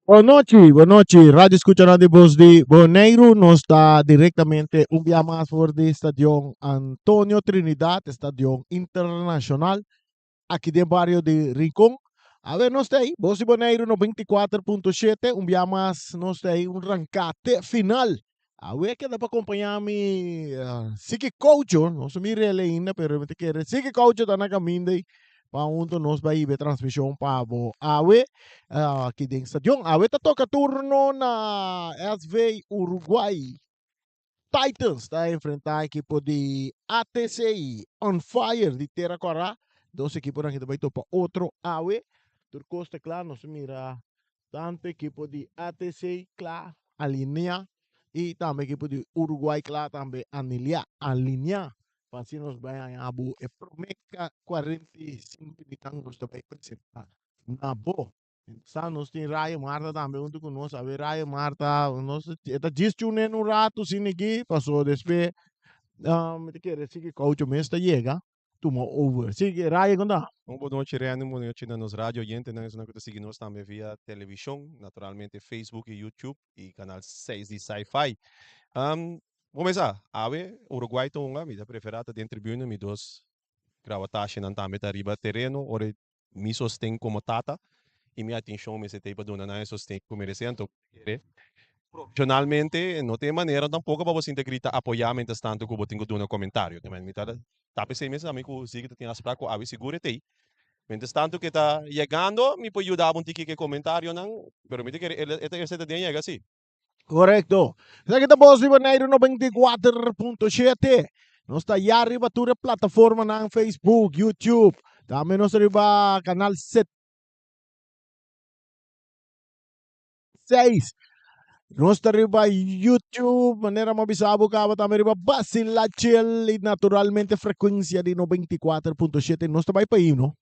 Bon nochi, bon nochi, Radio Escuchanan di Bos di Boneiru. Nos ta directamente un bia mas for di Stadion Antonio Trinidad, Stadion Internacional, aki den bario di Rincon. A ver, nos ta ahí, Bos di Boneiru 94.7, un bia mas nos ta ahí, un rancate final. Awe keda pa acompaña mi uh, Siki Coucho, no se mire él ainda, pero mi te kere. Siki Coucho ta na caminda ahí, pa hunto nos bai hiba e transmisión pa bo. Awe, uh, aki den stadion. Awe ta toca turno na SV Uruguay. Titans ta enfrenta equipo di ATC On Fire di Tera Kora. Dos equiponan ki ta bai topa otro awe. Tur kos ta kla, nos mira tanto equipo di ATC kla alinea y tambe equipo di Uruguay kla tambe anilia, alinea pa asina nos bai haña bo e prome 45 minutan nos ta bai presenta na bo. Sa nos tin Rayo Marta tambe huntu ku nos. Awe Rayo Marta, nos e ta djis tune un ratu sin aki, paso despues mi ta kere si Caucho mes ta yega tuma over. Si Rayo kon ta? Un bon nochi Randy, un bon nochi na nos radio oyentenan, esunnan ku ta sigui nos tambe via televishon, naturalmente Facebook i YouTube i kanal seis di Sci-Fi. Bo mesa, awe Uruguay ta hunga, mi ta prefera ta den tribuna, mi dos grabatashenan tambe ta riba tereno, ora e Mi sosten komo tata i mi atenshon mester ta ei pa duna nan e sosten ku meresé. Anto kere profeshonalmente no tin e manera tampoko pa bo sinta grita apoyá mientras tanto ku bo tin ku duna komentario. Te mi ta ta p'esei mes ami ku Ziggy ta tin afsprak ku awe sigur e ta ei. Mientras tanto ku e ta yegando mi por yuda bo un tiki ku e komentarionan, pero mi ta kere e ta esei ta den yega si. Correcto. Esaki ta Bos di Boneiru 94.7. Nos ta ya riba tur e plataformanan Facebook, YouTube. Tambe nos ta riba canal 6. Nos ta riba YouTube, manera mi a bisa bo caba tambe riba Basila Chill y naturalmente frecuencia di 94.7. Nos ta bai pa himno.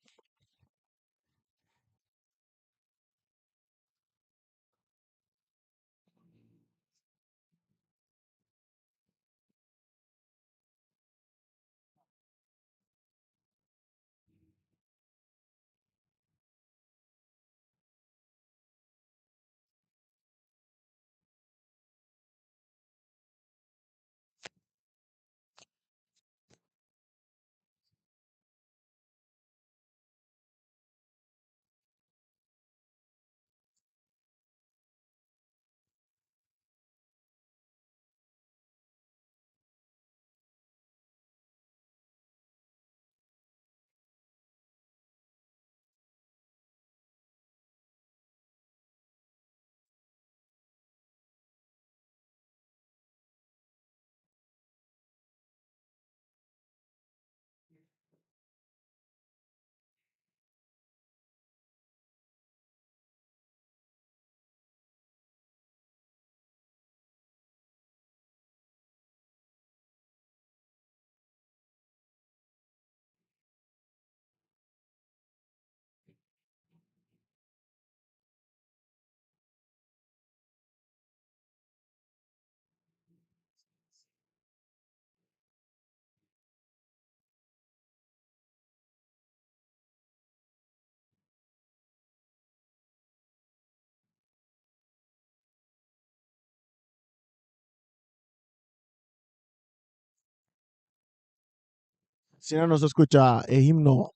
Asina nos a skucha e himno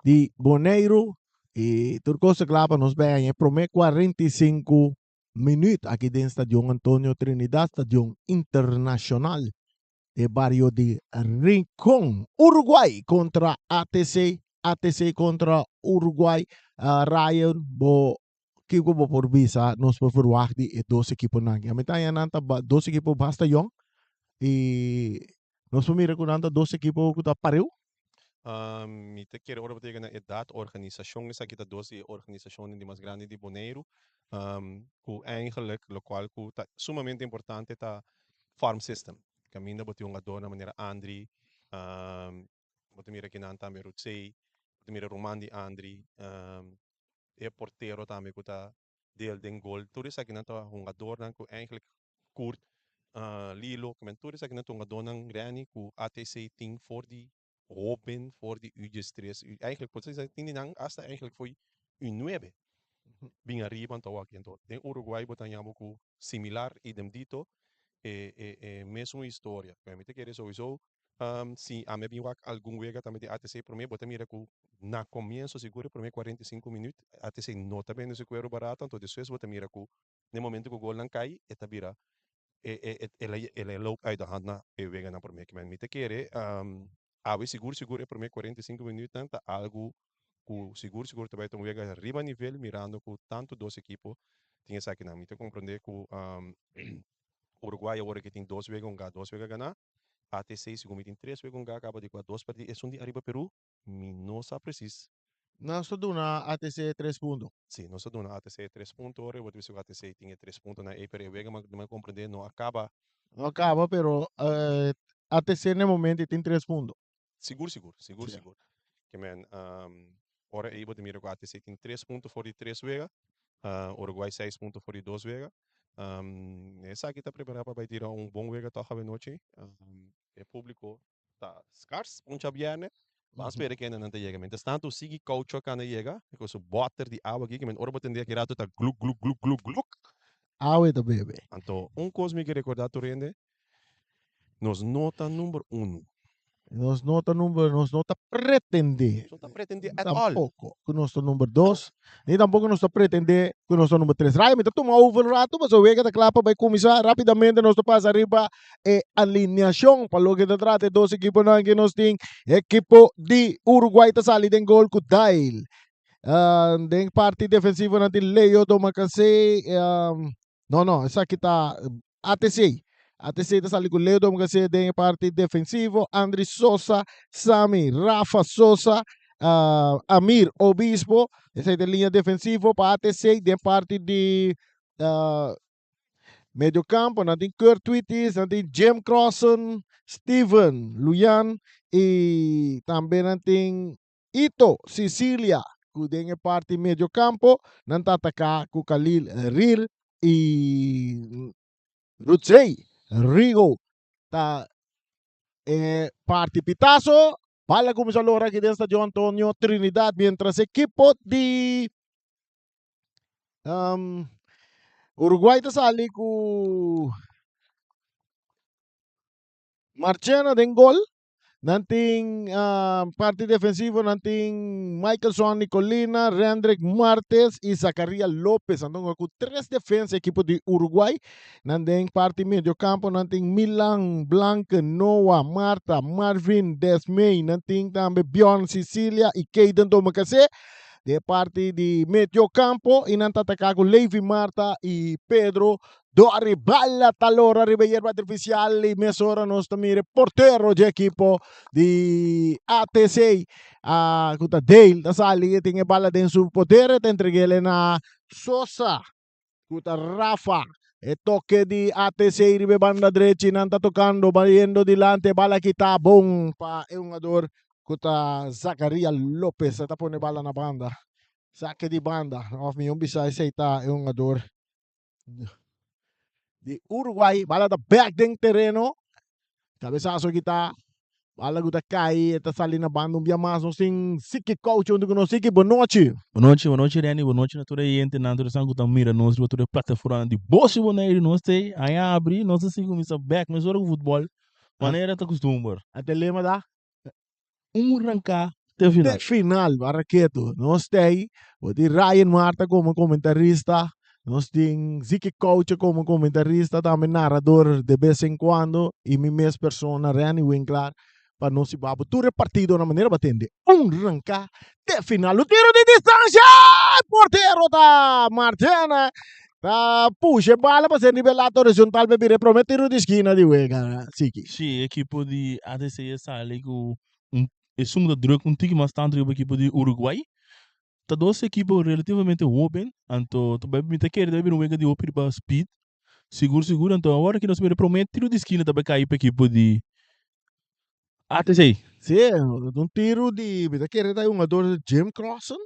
di Boneiru i tur kos ta kla pa nos bai haña e promé 45 minüt aki den Stadion Antonio Trinidad, Stadion Internashonal e bario di Rincon. Uruguay kontra ATC, ATC kontra Uruguay. Uh, Ryan, bo kiko bo por bisa nos por verwacht di e dos ekiponan aki? Mi ta haña nan ta dos ekipo basta yong i nos por mira ku nan ta dos ekipo ku ta pareu. Mi ta kere ora bo ta yega na edat, organisashon, esaki ta dos di e organisashonnan di mas grandi di Boneiru, ku eigenlijk lokual ku ta sumamente importante ta farm system. Kaminda bo tin un adorno manera Andri, bo ta mira kinan tambe Rutsey, bo ta mira ruman di Andri, e portero tambe ku ta del den gol. Tur esakinan ta hungadornan ku eigenlijk Kurt, Lilo, tur esakinan ta hungadornan grandi ku ATC tin for di hoben, for di U diestres, eigenlijk por tin di nan hasta eigenlijk for U nuebe. Bin ariba anto awor aki anto den Uruguay bo ta haña bo ku similar idem dito e e e mesun historia. Pero mi ta kere souiso si ami a bin wak algun wega tambe di ATC prome bo ta mira ku na komienso sigur e prome 45 minüt ATC no ta bende su kuero barato anto despues bo ta mira ku na e momento ku golnan kai e ta bira e e e el a loop uit de hand na e weganan prome. Mi ta kere Awe sigur sigur e prome 45 minuutnan ta algu ku sigur sigur ta bai ta un wega riba nivel mirando ku tantu dos ekipo tin esakinan. Mi ta komprende ku Uruguay awor aki tin dos wega hungá dos wega ganá. ATC segun mi tin tres wega hungá kaba di kua dos pèrdí. Esun di ariba Peru mi no sa presis. Nos ta duna ATC tres punto. Si, nos ta duna ATC tres punto. Ora bo ta bisa ku ATC tin e tres puntonan ei pero e wega mi a komprende no a kaba. No a kaba pero ATC na e momento tin tres punto. Sigur sigur, sigur sigur. Ke men ora ei bo ta mira ku ATC tin tres punto for di tres wega, Uruguay seis punto for di dos wega. Esaki ta prepara pa bai tira un bon wega tòg awenochi. E publiko ta skars un djabièrnè. Ban spera kende nan ta yega. Mientras tanto sigui koucho a kana yega ku su bòter di awa aki, ke men ora bo tende aki rato ta gluk gluk gluk gluk gluk. Awa e ta bebe. Anto un kos mi ke rekordá tur hende, nos no ta number unu. Nos no ta number, nos no ta pretendé. Nos no ta pretendé at all. Tampoco ku nos ta number dos, ni tampoco nos ta pretendé ku nos ta number tres. Raya mi ta tuma over un rato pasobra wega ta kla pa bai kuminsá. Rápidamente nos ta pasa riba e alineashon pa loke ta trata e dos ekiponan ke nos tin. Ekipo di Uruguay ta sali den gol ku Dail. Den parti defensivo nan tin Leo Domacassé. No, no, esaki ta ATC. ATC ta sali ku Leo Domacassé den e parti defensivo. Andri Sosa, Sami, Rafa Sosa, Amir Obispo. Esaki ta e liña defensivo pa ATC den parti di Medio campo nan tin Kurt Twittis, nan tin Jim Crossen, Steven Luyan y tambe nan tin Ito Sicilia cu den e parti medio campo nan ta ataca cu Khalil Ril y Rutzey Rigo ta e parti pitazo. Bala cuminsa lora aki den Stadion Antonio Trinidad mientras ekipo di Uruguay ta sali ku Marchena den gol. Nan tin parti defensivo, nan tin Michaelson Nicolina, Rendrick Martes y Zacaria Lopez. Nan ta ku tres defensa ekipo di Uruguay. Nan den parti medio campo nan tin Milan, Blanke, Noah, Marta, Marvin, Desmey. Nan tin tambe Bjorn, Cecilia y Kayden Domecase. Den e parti di medio campo y nan ta ataca cu Levi Marta y Pedro Dori. Bala ta lora riba yerba artificial y mesora nos ta mira e portero dje ekipo di ATC ah, cu ta Dale ta sali y tin e bala den su poder e ta entreguele na Sosa cu ta Rafa. E toque di ATC riba e banda drechi nan ta tocando bayendo dilanti e bala kita bon pa e hungador cu ta Zacaria Lopez ta pone bala na banda. Saque di banda of mihor bisa esey ta e hungador di Uruguay. Bala ta bek den tereno. Cabezazo kita. Bala ku ta kai e ta sali na banda un bia mas. Nos tin Siki Couch huntu ku nos. Siki, bon nochi. Bon nochi, bon nochi Renny, bon nochi na tur e yentenan, tur esnan ku ta mira nos riba tur e plataformanan di Bos i Boneiru. Nos ta aña abri, nos ta sigui kuminsá bèk mesora ku futbòl, manera ta kustumber. Ate lema ta? Un ranká te final. Te final, barra ketu. Nos ta ei, bo tin Ryan Marta komo komentarista, nos tin Ziki Couche komo komentarista, tambe narador de bes en kuando, i mi mes persona Renny Winklaar, pa nos hiba bo tur e partidonan manera bo a tende. Un ranká te final. Un tiro di distansha! E portero ta Martena ta pusha e bala pa ser riba e lado horizontal pa e bira e prome tiro di skina di wega. Siki. Sí, ekipo di ATC a sali ku un esun ta druk un tiki mas tantu riba ekipo di Uruguay. Ta dos ekipo relativamente hoben, anto ta bai mi ta kere ta bai bira un wega di hopi riba speed. Sigur sigur, anto awor aki nos mira e prome tiro di skina ta bai kai pa ekipo di ATC. Sí, un tiro di mi ta kere ta e hungador Jim Crossen,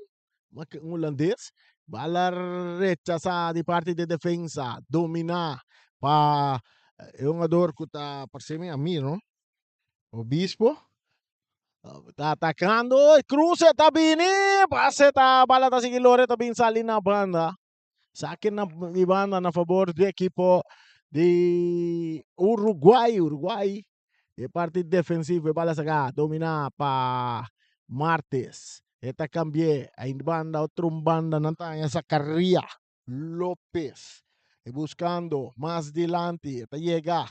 un hulandes. Bala rechasa di parti di defensa, domina pa e hungador ku ta parse mi Amir, no? Obispo. Ta atacando, cruce ta bini, pase ta bala ta sigui Lore ta bin sali na banda. Sake na di banda na favor di ekipo di Uruguay. Uruguay e parti defensivo e bala saka domina pa Martes. E ta cambie ay banda otro banda nan ta haña Zakaria Lopez. E buscando mas dilanti e ta yega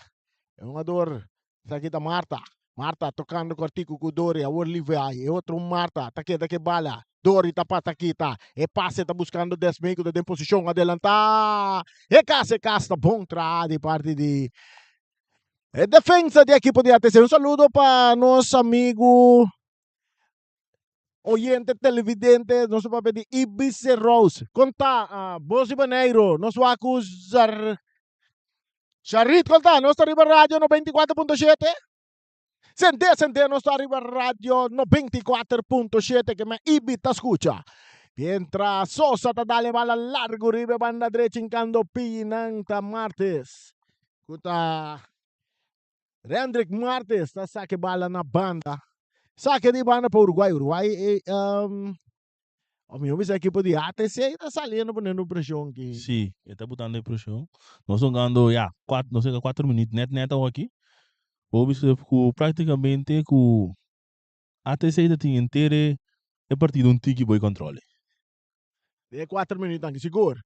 e hungador Esaki ta Marta. Marta tocando cortico cu Dori. Awor Levi. E otro Marta ta keda ke bala. Dori ta pasa kita. E pase ta buscando Desmay cu ta den posicion adelanta. E cas e cas ta bon traha di parti di e defensa di ekipo di ATC. Un saludo pa nos amigo oyente televidente. Nos ta papia di Ibice Rose. Con ta bos di Boneiro? Nos wak cu Zar Sharit con ta? Nos ta riba radio 94.7. Sende, sende, nos ta riba radio 94.7 ke men Ibi ta skucha. Mientras Sosa ta dale bala largo riba e banda drechi inkando pinan ta Martes. Ku ta Rendrick Martes ta sake bala na banda. Sake di banda pa Uruguay. Uruguay eh, um, o mi bisa equipo di ATC ta saliendo poniendo presión ki. Sí, e ta botando e presión. Nos jugando ya, cuatro, nos llega cuatro minuut net net awo aki. Bo bisa ku prácticamente ku ATC ta tin entere e partido un tiki boy controle. Den e kuater minuut aki sigur.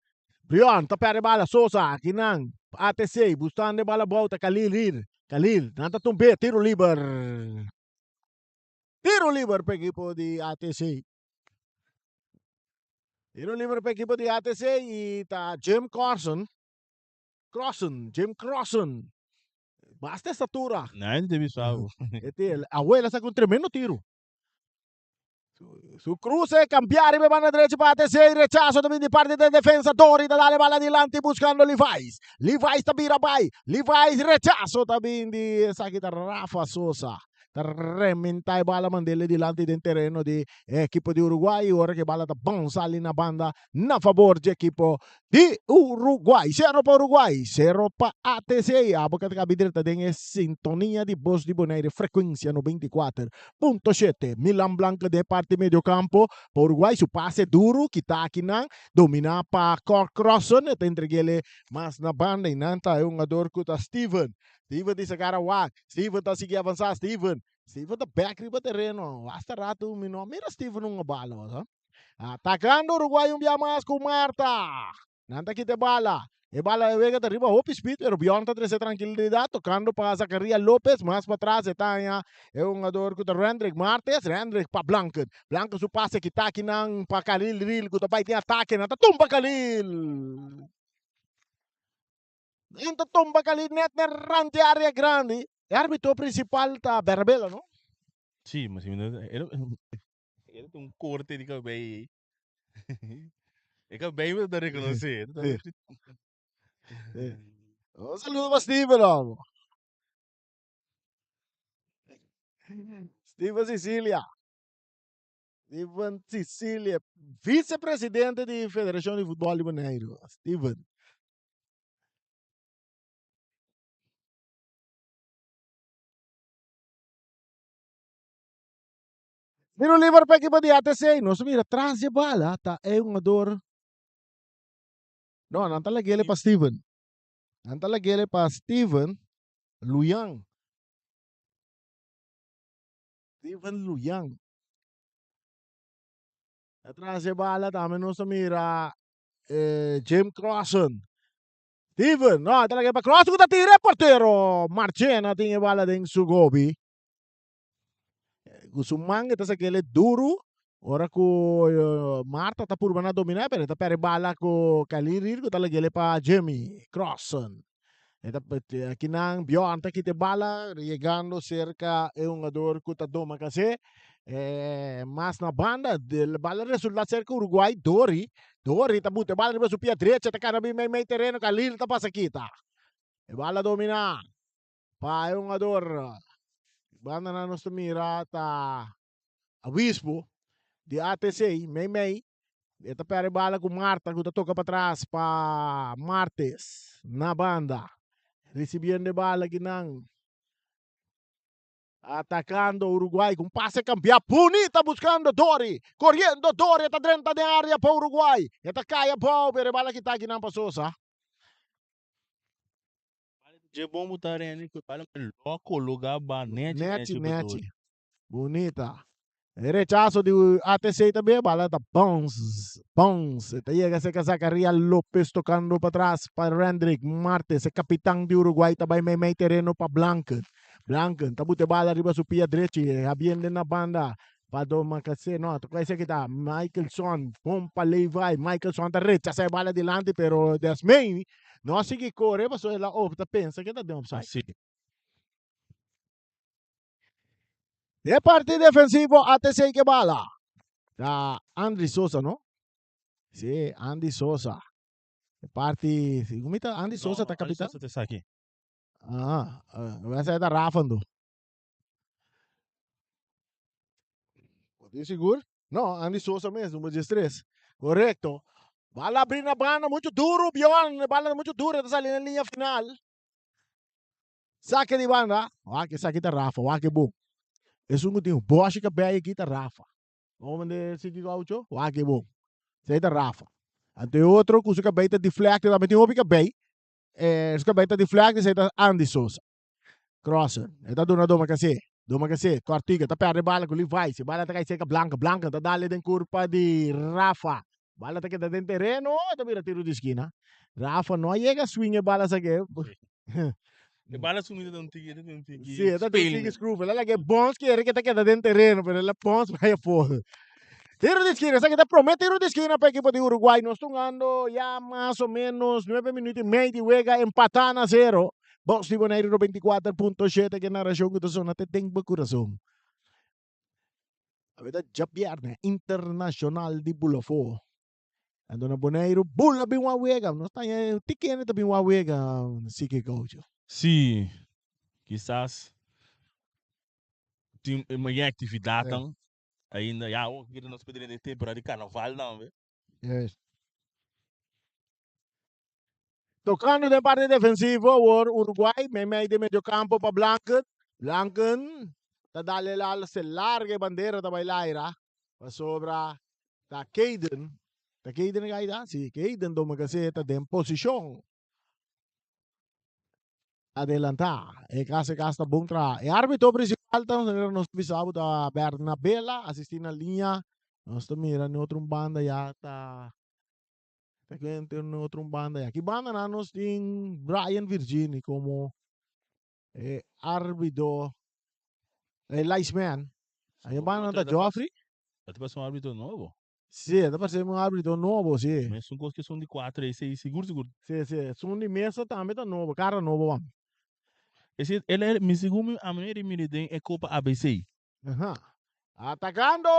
Brion ta perde bala Sosa aki nan ATC bustando e bala abou ta Khalil rir Khalil nan ta tumbe tiro liber tiro liber pa ekipo di ATC tiro liber pa ekipo di ATC y ta Jim Corson Crosson Jim Crosson basta estatura Nadie te bisa bo. E te abuela saca un tremendo tiro. Su cruce cambia riba e banda derecho pa ATC. Rechazo ta bin di parti den defensa. Dori ta dale bala dilanti buscando Levi's. Levi's ta bira bay. Levi's rechazo ta bin di esaki ta Rafa Sosa. Ta rementa e bala mandele dilanti den tereno di e ekipo di Uruguay. Ora ke bala ta bounce sali na banda na favor di ekipo di Uruguay. Sero pa Uruguay, sero pa ATC. Abo ka ta kabi drenta den e sintonia di Bos di Bonaire, frekuensia 94.7. Milan Blanco den e parti mediocampo pa Uruguay. Su pase duru kita akinan, domina pa Cor Crossen. E ta entreg'ele mas na banda i nan ta e hungador ku ta Steven. Steven di sakara wak. Steven ta sigui avansa. Steven, Steven ta bek riba tereno. Hasta ratu mi no a mira Steven hunga bala. Atacando Uruguay un bia mas cu Marta. Nan ta kita e bala. E bala e wega ta riba hopi speed pero Bjorn ta trece tranquilidad tocando pa Zacaria Lopez. Mas patras e ta haña e hungador cu ta Rendrick Martes. Rendrick pa Blanken. Blanken su pase kita akinan pa Khalil Ril cu ta bay den atake. Nan ta tumba Khalil. Nan ta tumba Khalil net na rand di area grandi. E arbitro principal ta Berabela no? Sí, mas si mi no Era un corte di cabei. E cabei me ta reconoce. Un saludo pa Steven, homo. Steven Sicilia. Steven Sicilia, vicepresidente di Federacion di Futbol di Boneiru. Steven. Tiro liber pa ekipo di ATC. Nos mira tras di e bala ta e hungador. No, nan ta lagele pa Steven. Nan ta lagele pa Steven Luyan. Steven Luyan. Atrás di e bala tambe nos ta mira eh, Jim Crossan. Steven, no, ta lagele pa Crossan ku ta tira e portero. Marchena tin e bala den su gobi. Ku su man e ta sak'el e duru ora ku Marta ta purba na dominá pero e ta pèrdè bala ku Khalil Reed ku ta lag'el pa Jimmy Crossan. E ta akinan Bjorn ta kita e bala yegando serka e hungador ku ta doma kasé mas na banda bala resultá serka Uruguay Dori. Dori ta buta e bala riba su pia drecha ta kana bin mei mei tereno Khalil ta pasa kita e bala dominá. Pa e hungador bandanan nos ta mira ta Obispo di ATC meimei e ta perde bala ku Marta ku ta toka patras pa Martes na banda risibiendo e bala kinan. Atacando Uruguay cu un pase cambia bunita buscando Dori. Coriendo Dori ta drenta den area pa Uruguay. E ta cay abao pero e bala kita akinan pa Sosa. Dje bon bo ta rende cu e bala lo cologa ba nechi Nechi nechi pa nechi. Dori. Bunita. E rechazo di ATC tambe, bala ta bounce, bounce. Ta yega cerca Zacaria Lopez tocando pa tras pa Rendrick Martes, e capitan di Uruguay ta bay mei mei tereno pa Blanken. Blanken ta bute bala riba su pia drechi, habiende na banda pa Domacassé, no, ta esaki ta Michaelson, bon pa Levi, Michaelson ta rechaza e bala dilanti pero Desmain no a sigui core pasobra el a opta pensa ke ta den offside. Si. De parti defensivo ATC ke bala. Ta Andri Sosa, no? Sí, Andy Sosa. De parti, segun mi ta Andy Sosa ta No, no, Andy capitan. Sosa ta esaki. Ah, uh, esa ta Rafa ando. Bo tin sigur? No, Andy Sosa mes, numero 13. Correcto. Bala abrir na banda, mucho duro, Bjorn. Bala mucho duro, ta sali na linea final. Sake di banda. Wak esaki ta Rafa, wak e bon. Esun ku tin boshi kabei aki ta Rafa. Bo mande siki gaucho, wak e bon. Esei ta Rafa. Anto e otro ku su kabei ta deflect, tambe tin hopi kabei. Eh, su kabei ta deflect, esei ta Andy Sosa. Crosser. E ta duna Domakase. Domakase, kòrtiku, ta pèrdè bala ku Levi's. E bala ta kai serka Blanca. Blanca ta dale den kurpa di Rafa. Bala ta keda den tereno, ta bira tiro di skina. Rafa no a yega swing e bala sa ke. E bala sumida ta un tiki, ta un tiki. Sí, ta un tiki screw. El a laga e bons kere ke ta keda den tereno, pero el a bons bai afó. Tiro di skina, esaki ta prome tiro di skina pa ekipo di Uruguay. Nos ta hungando ya mas o menos nuebe minuut i mei di wega, empatá na zero. Bos di Boneiru 94.7 ke narashon ku ta sona te den bo kurason. Awe ta djabièrnè internashonal di Bulafó. Anto na Boneiru bula bin wak wega. Nos ta haña ti kende ta bin wak wega Siki Gaucho. Sí, kisas tin mayor aktividatnan ainda. Ya awor kita nos por drenta e temporada di karnaval tambe. Yes. Tocando den parte defensivo awor Uruguay, meimei den mediocampo pa Blanken. Blanken ta dale la se larga e bandera ta bai laira pasobra ta Kayden. Ta Kayden a da? Si, Kayden Domacassé ta den posicion. Adelanta. E cas e cas ta bon traha. E arbitro principal ta nos bisa bo ta Bernabela asisti na liña. Nos ta mira den otro banda ya ta Ta kende un otro un banda ya. Ki banda nan nos tin Brian Virgini como e arbitro, e linesman. Ahi banda nan ta Geoffrey. Ta parse un arbitro nobo. Si, ta parse un arbitro nobo, si. Mesun kos ke esun di kuater ei, sei, sigur sigur. Si, si. Esun di mesa tambe ta nobo, kara nobo wam. Ese, el, el, mi segun mi, ami no a mira den e Copa ABC. Aha. Atacando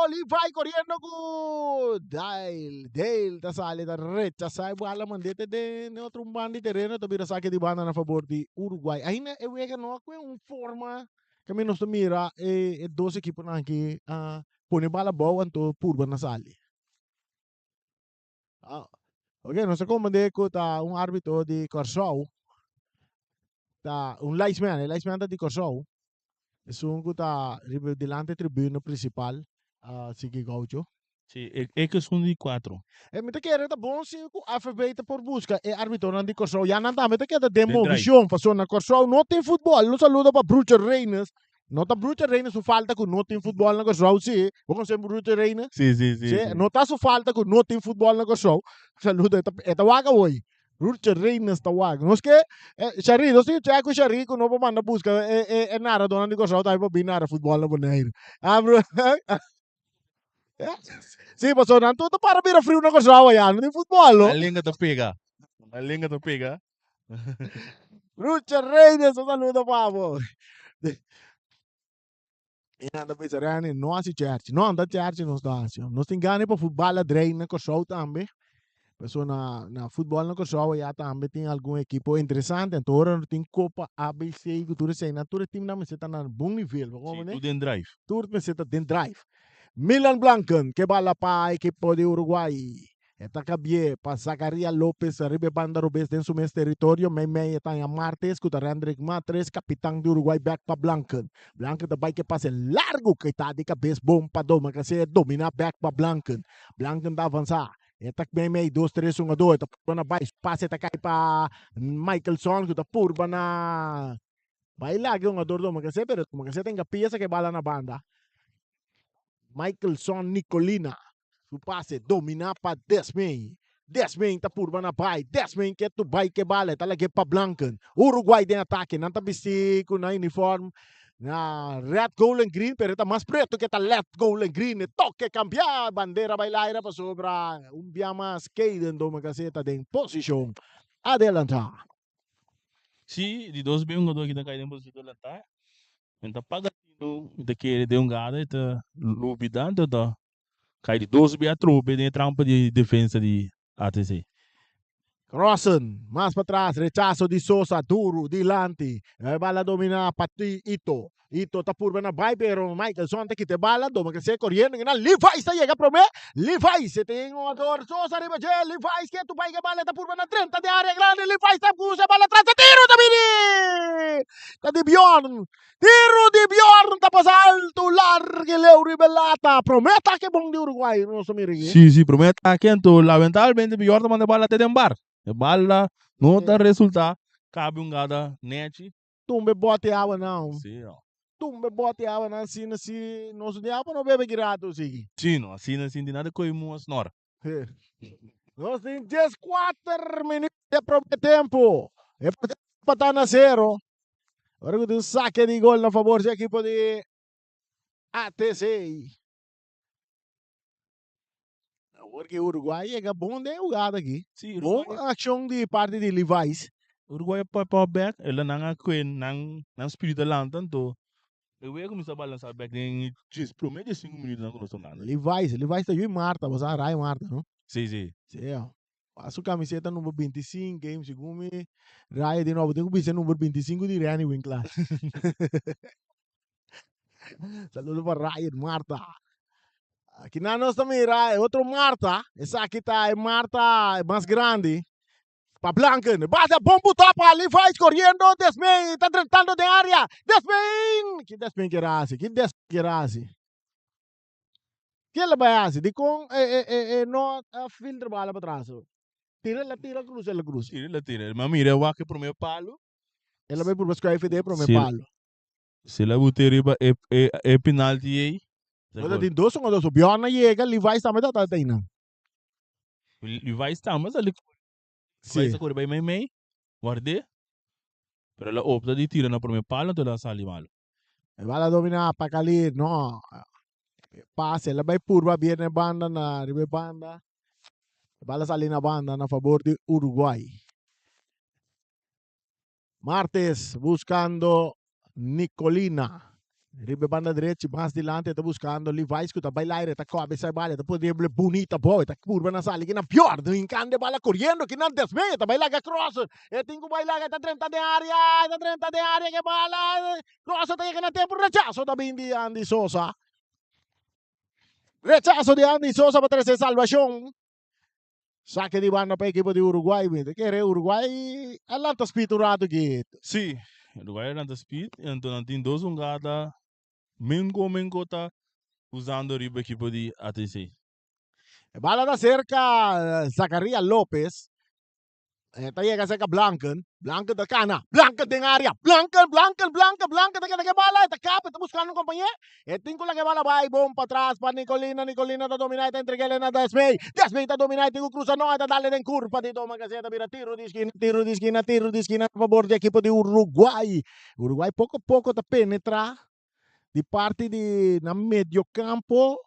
Levi corriendo cu Dale. Dale ta sali ta rechasa e bala mandete den otro un banda di tereno ta bira saque di banda na favor di Uruguay. Ainda e wega no a cu un forma que mi nos ta mira e, e dos equiponan aki a pone bala abou anto purba na sali. Ah, ok, nos ta comprende cu ta un arbitro di Kòrsou, ta un linesman, e linesman ta di Kòrsou, esun cu ta riba dilanti e tribuna principal, ah, Siki Gaucho. Sí, e, e ke esun di cuatro. E mi ta kere ta bon si cu AFB ta por busca e arbitronan di Kòrsou, ya nan tambe ta keda den Den drive. movicion, pasobra na Kòrsou no tin futbol. Un saludo pa Brucher Reynes No ta Bruce Reina su falta ku no tin futbòl na Kòrsou, sí. Bo konosé Bruce Reina? Sí, sí, sí, Sí, sí. no ta su falta ku no tin futbòl na Kòrsou. Saludo, e ta, e ta wak awor. Bruce Reina ta wak. Nos ke, eh, Shari, nos tin chek ku Shari ku no por manda buska e, e, e naradónan di Kòrsou tambe pa bin nara futbòl na Boneiru. Ah, bro. Sí, pasobra nan tur ta para bira friu na Kòrsou ayá, no tin futbòl, no. La lenga ta pega. La lenga ta pega. Rucha Reyes, un saludo pa bo. E nan ta bisa, Rani, no hasi cherchi. No, ta cherchi nos ta hasi. Nos tin gana pa futbal a drei na Kòrsou tambe. Pasobra na, na futbal na Kòrsou allá tambe tin algun ekipo interesante. Anto ora no tin Kopa ABC ku tur esei, nan tur e timnan mester ta na bon nivel. Bo Sí, komo tur den drive. Tur mester ta den drive. Milan Blanken ke bala pa ekipo di Uruguay. E ta kabié pa Zacaria Lopez riba e banda robes den su mes teritorio. Meimei e ta haña Martes ku ta Rendrick Matres, kapitan di Uruguay bèk pa Blanken. Blanken ta bai ku e pase largu ku e ta di kabes bon pa Domacassé dominá bèk pa Blanken. Blanken ta avansá. E ta meimei dos tres hungadó. E ta purba na bai. Su pase ta kai pa Michelson ku ta purba na bai laga e hungador Domacassé pero Domacassé ta hinka pia sa ku e bala na banda. Michelson Nicolina. Su pase dominá pa Desmain. Desmain ta purba na bai. Desmain ke tu bai ke bala. E ta lag'é pa Blanken. Uruguay den atake. Nan ta bisti ku nan uniform na red, gold en green, pero e ta mas pretu ke ta led, gold en green. E toke kambiá. Bandera bai laira pasobra un bia mas Kayden Domacassé ta den posishon adelantá. Sí, di dos bin un jugador aki ta kai den posishon adelantá. Men ta paga tinu, mi ta kere den un gada e ta lubida, anto ta kai di dos bia atrobe den e trampa di defensa di ATC. Rossen, mas patras, rechaso di Sosa, duru, dilanti. E bala domina pa Ito. Ito ta purba na bai, pero Michelson ta kita e bala, doma kese koriendo na Levi's ta yega prome. Levi's e tin un ador Sosa riba dje, Levi's ke tu bai ke bala ta purba na drenta den area grandi, Levi's ta cruza e bala tras, e tiro ta bini! Ta di Bjorn. Tiro di Bjorn ta pasa alto, largo y leu riba e lata. Prome atake bon di Uruguay nos ta mira aki. Si, si, prome atake anto lamentablemente Bjorn ta manda e bala te den bar. E bala no ta resulta cabe un gada nechi. Tumba e bote awa nan. Si, no. Tumba e bote awa nan asina si nos no tin awa pa no bebe ki rato sigui. Si, no, asina sin tin nada koe mua snor. Nos tin 14 minuut di e prome tempo. E partido ta pata na sero. Ora ku tin un sake di gol na fabor di ekipo di ATC. Awor ki Uruguay yega bon den e hugada aki. Sí, Bon Uruguay, akshon di parti di Levi's. Uruguay a pop up bek, el a nan a kue nan nan spiritu a lanta anto e wea kuminsá balansá bek den djes promé djes sinku minutonan ku nos ta hungando. Levi's, Levi's ta yu Marta, bo sa Ray Marta no? Sí, sí. Sí, ja. A su camiseta number 25 game segun mi Raya di nobo tin ku bisa number 25 di Renny Winklaar. Saludo pa Ryan Marta. Aki nan nos ta mira e otro Marta. Esaki ta e Marta mas grandi. Pa Blanken. Basa bon buta pa Levi's corriendo. Desmay ta drentando den area. Desmay! Ki Desmay kier hasi? Ki Desmay kier hasi? Ke el a bai hasi? Dikon e e e e no a filtra bala pa tras? Tira el a tira, cruza el a cruza. Tira el a tira. Mi a mira e wak e prome palo. El a bai purba schuif den e prome Si palo. si el a bute riba e e e penalti ei, ta Nos a gol. tin dos un a dos. Bjorn a yega, Levi's tambe tabata einan. Levi's tambe a sali kore. Si. Levi's a kore bai meimei, ward'é. Pero el a opta di tira na prome palo, anto el a sali malo. E bala domina pa Khalid, no. Pase, el a bai purba bien e banda na riba e banda. E bala sali na banda na fabor di Uruguay. Martes buscando Nicolina. Riba e banda derechi mas dilanti e ta buscando Levi's cu ta bai laire, e ta cobe sa e bala, e ta pone dribble bunita bo, e ta purba na sali kinan Bjorn, hincando e bala coriendo kinan Desmee, e ta bai laga cross, e tin cu bai laga, e ta drenta den area, e ta drenta den area ke bala, cross ta yega na tempo, rechazo ta bin di Andy Sosa. Rechazo di Andy Sosa pa trece salvacion. Sake di banda pa ekipo di Uruguay. Mi ta kere Uruguay a lanta speed un rato aki. Sí, Uruguay a lanta speed y anto nan tin dos hungada menko menko ta usando riba ekipo di ATC. E bala ta serka Zacaria Lopez. E ta yega cerca Blanken. Blanken ta cana. Blanken den area. Blanken, Blanken, Blanken, Blanken ta keda ke bala. E ta kap, e ta buscando un compañé. E tin cu laga e bala bai bon patras pa Nicolina. Nicolina ta domina, e ta entreg'el na Desmey. Desmey ta domina, e tin cu cruza. No, e ta dale den curpa di Toma Garcia. Ta bira tiro di esquina, tiro di esquina, tiro di esquina a favor di ekipo di Uruguay. Uruguay poco poco ta penetra di parti di nan mediocampo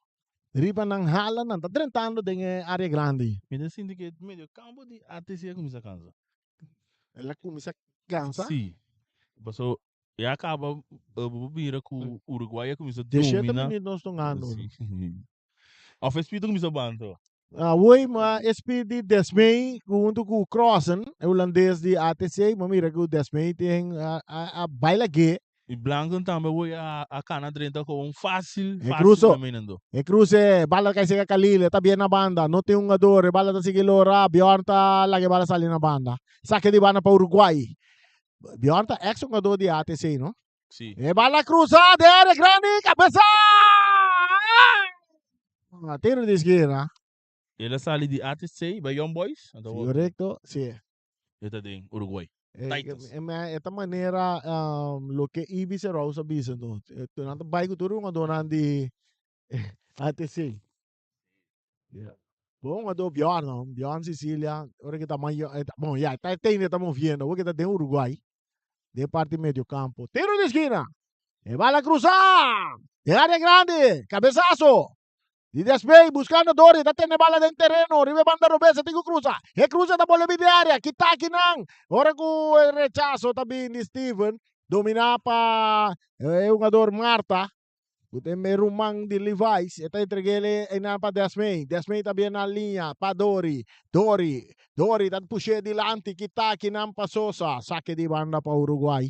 riba nan hala nan ta drentando den e area grandi. Mi ta sinti ku e mediocampo di ATC a kuminsá kansa. El a kuminsá kansa? Sí. Paso ya kaba bo por mira ku Uruguay a kuminsá Dieshete domina. minüt nos tongando. Sí. Of e speed a kuminsá banta. Awor ma e speed di Desmey huntu ku Crossen, e hulandes di ATC, bo mira ku Desmey tin a a baila ge. Y Blanken tambe awor a a cana drenta con fácil, E fácil cruzo. caminando. E cruce, bala ta cay cerca Khalil, e ta bien na banda, no tin hungador, e bala ta sigui lora, Bjorn ta laga e bala sali na banda. Saque di banda pa Uruguay. Bjorn ta ex hungador di ATC, no? Sí. E bala cruza de área grandi, cabeza! Ah, tiro di esquina. El a sali di ATC bij Young Boys. Anto Sí, awor correcto, sí. e ta den Uruguay. E, Titans. e, e, e ta manera um, loke Ibi Serous a bisa, no. E, nan ta bai ku tur hungadornan di ATC. Yeah. Bon hungador Bjorn, no. Bjorn Sicilia, ora ke ta mayo, e ta, bon, ya, ta tende ta moviendo, ora ke ta den Uruguay, den parti medio campo. Tiro di esquina. E bala cruza. Den área grande. Cabezazo. Di Desmey buscando Dori, ta tene bala den tereno, riba e banda robes e tin cu cruza. E cruza ta bolbe bin den area, kita akinan. Ora cu e rechazo ta bin di Steven, domina pa e hungador Marta, cu ta e ruman di Levi's. E ta entreg'e einan pa Desmey. Desmey ta bien na liña pa Dori. Dori, Dori ta push'e dilanti, kita akinan pa Sosa. Sake di banda pa Uruguay.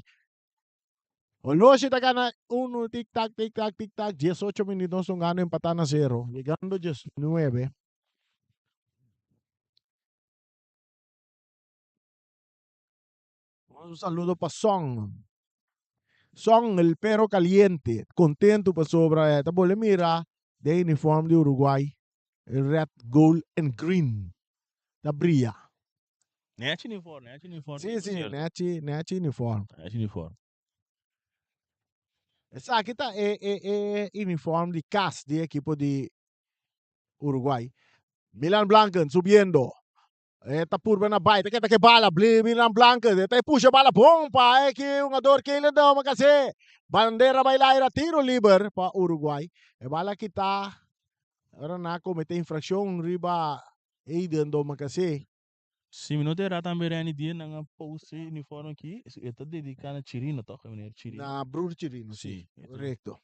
Oloshi ta gana uno, tik tak, tik tak, tik tak, 18 minuut nos un gana empatá na zero, llegando 19. Un saludo pa Song. Song, el perro caliente, contento pasobra ta bole mira den uniform di Uruguay, red, gold and green, ta bria. Nechi uniform, nechi uniform. Sí, sí, nechi, nechi uniform. Nechi uniform. Esaki ta e, e, e uniform di cas di equipo di Uruguay. Milan Blanken subiendo. E ta purba na bai, ta keda ke bala, bli Milan Blanken, e ta e pusha bala bon pa e ki hungador Keilen Domacassé. Bandera bai laira, tiro liber pa Uruguay. E bala kita, ora na comete infraccion riba Eden Domacassé. Si mi no ta erá tambe Renny dia nan a post e uniforme aki, e ta dedica na Chirino toch, e meneer Chirino? Na broer Chirino, si. Si, e ta. Correcto.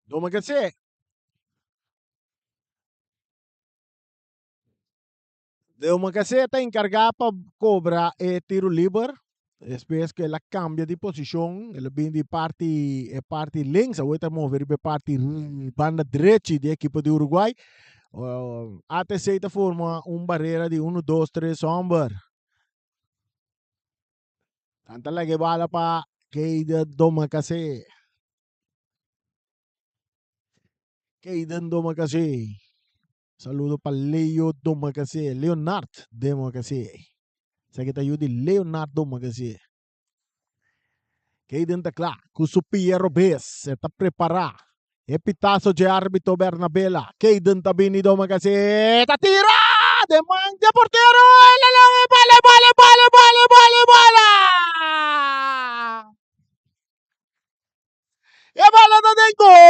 Domacassé. Domacassé ta encargá pa cobra e tiro liber. Despues cu el a cambia di posicion, el a bin di parti e parti links, awor ta move riba e parti banda drechi di ekipo di Uruguay. ATC ta forma un barera di uno, dos, tres homber. Nan ta laga e bala pa Keiden Domacassé. Keiden Domacassé. Saludo pa Leo Domacassé, Leonard Domacassé. Esaki ta yu di Leonard Domacassé. Keiden ta kla ku su pia robes, e ta prepará. E pitazo dje arbitro Bernabela. Keiden ta bini Domacassé, ta tira! Den man dje portero! E bala, e bala, e bala, e bala, e bala, e bala! E bala ta den gol!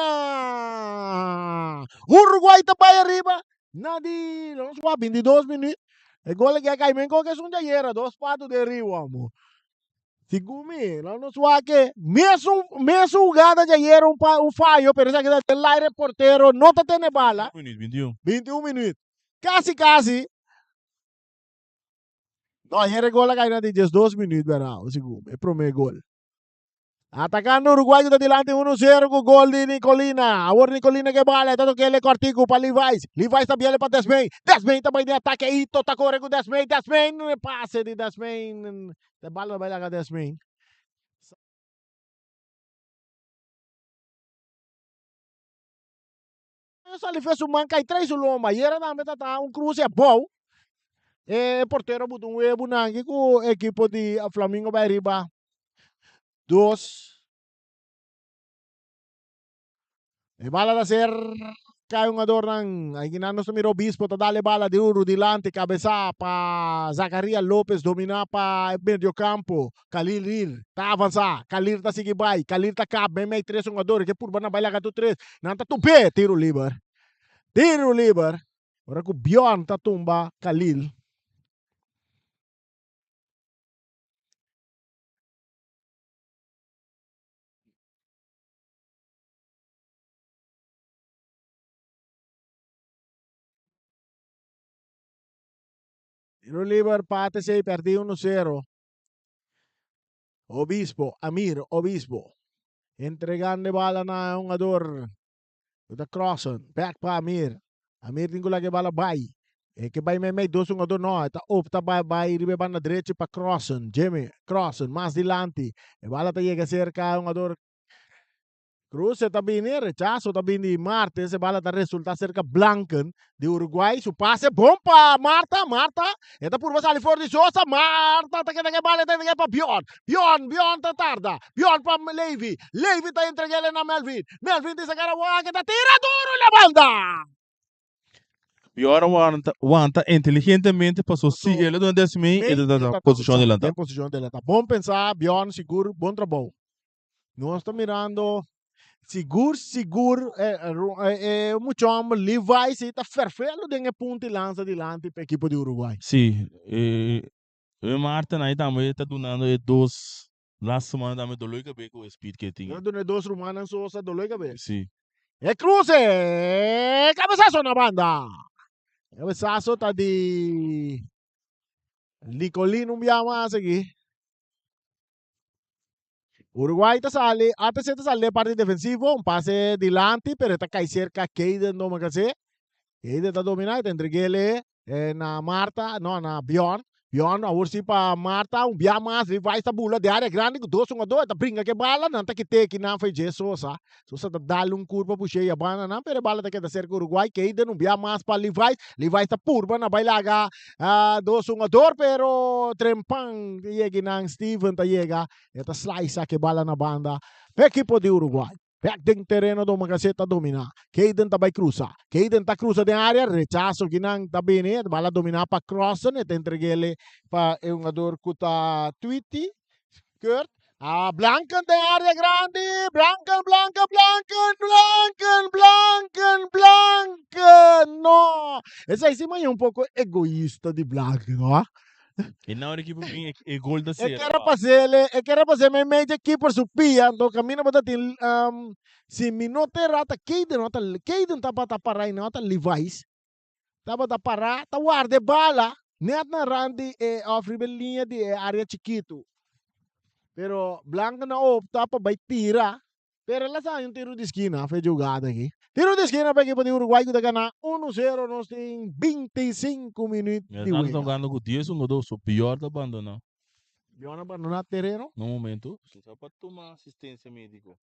Nicolina! Uruguay ta bai ariba na di nos wak 22 minuut. E gol aki a kai men kon esun djayera dos patu den riu amo. Segun mi, lo nos wak ke mesun mesun hugada djayera un pa un fayo pero esaki ta den laire portero no ta tene bala. Minuut, 21. 21 minuut. Casi casi. No, ayer e gol a cay na di 12 minuut bera, segun mi, e prome gol. Atacando Uruguay cu ta dilanti 1-0 cu gol di Nicolina. Awor Nicolina ke bala, e ta tokele cortico pa Levi's. Levi's ta biele pa Desmain. Desmain ta bay den atake, Ito ta core cu Desmain. Desmain, pase di Desmain. E bala ta bay laga Desmain. Sali fe su man kai trai su lomba. Ayera tambe ta ta un cruce abou. E portero buta un webu nanki ku ekipo di Flamingo bai riba dos. E bala ta ser kai hungadornan. Akinan nos ta mira Obispo ta dal e bala duru dilanti kabesa pa Zacaria Lopez domina pa e medio campo. Khalil Rir ta avansa, Khalil ta sigui bai, Khalil ta kap meimei tres hungador ke purba nan bai laga tur tres, nan ta tump'é, tiro liber, tiro liber, ora ku Bjorn ta tumba Khalil. Tiro liber pa ATC perdí 1-0. Obispo, Amir Obispo. Entregando e bala na hungador. Ta crossen. Back pa Amir. Amir tin ku laga e bala bai. E ke bai meimei dos hungador no. E ta opta bai bai riba e banda drechi pa crossen. Jimmy crossen mas dilanti. E bala ta yega serka hungador Cruz e ta bini, rechazo ta bini di Martes, e bala ta resulta cerca Blanken di Uruguay, su pase bon pa Marta, Marta e ta purba sali for di Sosa, Marta ta keda ku e bala e ta entrega pa Bjorn, Bjorn, Bjorn ta tarda, Bjorn pa Levi, Levi ta entreg'el na Melvin, Melvin ta saca wak e ta tira duro na banda. Bjorn wanta, wanta inteligentemente paso si el a duna desmei e ta ta posicion delanta. Den posicion delanta. Bon pensa Bjorn sigur bon trabou. Nos ta mirando sigur sigur e mucha homber Levi si ta ferfelo den e punta y lansa dilanti pa ekipo di Uruguay. Si, e Maarten ahí tambe ta dunando e dos laatste rumannan tambe dolor di kabes ku e speed ke e tin. Ta duna e dos rumannan Sosa dolor di kabes. Si. E cruce! Cabezazo na banda! Cabezazo ta di Nicolin un bia mas aki. Uruguay ta sali, ATC ta sali den parti defensivo, un pase dilanti, pero e ta kai serka Keiden Domakase. Keiden ta domina, e ta entreg'ele na Marta, no, na Bjorn. Bjorn awor si pa Marta, un bia mas, Levi's ta bula den area grandi ku dos hungadó, e ta bringa ku e bala, nan ta kit'é kinan fei dje Sosa. Sosa ta dal un kurpa push'é i a banda nan, pero e bala ta keda serka Uruguay. Keiden un bia mas pa Levi's, Levi's ta purba na bai laga dos hungador, pero trempan ta yega nan, Steven ta yega, e ta slice e bala na banda pa ekipo di Uruguay. Bek den tereno Domacassé ta domina, Keiden ta bai cruza, Keiden ta cruza den area, rechazo kinan ta bini, e bala domina pa Crossen, e ta entreg'ele pa e hungador cu ta Twitty, Kurt, a Blanken den area grandi, Blanken, Blanken, Blanken, Blanken, Blanken, Blanken, no! Esei si maña un poco egoista di Blanken, no? E nou ekipo bin e, e gol ta E sera. kere pasele, e kere pasele mei mei dje keeper su pia, anto camina bo ta tin um, si mi no te rata Keiden no ta Keiden tabata para y no ta Levi's tabata para ta warda e bala net na rand di e of riba e liña di e area chikitu. Pero Blanco na opta pa bai tira Pero el a sa un tiro di skina fe jugada aki. Tiro di skina pa ekipo di Uruguay ku ta gana uno sero nos tin 25 minuut Mientras di tanto estamos wega. jugando ku dies hungador so Bjorn ta bandona. Bjorn a bandona tereno. Na un momento sa pa tuma asistencia medico.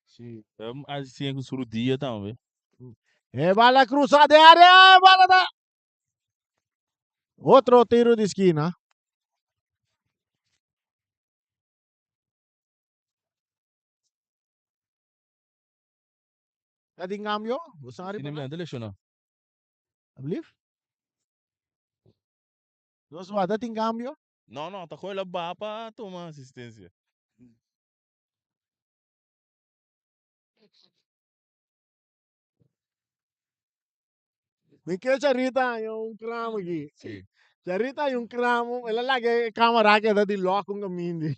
Si. Ta asistencia ku su rudia tambe. E bala cruza den area, e bala ta Otro tiro di skina. Ta tin cambio? Bo sa Sin riba embargo, lesioná. Alsjeblieft. Nos wak ta tin cambio? No, no, ta gooi la ba pa tuma asistencia. Mi ke Charita haña un kramo aki. Sí. Charita haña un kramo, el a laga e kamera keda di lòk un kamindi.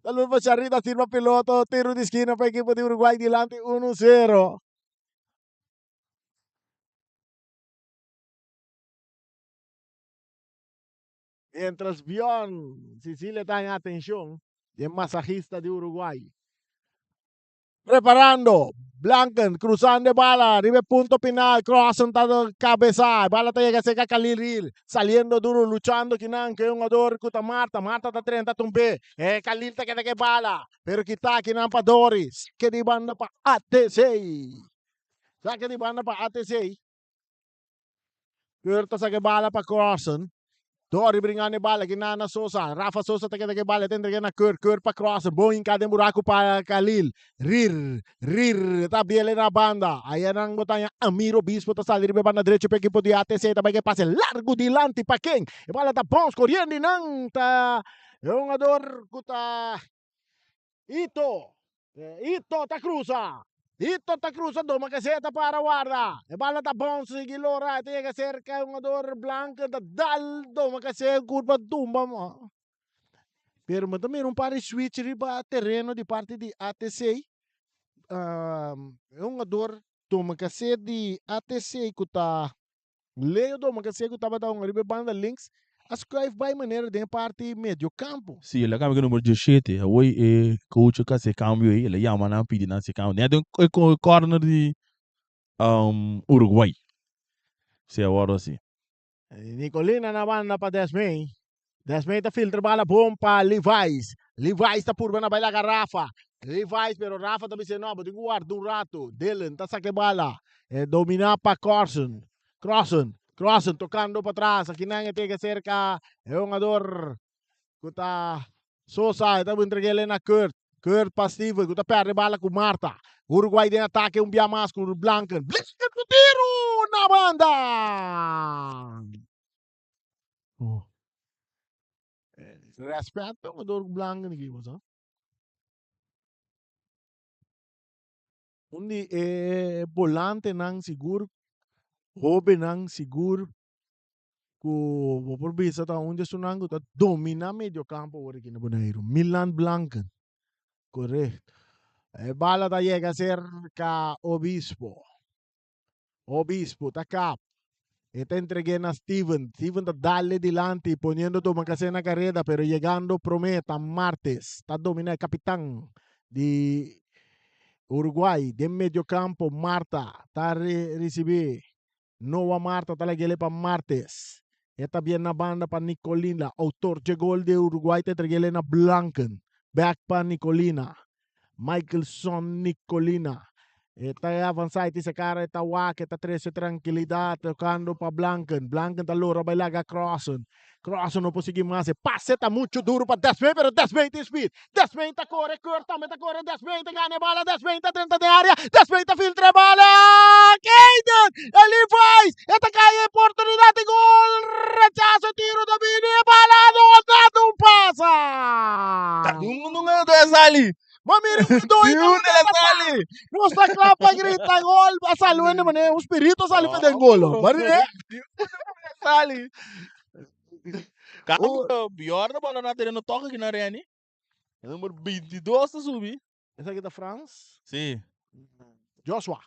Saludo pa Charita sirba piloto, tiro di skina pa ekipo di Uruguay dilanti 1-0. Mientras Bjorn Sicilia ta haña atenshon di e masahista di Uruguay. Preparando, Blanken cruzando e bala riba e punto final, Crossen ta cabeza, e bala ta yega cerca Khalil Hill, saliendo duro, luchando kinan cu e hungador cu ta Marta, Marta ta drenta tumbe, e Khalil ta keda cu e bala, pero kita kinan pa Dori, sake di banda pa ATC, sake di banda pa ATC. Kurt ta saka e bala pa Crossen. Dori bringando e bala ki na Sosa. Rafa Sosa ta keda ku e bala. E ta entrega na Kurt. Kurt pa Crossen. Bon hinká den buraku pa Khalil. Rir, Rir ta biel na banda. Ayanan bo ta haña Amir Obispo ta sali riba e banda drecho pa ekipo di ATC. Ta bai ku e pase largu dilanti pa ken? E bala ta bons koriendo i nan ta e hungador ku ta Ito. Ito ta cruza. Ito ta cruza doma ke ta para warda. E bala ta bon sigui lora. E ta yega cerca e hungador blanco ta dal doma ke curpa tumba. Pero mi ta mira un par di switch riba tereno di parti di ATC. E hungador doma ke di ATC ku ta. Leo Domacassé ku tabata un ariba e banda links a skuif bai manera den e parti medio kampo. Si, el a kambia ku number diesshete. Awor e coach a hasi e kambio ei, el a yama nan pidi nan hasi e kambio. Den e corner di Uruguay. Si a wòrdu hasi. Nicolina na banda pa Desmey. Desmey ta filtra bala bon pa Levi's. Levi's ta purba na bai laga Rafa. Levi's pero Rafa ta bisa no, bo tin ku warda un rato. Dylan ta saka e bala. E domina pa Corson. Crossen. Crossen tokando patras. Akinan e tega serka e hungador ku ta Sosa. E ta entreg'el na Kurt. Kurt pa Steven ku ta perde bala ku Marta. Uruguay den atake un bia mas ku Blanken. Blanken ku tiru na banda! Respet pa hungador ku Blanken aki bo sa. Un di e bolantenan sigur, hobennan sigur ku bo por bisa ta un di esunnan ku ta dominá medio kampo awor aki na Boneiru, Milan Blanken. Korekto. E bala ta yega serka Obispo. Obispo ta kap. E ta entreg'é na Steven. Steven ta dal'e dilanti poniendo Domacassé na kareda pero yegando promé ta Martes. Ta dominá e kapitan di Uruguay den medio kampo. Marta ta risibí. Noa Marta ta lag'el pa Martes. E ta bien na banda pa Nicolina. Autor dje gol di Uruguay ta entreg'el na Blanken. Back pa Nicolina. Michaelson Nicolina. E ta avansa e tisa cara e ta wak e ta trece trankilidad tocando pa Blanken. Blanken ta lora bay laga Crossen. Crossen no por sigui mas. E pase ta mucho duro pa Desmay pero Desmay tin speed. Desmay ta core, Kurt tambe ta core. Desmay ta gana e bala. Desmay ta drenta den area. Desmay ta filtra e bala. Keiden! E Levi's! E ta cay e oportunidad di gol. Rechazo e tiro ta bini e bala no nada un pasa. Ta un un un ta sali. Ma mira un doi Di un ta sali. Nos ta kla pa grita gol. A sali un manera un spirito sali pa den gol. Mari eh? Di un ta sali. Cambio, Bjorn bola na tereno toca ki na Reni. Number 22 ta subi. Esaki ta Frans? Si. Joshua.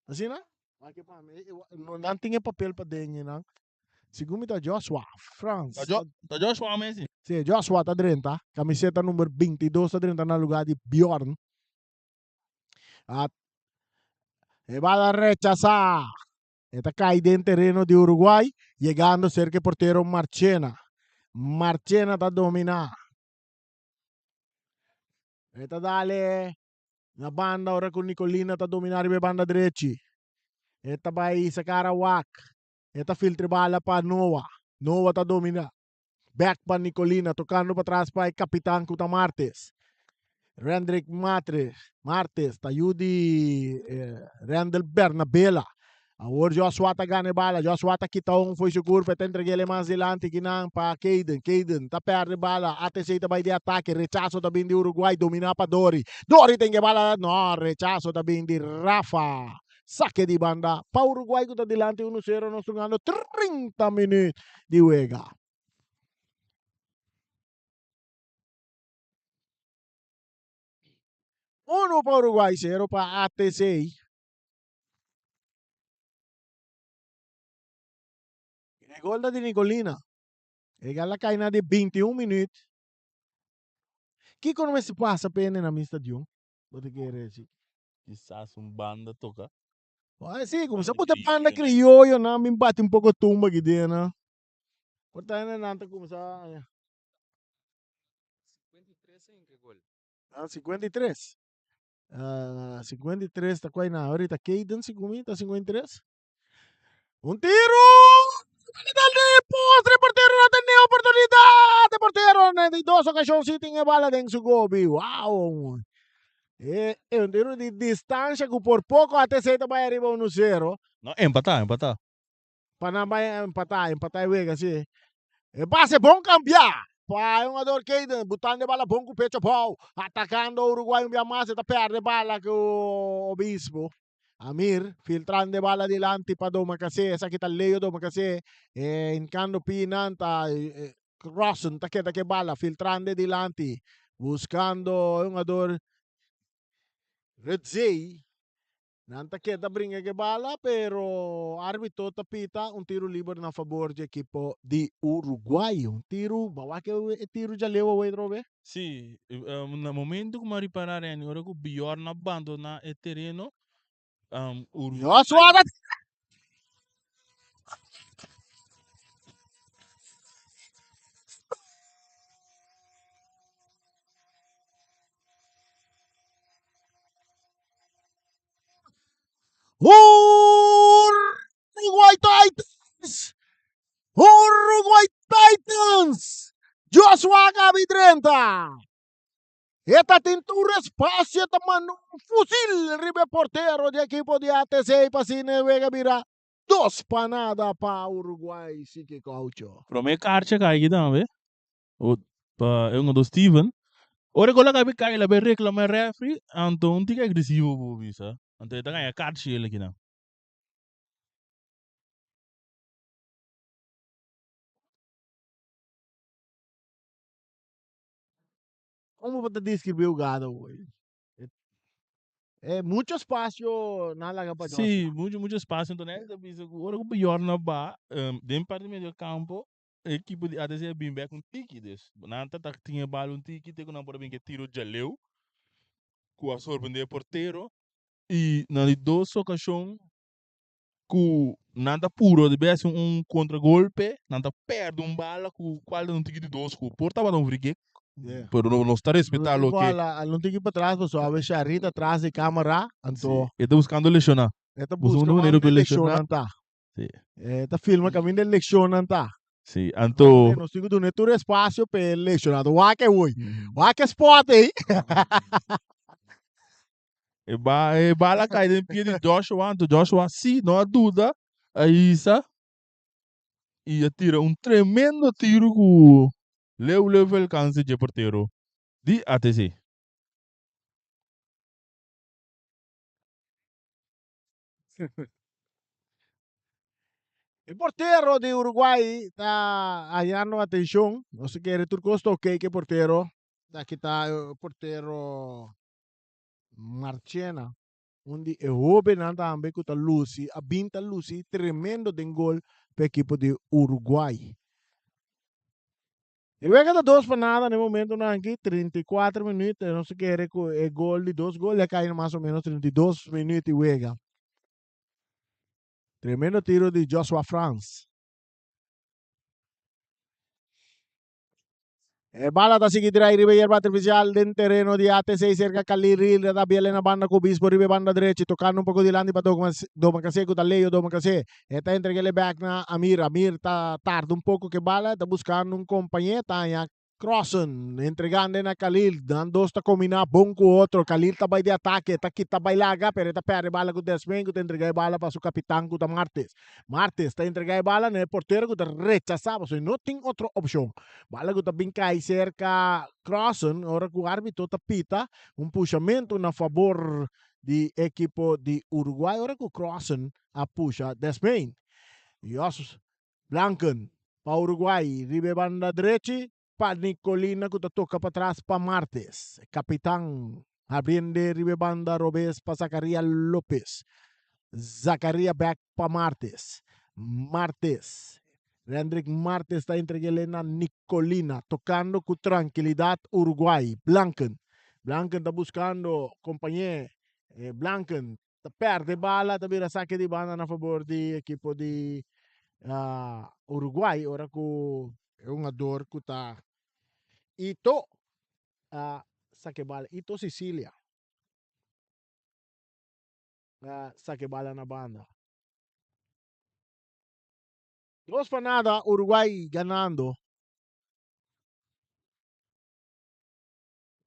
Asina? Wak pa mi. No, nan tin e papel pa den nan. Segun mi ta Joshua, Frans. Ta, jo, ta Joshua Messi. Si, Joshua ta drenta. Camiseta number 22 ta drenta na lugar di Bjorn. Ah, e bala rechasa. E ta kai den tereno di Uruguay, yegando cerca e portero Marchena. Marchena ta domina. E ta dale Na banda ora ku Nicolina ta dominá riba e banda drechi. E ta bai sacar a wak. E ta filtra e bala pa Noah. Noah ta dominá. Bek pa Nicolina tokando patras pa e kapitan ku ta Martes. Rendrick Matre, Martes ta yu di Rendel Bernabela. Awor Joshua ta gana e bala. Joshua ta kita un fo'i su kurpa. E ta entreg'el e mas dilanti kinan pa Kayden. Kayden ta pèrdè bala. ATC ta bai di atake. Rechaso ta bin di Uruguay dominá pa Dori. Dori tin ke bala. No, rechaso ta bin di Rafa. Sake di banda pa Uruguay ku ta dilanti uno sero. Nos tungando 30 minüt di wega. Uno pa Uruguay, sero pa ATC. E gol ta di Nicolina. E gol a kai na di 21 minuut. Kiko no mester pasa p'e na mi stadion? Bo ta kere si? Kisas un banda toka. Ay, sí, kumsa bo ta banda crioyo nan bin bati un poko tumba aki den nan. Por ta nan ta kumsa. 53 en ke gol. Ah, 53. Ah, 53 ta kwai na ahorita Caden si kumi ta 53. Un tiro! Dal de postre, portero no tiene oportunidad. De portero en di dos ocasión sí tiene bala den su gobi. Wow! Eh, eh, un tiro di distancia ku por poco ATC ta bai arriba 1-0. No, empatá, empatá. Pa nan bai empatá, empatá e wega, sí. E pase bon cambiá pa e hungador Kayden, butando e bala bon ku pecho abou, atakando Uruguay un bia mas, e ta perde bala ku Obispo. Amir filtrando e bala dilanti pa Domacassé, esaki ta Leo Domacassé, e hincando pinan ta Rossen ta keda ku e bala, filtrando e dilanti, buscando e hungador Rudzey. Nan ta keda bringa ke bala, pero arbitro ta pita un tiro liber na fabor dje ekipo di Uruguay. Un tiro, bo a wak e tiro djaleu awey trobe? Sí, na momento ku mi a ripará Renny, ora ku Bjorn a bandoná e tereno, Uruguay. Joshua ta Uruguay Titans! Uruguay Titans! Joshua Gabi drenta! E ta tin tur espacio, ta manda un fusil riba e portero di ekipo di ATC pa asina e wega bira 2-0 pa Uruguay, Siki Caucho. Prome karchi a kai aki tambe. Pa e hungador Steven. Ora e gol a kabi kai el a bay reclama e refri anto un tiki agresivo bo bisa. Anto e ta gaña karchi el akinan. Como bo ta describi hugada hoy? Mucho espacio nan laga pa Joshua. Si, mucho mucho espacio. Anto nan ta bisa cu ora cu Bjorn a ba den parti medio campo E ekipo di ATC a bin bek un tiki, dus nan ta ta tin e bal un tiki te ku nan por a bin ke tiro djaleu ku a sorprende e portero i na di dos okashon ku nan ta puro di bes un kontragolpe nan ta pèrdè un bala ku kual ta un tiki di dos ku por tabata un free kick pero nos ta respetá loke. Un tiki patras pasobra awe Sharry ta tras di kamera anto. E ta buskando leshoná. E ta buska manera ku leshonnan ta. Sí. E ta filma caminda e leccionnan ta. Sí, anto. Nos tin cu duna tur espacio pa e leccionnan. Wak e hoy. Wak e spot ey. E ba e bala cay den pie di Joshua, anto Joshua sí no a duda, a hisa y a tira un tremendo tiro cu leu leu fe alcance dje portero di ATC. E portero di Uruguay ta hallando atencion. Nos ta kere tur cos ta ok cu e portero. Aki ta e portero Marchena, un di e hobennan tambe cu ta luci, a bin ta luci tremendo den gol pa e ekipo di Uruguay. E wega ta 2-0 na e momentonan aki, 34 minuut, nos ta kere cu e gol di dos gol a cay na mas o menos 32 minuut di wega. Tremendo tiro di Joshua Frans. E bala ta sigui drai riba yerba artificial den tereno di ATC cerca Khalil Ril ta biel na banda cu Obispo riba e banda drechi tocando un poco dilanti pa Domacassé cu ta Leo Domacassé. E ta entreg'el e bek na Amir. Amir ta tarda un poko ku e bala, e ta buskando un kompañé, ta haña Crossen, entregando na Khalil. Nan dos ta kombiná bon ku otro. Khalil ta bai di atake, e ta kita bai laga, pero e ta pèrdè e bala ku Desmain ku ta entregá e bala pa su kapitan ku ta Martes. Martes ta entregá e bala na e portero ku ta rechasá pasobra e no tin otro opshon. Bala ku ta bin kai serka Crossen ora ku árbitro ta pita un pushamentu na fabor di ekipo di Uruguay ora ku Crossen a pusha Desmain. Jos Blanken pa Uruguay riba e banda drechi pa Nicolina ku ta toka patras pa Martes. Kapitan habriende riba e banda robes pa Zacaria Lopez. Zacaria bek pa Martes. Martes. Rendrick Martes ta entreg'el na Nicolina tokando ku trankilidat Uruguay. Blanken. Blanken ta buskando kompañé. Blanken ta perde bala ta bira sake di banda na fabor di ekipo di Uruguay ora ku e hungador ku ta Ito a sake bala Ito Sicilia a sake bala na banda 2-0 Uruguay ganando.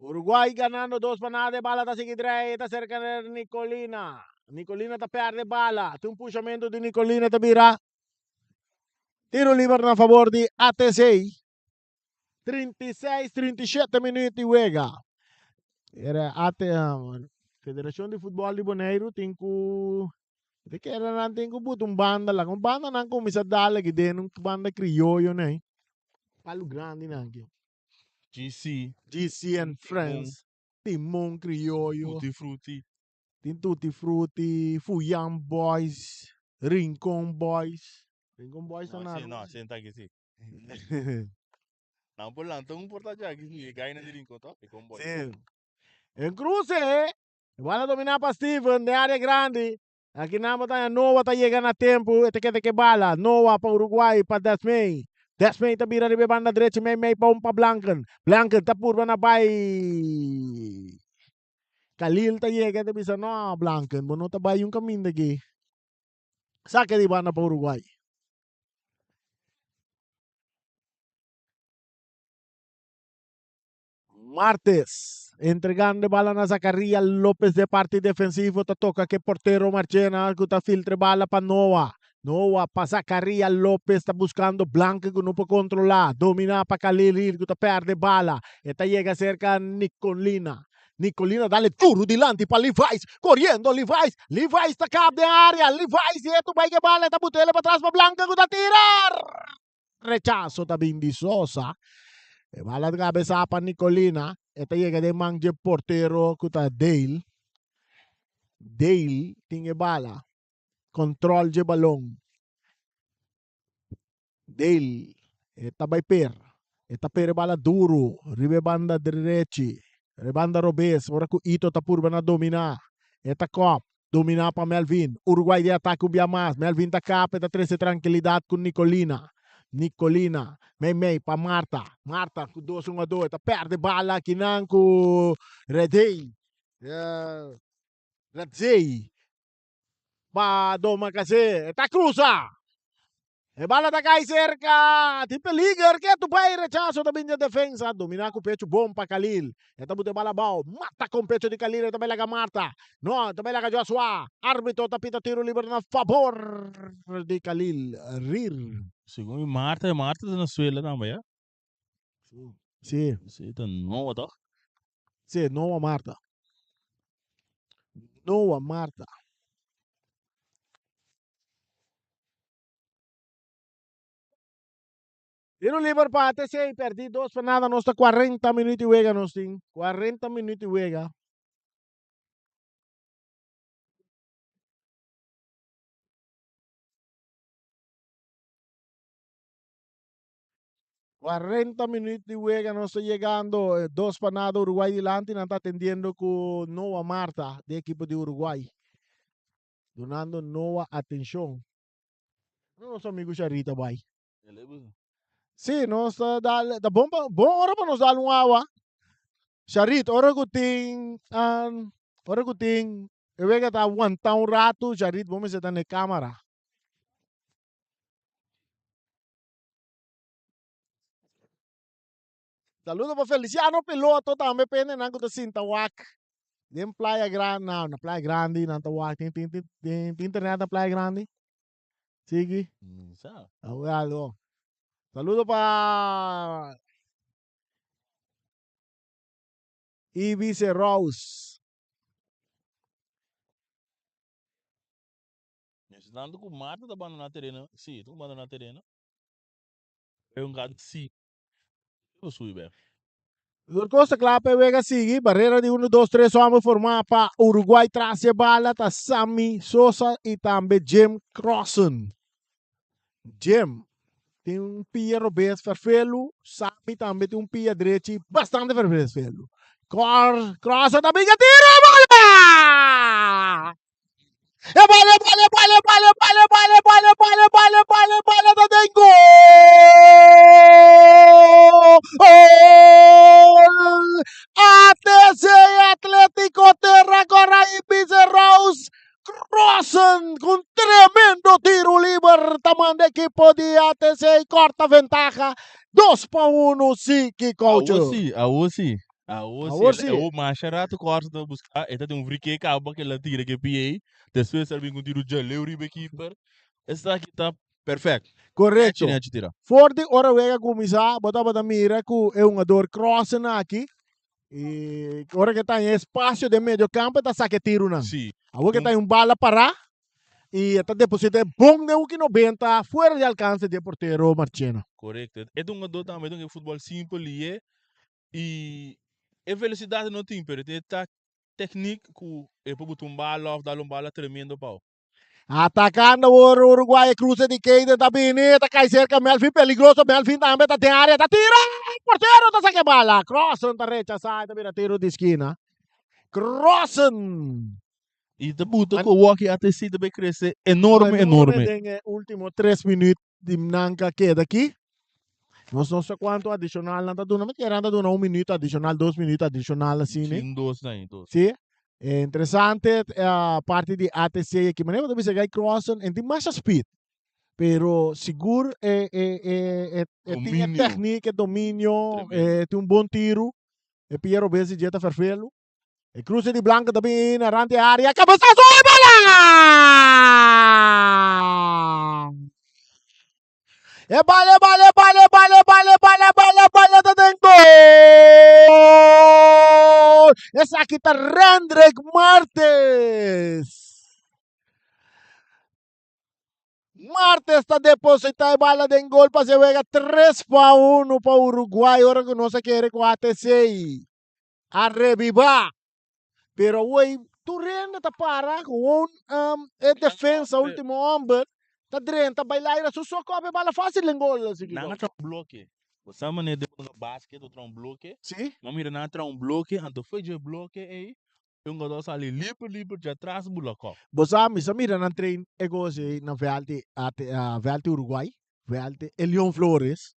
Uruguay ganando 2-0, e bala ta sigui drei, ta cerca de Nicolina. Nicolina ta perde bala, tin un pushamento di Nicolina ta bira tiro liber na favor di ATC. 36, 37 minuut di wega. Era AT, Federacion di Futbol di Boneiru tin ku de kera nan tin ku buta un banda laga un banda nan kuminsá dal aki den un banda krioyo nei. Palu grandi nan aki. GC. GC and Friends, Timon Crioyo. Tutti Frutti. Tin Tutti Frutti, Fuyan Boys, Rincon Boys. Rincon Boys ta No, na sí, no, senta aki sí. Nan por lanta un porta djaki sí, e gainan di Rincon to, Rincon Boys. Sí. En cruce, bala domina pa Steven den área grandi. Aki nan bo ta Noah ta yega na tempu, e ta keda ke bala. Noah pa Uruguay pa Desmay. Desmay ta bira riba e banda drechi mei mei pa un pa Blanken. Blanken ta purba na bai. Khalil ta yega e ta bisa no Blanken bo no ta bai un kaminda aki. Saka di banda pa Uruguay. Martes entregando e bala na Zacaria Lopez de parti defensivo ta toca ke portero Marchena cu ta filtra e bala pa Noah. Noah pa Zacaria Lopez ta buscando Blanke cu no por controla. Domina pa Khalil Hill cu ta perde bala. E ta yega cerca Nicolina. Nicolina dale duro dilanti pa Levi's. Coriendo Levi's. Levi's ta kap den area. Levi's y etu bai ke bala e ta butele patras pa Blanke cu ta tira. Rechaso ta bin di Sosa. E bala kabesa pa Nicolina. E ta yega den man dje portero ku ta Dale. Dale tin e bala. Control dje balon. Dale e ta bai per. E ta per e bala duro riba e banda drechi. E banda robes ora ku Ito ta purba na domina. E ta kop. Dominá pa Melvin. Uruguay den atake un bia mas. Melvin ta kap, e ta trese trankilidat ku Nicolina. Nicolina, mei mei pa Marta. Marta ku dos hungadó, e ta pèrdè bala akinan ku Redey. Redzey pa Domacassé. E ta krusa. E bala ta kai serka. Tin peliger. Ketu bai rechaso ta bin dje defensa. Domina ku pechu bon pa Khalil. E ta buta e bala abao. Mata kon pechu di Khalil. E ta bai laga Marta. No, e ta bai laga Joshua. Arbitro ta pita tiro liber na fabor di Khalil Rir. Segun mi Marta, Marta ta na suela tambe ya. Si. Si, ta Noa toch? Si, Noa Marta. Noa Marta. Tiro liber pa ATC perdí dos pa nada nos ta 40 minuut di wega nos tin 40 minuut di wega. Cuarenta minuut di wega nos ta yegando dos pa nada Uruguay dilanti nan ta atendiendo cu Noah Marta di ekipo di Uruguay. Dunando Noah atencion. No nos amigo Sharita bai. Sí, nos ta dal, ta bon pa, bon ora pa nos dal un awa. Sharit, ora ku tin, um, ora ku tin, e wega ta aguanta un rato, Sharit, bo mester ta na e camera. Saludo pa Feliciano Piloto tambe pendenan ku ta sinta wak den Playa Grande, no, na Playa Grande nan ta wak, tin tin tin tin internet na Playa Grande? Sigui? Mi sa. Awel, Saludo pa Ibice Rose. Tanto ku Marta ta bandoná tereno, sí, ta bandoná tereno. E un gato sí. Lo subi bek. Tur kos ta kla pa e wega sigui. Barrera di uno, dos, tres homber formá pa Uruguay tras e bala ta Sammy Sosa i tambe Jim Crossen. Jim tin un pia robes ferfelu, Sammy tambe tin un pia drechi bastante ferfelu. Cor Crossen ta brinca tiro bala! E bala, e bala, e bala, e bala, e bala, e bala, e bala, e bala, e bala, e bala, e bala ta den gol! Gol! ATC Atlético Terra Cora y Bize Rose Crossen con tremendo tiro liber ta manda equipo di ATC corta ventaja 2 pa 1 sí ki coach. Awor sí, awor sí. Awor Awor si, si. e masha rato ku Arsenal ta buska, e ta tin un free kick kaba ku el a tira ku e pie. Despues el bin ku un tiro djaleu riba e keeper. Esaki ta perfect. Korekto. Nechi nechi tira. For di ora wega kuminsá, bo tabata mira ku e hungador Crossen aki, i ora ku e ta haña espasio den medio kampo e ta saka e tirunan. Si. Awor ku e ta haña un bala pará i e ta deposita e bon den hoeki 90 fuera di alkanse di e portero Marchena. Korekto. E ta un hungador tambe ta hunga futbòl simpel i e I e velocidad no tin, pero e ta techniek ku e por buta un bala of dal un bala tremendo pao. Atacando awor Uruguay, e cruce di Keiden ta bini, ta cai cerca Melvin, peligroso, Melvin tambe ta den area, ta tira, portero ta saca e bala, Crossen ta rechasa, ta bira tiro di skina. Crossen! Y ta buta cu awor aki ATC ta bay crece enorme, enorme. Den e ultimo tres minuut di nan ka keda aki. Nos no sa cuanto adicional nan ta duna, mi kere nan ta duna un minuut adicional, dos minuut adicional asina. Sí, dos na dos. Sí. Interesante parti di ATC aki. Manera bo ta bisa Guy Crossan en tin masha speed. Pero sigur e e e e e tin e techniek, e dominio, e tin un bon tiro. E pia robes di dje ta ferfelu. E cruce di Blanco ta bin rante area. Cabezazo e bola! E bala, e bala, e bala, e bala, e bala, e bala, e bala, e bala ta den gol! Esaki ta Rendrick Martes. Martes ta deposita e bala den gol pa se wega 3-1 pa Uruguay ora ku nos a kere ku ATC a rebibá. Pero awor tur hende ta para gewoon um, e defensa ultimo homber ta drenta bai laira su so kope bala fácil den gol así Nan a traha un bloke. Bo sa manera den hunga basket bo traha un bloke. Sí. Nan mira nan a traha un bloke anto fo'i dje bloke ei e hungador sali liber liber dje atras bula kòp. Bo sa mi sa mira nan train e gos ei na veld di veld di Uruguay, veld di Elion Flores.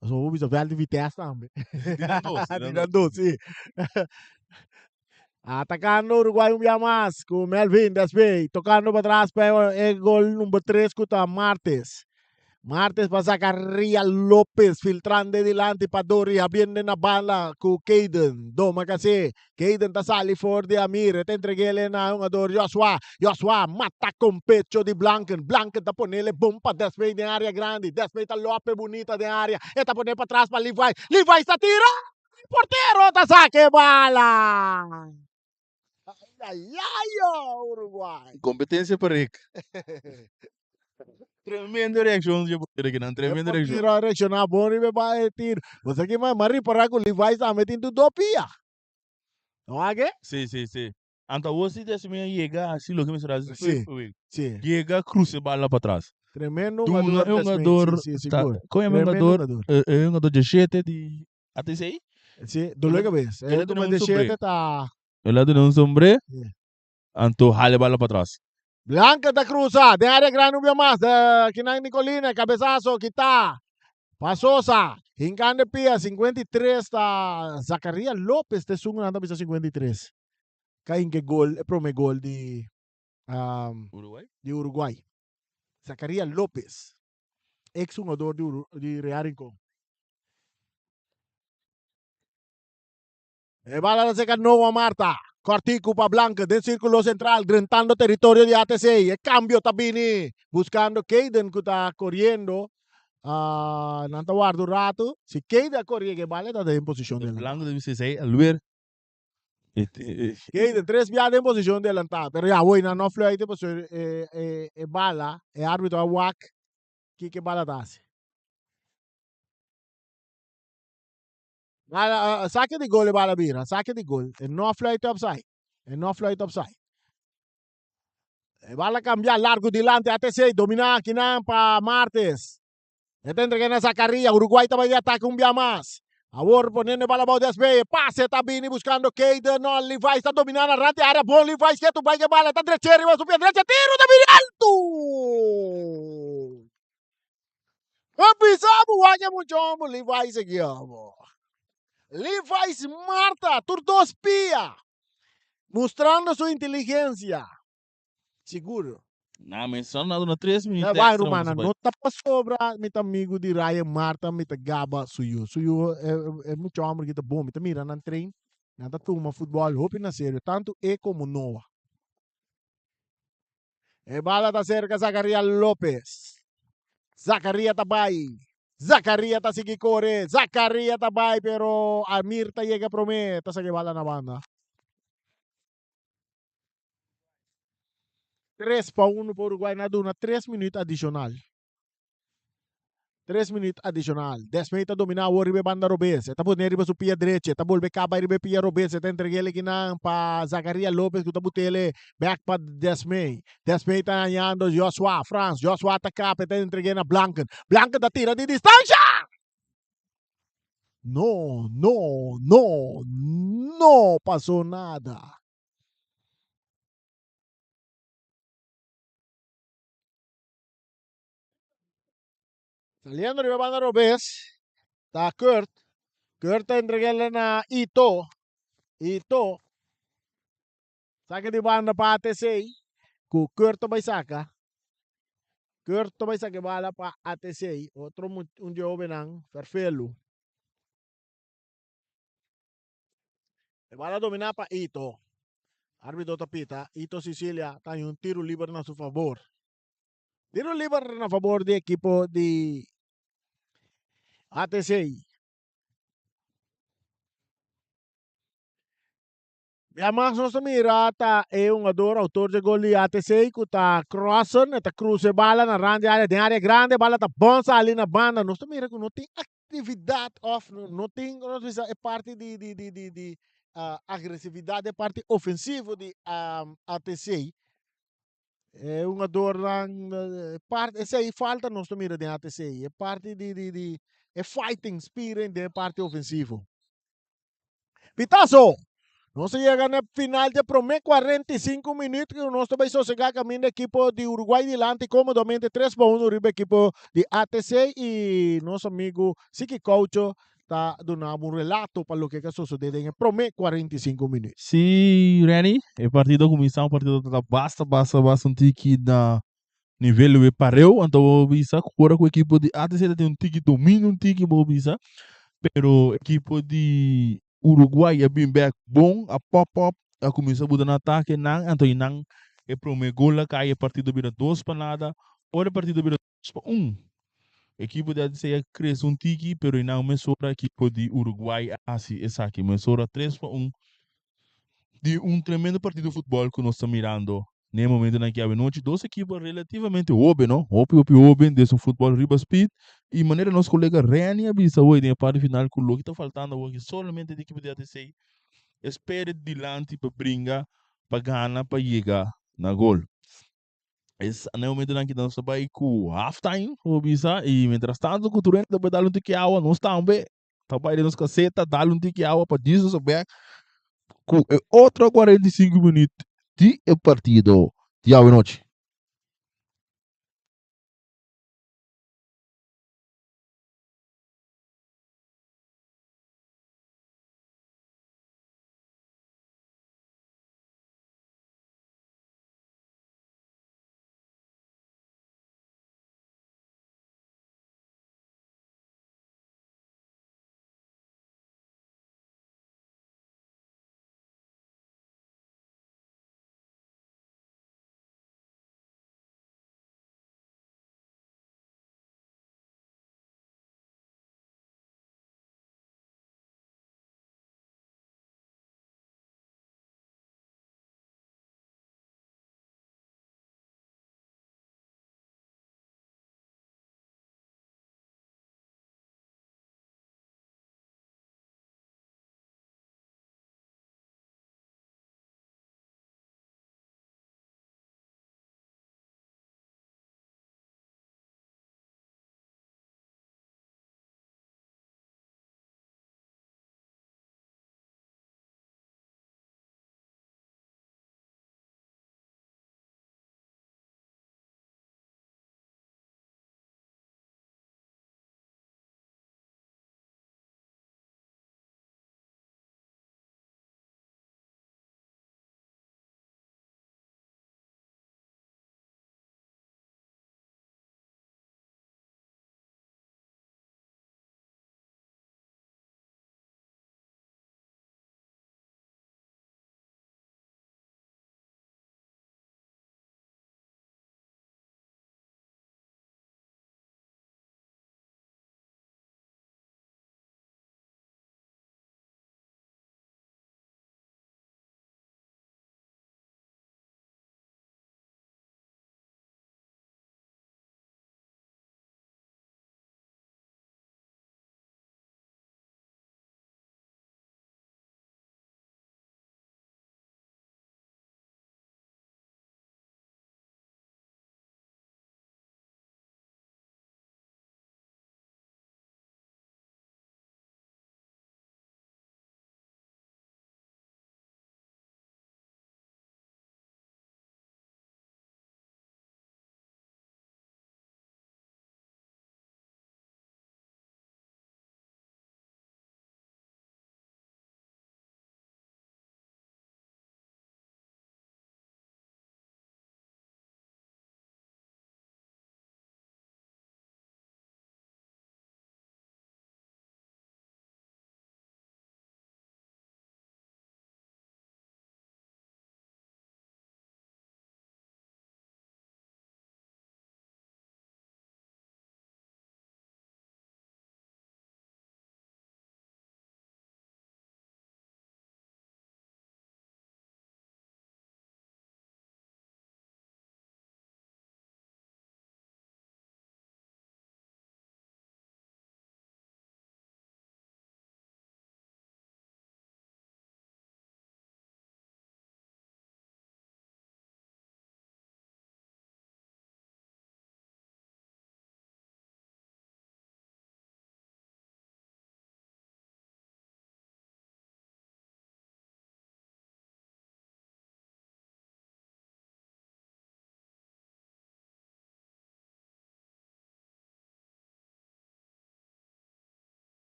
Pasobra bo bisa veld di Vitesse tambe. Di nan dos, di Di nan nan dos, sí. Atacando Uruguay un bia mas cu Melvin Despey tocando pa tras pa e gol number 3 cu ta Martes. Martes pa Zacaria Lopez filtrando dilanti pa Dori abriendo na banda cu Kayden. Doma casi. Kayden ta sali for di Amir. E ta entregele na hungador Joshua. Joshua mata con pecho di Blanken. Blanken ta ponele bon pa Despey den area grandi. Despey ta lope bunita den area. E ta pone pa tras pa Levi. Levi ta tira! Portero ta saca e bala! Ay, ay, ay, oh, Uruguay. Competencia pa Rick. Tremendo reaccion di portero kinan, tremendo reaccion. Portero a reacciona bon riba e bala e tiro. Bo sa ki ma ripara cu Levi tambe tin tur dos pia. No a ke? Si, si, si. Anto awor si des mi a yega hasi loke mi a hasi Si, si. Yega crusa e bala pa tras. Tremendo Duna hungador e hungador Si, si, ta, sigur. kon yama e Tremendo hungador? hungador. E e hungador diesshete di ATC? Si, dolor de cabeza. El E a duna numero un sombré. diesshete ta. El a duna un sombré, Si. anto hala e bala pa tras. Blanca ta cruza den area grandi un bia mas. Kinan Nicolina, cabezazo kita pa Sosa. Hincando e pia, 53 ta Zacaria Lopez ta esun ku nan ta bisa 53. Ka hinca e gol, e prome gol di um, Uruguay? di Uruguay. Zacaria Lopez, ex jugador di, Uru, di Real Rincon. E bala ta seca Noah Marta. Cortico pa Blanca den circulo central, drentando territorio di ATC. E cambio ta bini buscando Kaden cu ta corriendo. Uh, nan ta warda un rato. Si Kaden a corri e bala ta den posicion delantá. Blanco ta bisa esey alweer. Kaden tres bia den posicion delantá. Pero ya, hoy nan no fluite pasobra e, e, e bala, e arbitro a wak kiko e bala ta haci. Bala, uh, sake di gol e bala bira, sake di gol. E no fluit offside. E no fluit offside. E bala cambia largo dilante ATC, domina akinan pa Martes. E ta entrega na Zacaria, Uruguay ta bai ataque un bia mas. Awor poniendo e bala bou desbe, pase ta bini buscando Keiden, no, Levi's ta domina na rand di area, bon Levi's ketu bai ke bala, ta dreche riba su pia drecha, tiro ta bini alto! Bo bisa bo wak e mucha homber Levi's aki abo. Levi's Marta tur dos pia mustrando su inteligencia. Sigur. Na mi son na duna tres minüt Bai extra rumana bai. no ta pasobra mi ta amigu di Ryan Marta mi ta gaba su yu. Su yu e mucha homber ki ta bon mi ta mira nan train nan ta tuma futbol hopi na serio tantu e komo Noah. E bala ta cerca Zacaria Lopez. Zacaria ta bai. Zacaria ta sigui core. Zacaria ta bai pero Amir ta yega prome. Ta saca e bala na banda. 3-1 pa Uruguay. Na duna 3 minuut adicional. Tres minuut adishonal. Desmey ta dominá awor riba e banda robes. E ta pone riba su pia drechi. E ta bolbe kaba riba e pia robes. E ta entreg'el ekinan pa Zakaria Lopez ku ta but'el bèk pa Desmey. Desmey ta hañando Joshua Frans. Joshua ta kap. E ta entreg'é na Blanken. Blanken ta tira di distansha! No, no, no, no pasó nada. Saliendo riba banda robes ta Kurt. Kurt ta entreg'el na Ito. Ito. Saka di banda pa ATC. Ku Kurt ta bai saka. Kurt ta bai saka e bala pa ATC. Otro un di e hobennan, Ferfelu. E bala domina pa Ito. Arbitro ta pita. Ito Sicilia ta haña un tiro liber na su fabor. Tiro liber na fabor di ekipo di ATC. Bia mas nos ta mira ta e hungador autor dje gol di ATC ku ta Crossen, e ta cruza e bala na rand di area, den area grande, e bala ta bon sali na banda. Nos ta mira ku no tin actividad of no tin, nos bisa e parti di di di di di agresividad, e parti ofensivo di ATC. E hungadornan parti esei falta nos ta mira den ATC e parti di di di e fighting spirit den e parti ofensivo. Pitazo! Nos a yega na final dje prome 45 minuut ku nos ta bai sosega kaminda ekipo di Uruguay dilanti komodamente 3-1 riba ekipo di ATC i nos amigu Siki Coucho ta duna bo un relato pa loke ka sosode den e prome 45 minuut. Sí, Renny, e partido a kuminsá, un partido ta basta, basta, basta un tiki na nivel e pareu, anto bo bisa ku ora ku ekipo di ATC ta tin un tiki dominio un tiki bo bisa, pero ekipo di Uruguay a bin bek bon, a pop up, a kuminsá buta na atake nan, anto i nan e prome gol a kai, e partido bira dos pa nada, ora e partido bira dos pa un, Ekipo di ATC a krese un tiki, pero einan mesora ekipo di Uruguay a hasi esaki. Mesora 3-1 di un tremendo partido futbòl ku nos ta mirando na e momentonan aki awenochi. Dos ekipo relativamente hoben, no? Hopi hopi hoben den su futbòl riba speed. I manera nos kolega Renny a bisa awor den e parti final ku loke ta faltando awor aki solamente di ekipo di ATC e spera dilanti pa bringa pa gana pa yega na gol. Es na e momentonan ki nos ta bai ku half time, bo bisa, i mientras tanto ku tur hende ta bai dal un tiki awa, nos tambe ta bai den nos kaseta dal un tiki awa pa djis nos bek ku e otro 45 minuut di e partido di awe nochi.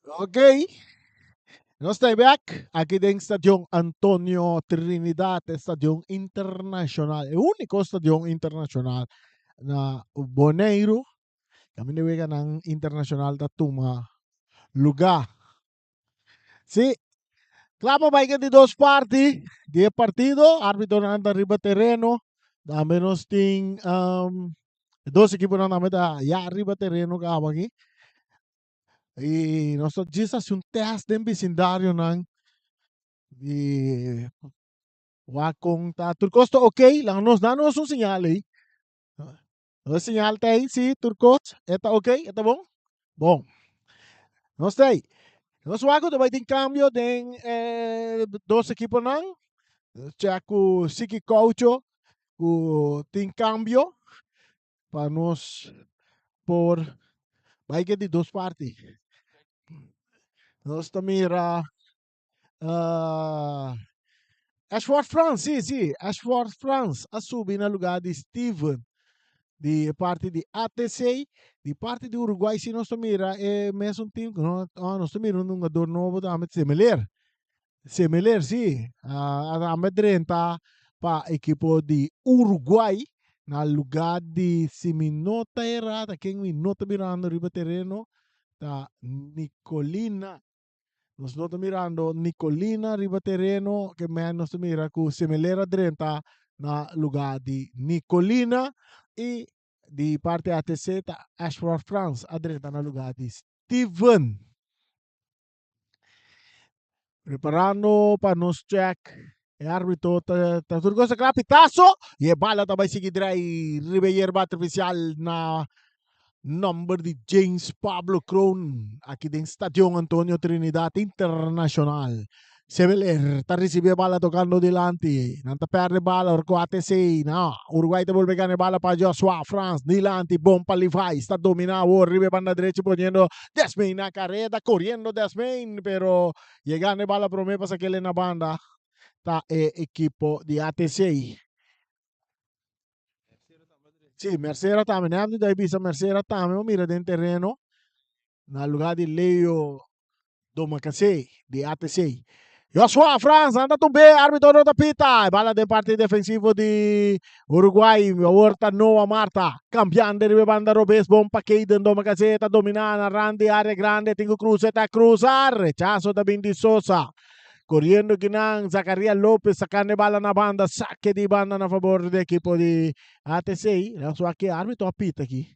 Ok. Nos ta back aki den Stadion Antonio Trinidad, e stadion internacional, e único stadion internacional na Boneiru. Caminda weganan internacional ta tuma lugar. Sí, kla pa bai di dos parti di e partido. Árbitonan ta riba tereno. Tambe nos tin um, dos ekiponan tambe ta ya riba tereno kaba aki. I nos ta djis hasi un test den bisindarionan di wak kon ta. Tur kos ta ok, laga nos da nos un señal ei. Nos señal ta ei, sí, tur kos e ta ok, e ta bon? Bon. Nos ta ei. Nos wak ku ta bai tin kambio den e dos ekiponan. Check ku Siki Koucho ku tin kambio pa nos por bai ke di dos parti. Nos ta mira uh, Ashford Frans, sí, sí, Ashford Frans a subi na lugar di Steven di parti di ATC, di parti di Uruguay si nos ta mira e mesun team, no, oh, nos ta mira un hungador nobo tambe, Semeler. Semeler, sí, a tambe drenta pa ekipo di Uruguay na lugar di, si mi no ta erra, ta ken mi no ta mirando riba tereno, ta Nicolina. Nos no ta mirando Nicolina riba tereno, ke men nos ta mira ku Semeler a drenta na lugar di Nicolina i di parti ATC ta Ashford Frans a drenta na lugar di Steven. Preparando pa nos check. E arbitro ta, ta tur cosa kla, pitazo. Y e bala ta bai sigui drai riba e yerba artificial na nomber di James Pablo Kroon aki den Stadion Antonio Trinidad Internacional. Sebeler ta ricibi e bala tocando dilanti. Nan ta perde bala ora cu ATC. No, Uruguay ta bolbe gana e bala pa Joshua Frans dilanti. Bon pa Levi's. Ta domina awor riba e banda drechi poniendo Desmain na careda. Coriendo Desmain pero yegando e bala prome pa sakele na banda ta e ekipo di ATC. Sí, Mercera tambe. Nèt mi bisa Mercera tambe. Bo mira den tereno na lugar di Leo Domacassé di ATC. Joshua Frans anda tumbe, arbitro no ta pita. E bala den parti defensivo di Uruguay. Awor ta Noah Marta. Cambiando riba e banda robes. Bon pa Keiden Domacassé. Ta domina na rand di area grande. Tin ku cruza, ta cruza. Rechazo ta bin di Sosa. Corriendo kinan Zacaria Lopez sacando e bala na banda. Saque di banda na favor di equipo di ATC. Laat aki arbitro a pita aki.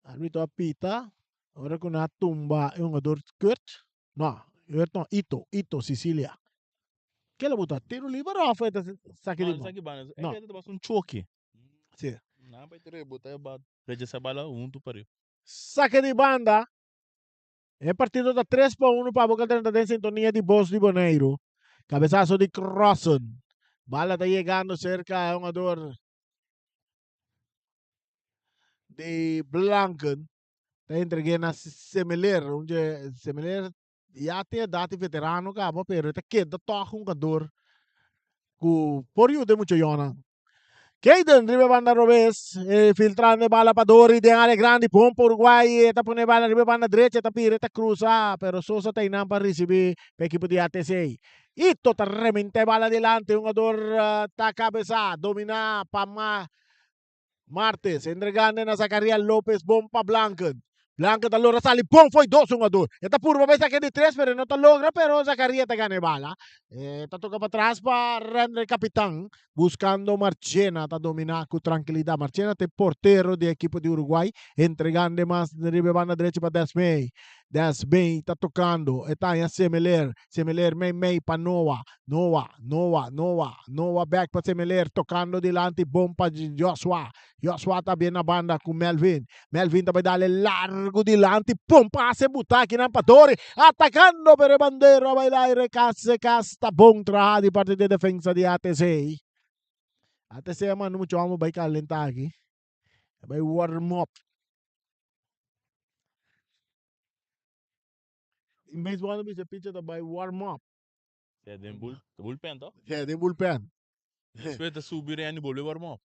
Arbitro a pita ora ku nan a tumba e hungador Kurt. No, Kurt no, Ito, Ito Sicilia. Ke lo buta? Tiro liber of e ta saki di No, saki banda. No. E ta basta un choke. Si. Nan bai te rebota e bat. Rechasa bala huntu pa riba. Sake di banda. E partido ta 3 pa 1 pa Boca drenta den sintonia di Bos di Boneiru. Cabezazo di Crossen. Bala ta yegando cerca e hungador di Blanken ta entreg'é na Semeler, un dje Semeler ya tin edat di veterano kaba pero e ta keda tòg un hungador ku por yuda e muchachonnan. Kayden riba e banda robes, e filtrando e bala pa Dori den área grandi, bon pa Uruguay, e ta pone e bala riba e banda drecha, e ta bira, e ta krusa, pero Sosa ta einan pa risibí pa ekipo di ATC. Ito ta reminta e bala dilanti, hungador ta kabesá, dominá pa Ma Martes, entregando na Zacaria Lopez, bon pa Blanken. Blanken ta logra sali bon fo'i dos hungador. E ta purba pa esaki di tres, pero e no ta logra, pero Zacaria ta gana e bala. E ta toka patras pa Rendre Capitan, buscando Marchena, ta domina cu trankilidad. Marchena ta e portero di ekipo di Uruguay, entregando mas riba e banda drechi pa Desmey. Desmey ta tocando, e ta haña Semeler, Semeler mei mei pa Noah, Noah, Noah, Noah, Noah bek pa Semeler, tocando dilanti bon pa Joshua, Joshua ta bien na banda cu Melvin, Melvin ta bay dale largo dilanti, bon pase buta akinan pa Dori, atacando pero e bandera a bay laire casi casi ta bon traha di parti di defensa di ATC. ATC a manda mucho amo bay calenta aki, bay warm up. In baseball nan bisa pitcher ta bai warm up. Ja, den bull, de bullpen toch? Ja, den bullpen. Despues ta subi Randy bolbe warm up.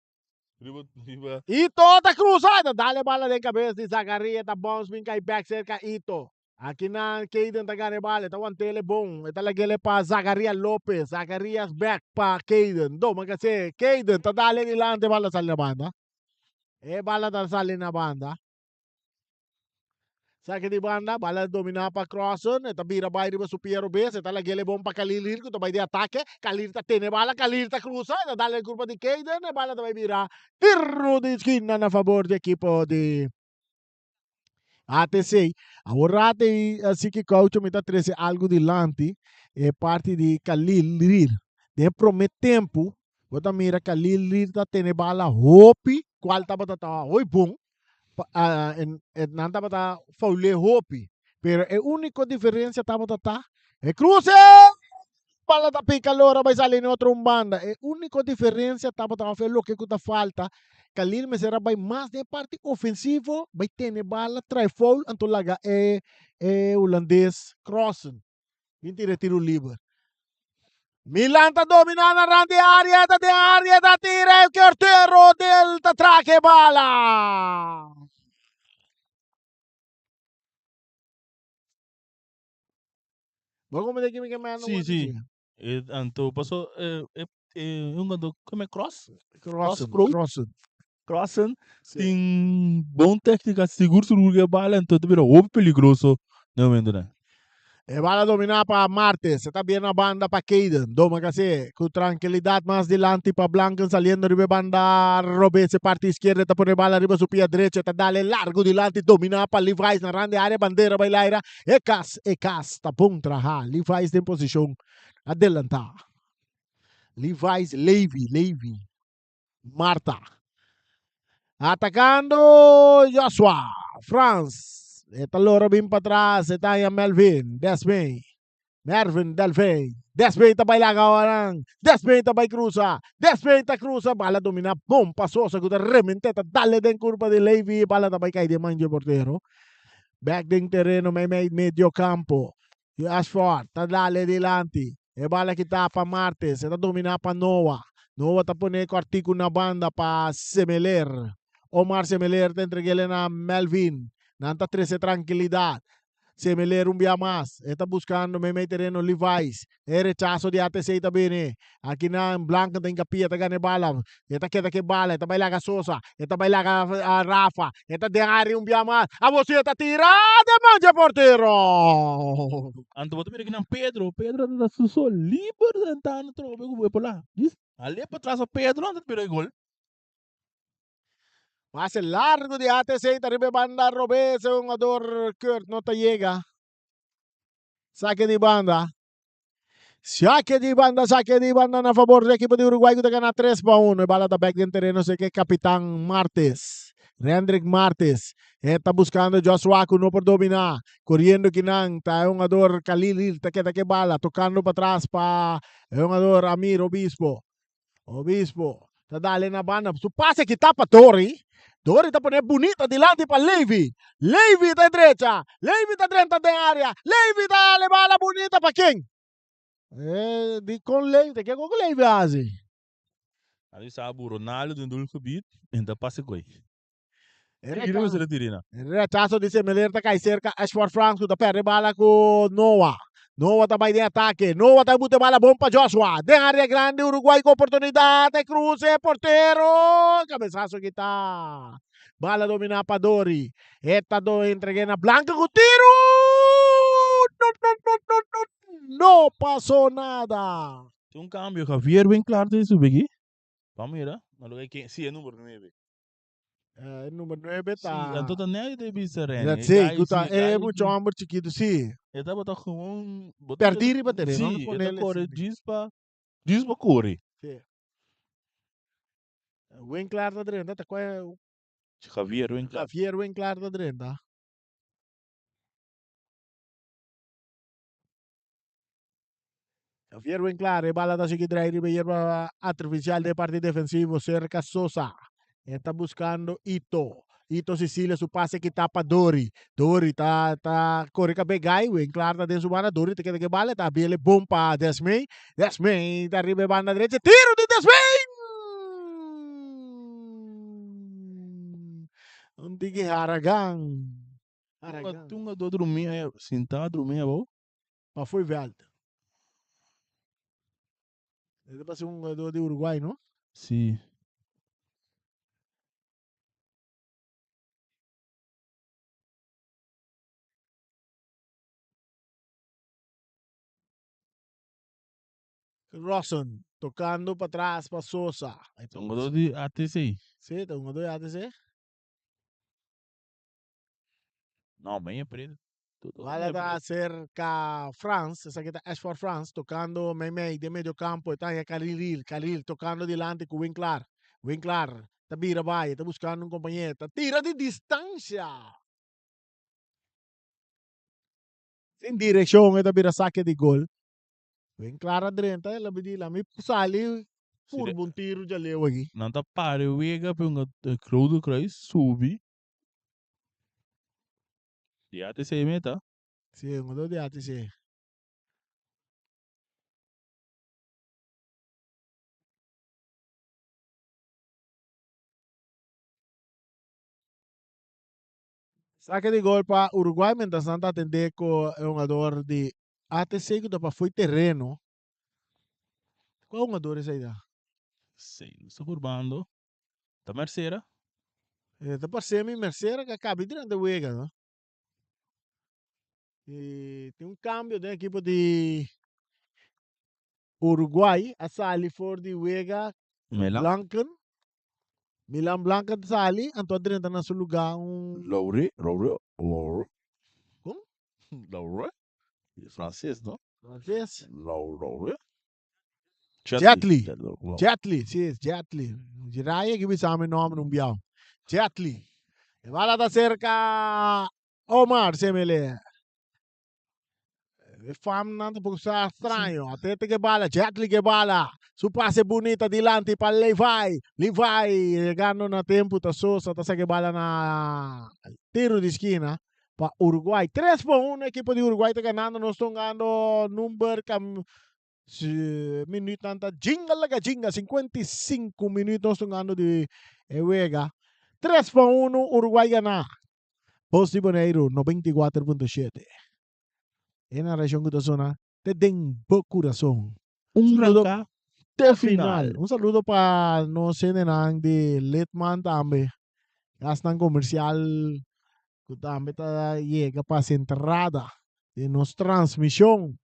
Riba, riba. Ito ta cruza, ta dale bala den cabeza di Zakaria, ta bounce bin kai back cerca Ito. Akinan Kayden ta gana e bal, e ta want'el bon, e ta lag'el pa Zacharias Lopez, Zacharias bek pa Kayden, doma kase, Kayden ta dal e dilanti, e bal ta sali na banda, e bal ta sali na banda. Saki di banda, bal a domina pa Crossan, e ta bira bai riba su pia robes, e ta lag'el e bon pa Khalil Hill ku ta bai di atake, Khalil ta tene bala, Khalil ta krusa, e ta dal den kurpa di Kayden, e bala ta bai bira tiro di skina na fabor di ekipo di ATC. Awor rato ei así ki Caucho mi ta trese algu dilanti, e parti di Khalil Rir. Den e prome tempu, bo ta mira Khalil Rir ta tene bala hopi, kual tabata ta hoy bon, nan tabata foul'é hopi, pero e úniko diferensia tabata ta e kruse! Bala ta pika lora bai sali na otro un banda. E úniko diferensia tabata òf e loke ku ta falta, Khalil mester a bai mas den e parti ofensivo, bai tene bala, trae foul, anto laga e e hulandes crossen. Bin tira e tiro liber. Milan ta domina na rand di área, ta den área, ta tira e portero del ta traka e bala. Bo como de kimi ke man Sí, sí. E, anto paso e, e, e un ganto come cross, Crossen, cross, crossen. crossen Sí. tin bon técnica, sigur sigur ke bala, anto ta bira hopi peligroso na momento nan. E bala dominá pa Martes. E ta bien na banda pa Kayden. Doma kase ku trankilidat mas dilanti pa Blanken saliendo riba e banda robes. E parti izquierda e ta pone bala riba su pia drecho. E ta dale largo dilanti dominá pa Levi's na rand di área. Bandera bai laira. E kas, e kas ta bon traha. Levi's den posishon adelantá. Levi's, Levi, Levi. Marta. Atacando Joshua. Frans. E ta lora bin patras. E ta haña Melvin. Desmay. Mervin Delfin. Desmay ta bai laga oran. Desmay ta bai cruza. Desmay ta cruza. Bala domina bon pa Sosa ku ta remente. Ta dale den curpa di Levy. Bala ta bai kai den man dje portero. Back den tereno meimei medio campo. Ashford ta dale dilanti. E bala kita pa Martes. E ta domina pa Noah. Noah ta pone kòrtiku na banda pa Semeler. Omar Semeler ta entreg'el na Melvin. Nan ta trese trankilidat. Semeler un bia mas. E ta buskando meimei tereno Levi's. E rechaso di ATC ta bini. Akinan Blanken ta hinkapia ta gana e bala. E ta keda ku e bala. E ta bai laga Sosa. E ta bai laga Rafa. E ta den área un bia mas. Abo si e ta tira den man dje portero. Anto bo ta mira kinan Pedro. Pedro ta su so liber den tano trobe ku e por la. Djis ale pa tras pa Pedro anto ta bira e gol. Pase largo di ATC ta riba e banda robes. E hungador Kurt no ta yega. Sake di banda. Sake di banda, sake di banda na fabor di ekipo di Uruguay ku ta gana 3-1. E bala ta bek den tereno seke kapitan Martes. Rendrick Martes. E ta buskando Joshua ku no por dominá. Koriendo kinan ta e hungador Khalil Hill ta keda ke bala tokando patras pa e hungador Amir Obispo. Obispo ta dale na banda. Su pase kita pa Dori. Dori ta pone bunita dilanti pa Levi. Levi ta drecha. Levi ta drenta den area. Levi ta dale bala bunita pa ken? Eh, di kon Levi, te ke kon Levi hasi? Ali sabu Ronaldo den doel gebied en ta pase koi. E Tiro mester a tira na. Rechazo di Semeler ta kai serka Ashford Franks ku ta perde bala ku Noah. Noah ta bai den atake. Noah ta bute bala bon pa Joshua. Den area grandi Uruguay ku oportunidat. E kruse portero. Kabesaso kita. Bala domina pa Dori. E ta do entregue na Blanco ku tiro. No, no, no, no, no. No pasó nada. Tin un cambio. Javier Winklar ta subi aki. Ban mira. Na lugar di ken? Si, e numero 9. Eh, number 9 Sí, ta. anto ta net de bisa René. Dat sí, ku ta e mucho homber chikitu, sí. E tabata gewoon Perdí riba tereno, Sí, e ta ponele kore así. djis pa djis pa kore. Sí. Winklar ta drenta, ta kue Javier Winklar. Javier Winklar ta drenta. Javier Winklar, e bala ta sigui drai riba yerba artificial den parti defensivo cerca Sosa. E ta buscando Ito. Ito Cecilia su pase kita pa Dori. Dori ta ta corre cabe gai. Winklar ta den su banda. Dori ta keda ke bala. Ta abriele bon pa Desmay. Desmay ta riba e banda derecha. Tiro di Desmay! Un tiki haragan. Arraigando. Tin un gadó drumí aya, sintá drumí abou. Pafó e vèlt. E ta parse un hugadó di Uruguay, no? Sí. Rossen tocando pa tras pa Sosa. Ta un hugadó di ATC. Sí, ta un hugadó di ATC. No, meña preto. Bala ta acerca Frans, esaki ta Ashford Frans tocando meimei den medio campo, e ta haña Khalil, Khalil tocando dilanti cu Winklar, Winklar ta bira bai, e ta buscando un compañero, ta tira di distancia. Sin direccion e ta bira saque di gol. Winklar a drenta, el a bidi lami sali purba un tiro djaleu aki. Nan ta pare wega pe un Rode Kruis subi. Di ATC meta. Sí, un otro di ATC. Saque di gol pa Uruguay mientras nan ta atende cu e hungador di ATC cu ta pa fo'i terreno. Cual hungador esey ta? Sí, nos ta purbando. Ta Mercera? E ta parse mi Mercera ku a kabi durante wega no. I tin un kambio den ekipo di Uruguay a sali for di wega Milan. Blanken. Milan Blanken sali anto a drenta na su luga un Laure, Laure, Laure. Kon? Laure? Franses no? Franses. Laure. Jetli. Jetli, si es Jetli. Jiraya ki bisa mi nombre un biao. Jetli. E bala ta cerca Omar Semele. E fam nan ta poco sa extraño. Atete ke bala, Jetli ke bala. Su pase bunita dilanti pa Levi. Levi llegando na tempo ta Sosa ta saca e bala na tiro di esquina pa Uruguay. 3 pa 1 equipo di Uruguay ta ganando. Nos ta hungando number cam Minuutnan ta jinga laga jinga, 55 minuut nos tungando di e wega. 3 pa 1 Uruguay gana. Bos di Boneiru 94.7. E narracion ku ta sona te den bo kurason. Un Saludo ranka te final. Un saludo pa nos hendenan di Litman tambe. Gasnan komersial ku tambe ta yega pa hasi entrada den nos transmishon.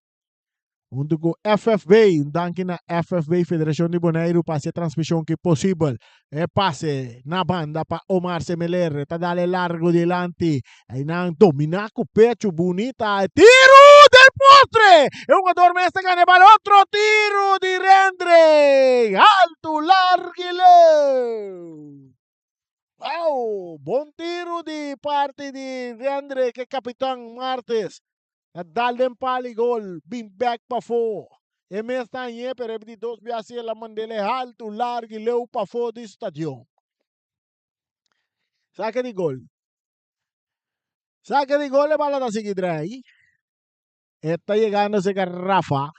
Huntu ku FFB, un danki na FFB Federashon di Boneiru pa hasi e transmishon ki posibel. E pase na banda pa Omar Semeler, e ta dale largo dilanti. Einan dominá ku pechu bunita. E tiru del postre! E hungador mes ta gana e bal. Otro tiru di Rendre! Altu, largu i leu! Wow! Bon tiru di parti di Rendre, ke kapitan Martes. A dal den pal y gol, bin bek pafó. E mes ta hañ'é, pero e di dos bia si el a mand'el haltu, largu y leu pafó di stadion. Sake di gol. Sake di gol e bala ta sigui drei. E ta yegando cerca Rafa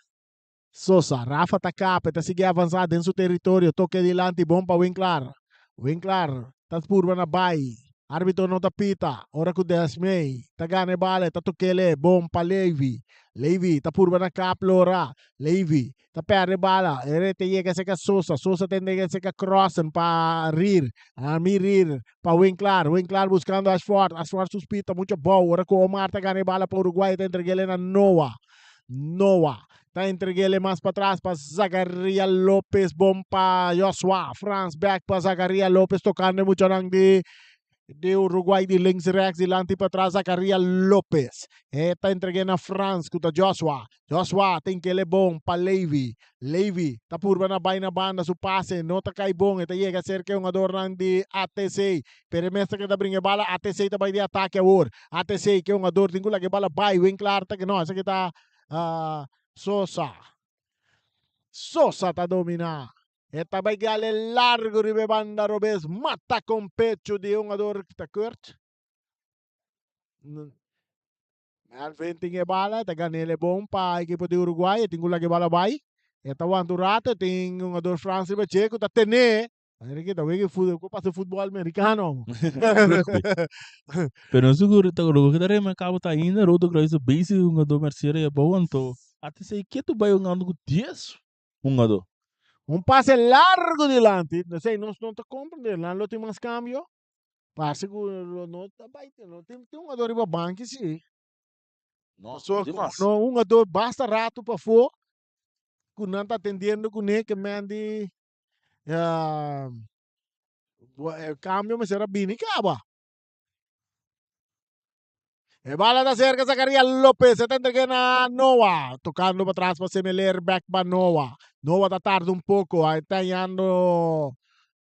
Sosa. Rafa ta kap, e ta sigui avansa den su teritorio. Toke dilanti bon pa Winklar. Winklar ta purba na bai. Arbitro no ta pita. Ora ku Desmey ta gana e bala e ta tok'el bon pa Levy. Levy ta purba na kap lora. Levy ta perde e bala. E rete yega serka Sosa. Sosa ta entrega serka Crossen pa Rir. Amir Rir pa Winklar. Winklar buskando Ashford. Ashford su spit ta mucho bou. Ora ku Omar ta gana e bala pa Uruguay e ta entreg'el na Noah. Noah ta entreg'el mas patras pa Zakaria Lopez. Bon pa Joshua. Frans back pa Zakaria Lopez tocando e muchanan di di Uruguay di links rechts dilanti patras Zakaria Lopez. E ta entreg'é na Frans ku ta Joshua. Joshua tin kele bon pa Levy. Levy ta purba na bai na banda su pase no ta kai bon. E ta yega serka e hungadornan di ATC. Pero e mes ta keda bringa e bala. ATC ta bai di atake awor. ATC ke hungador tin ku laga e bala bai. Winklaar ta no esaki ta Sosa. Sosa ta domina. E ta bai gale largo riba e banda robes. Mata con pecho di e hungador ta Kurt. Melvin tin e bala, ta gan'el e bon pa ekipo di Uruguay. E tin ku laga e bala bai. E ta wanta un rato. E tin hungador Frans riba dje ku ta tene. Manera ke ta wega e futbol, ku pasa futbol amerikano. Rugby. Pero no sigur ta lo ke ta remarcabel ta ainda Rodo Kruis ta bezig hungador Mercier ya bou anto ATC ketu bai hungando ku dies hungador. Un pase largo dilanti, no sé, nos no ta comprende, nan lo tin mas cambio. Parse ku lo no ta bai, no tin tin hungador riba banki si. No, Pasobra tin ku mas. no hungador basta rato pafó ku nan ta atendiendo kuné ke men di E cambio mester a bini caba. E bala ta cerca Zacaria Lopez. E ta entregue na Noah. Tocando pa tras pa Semeler. Back pa Noah. Noah ta tarda un poco. Ahí ta hallando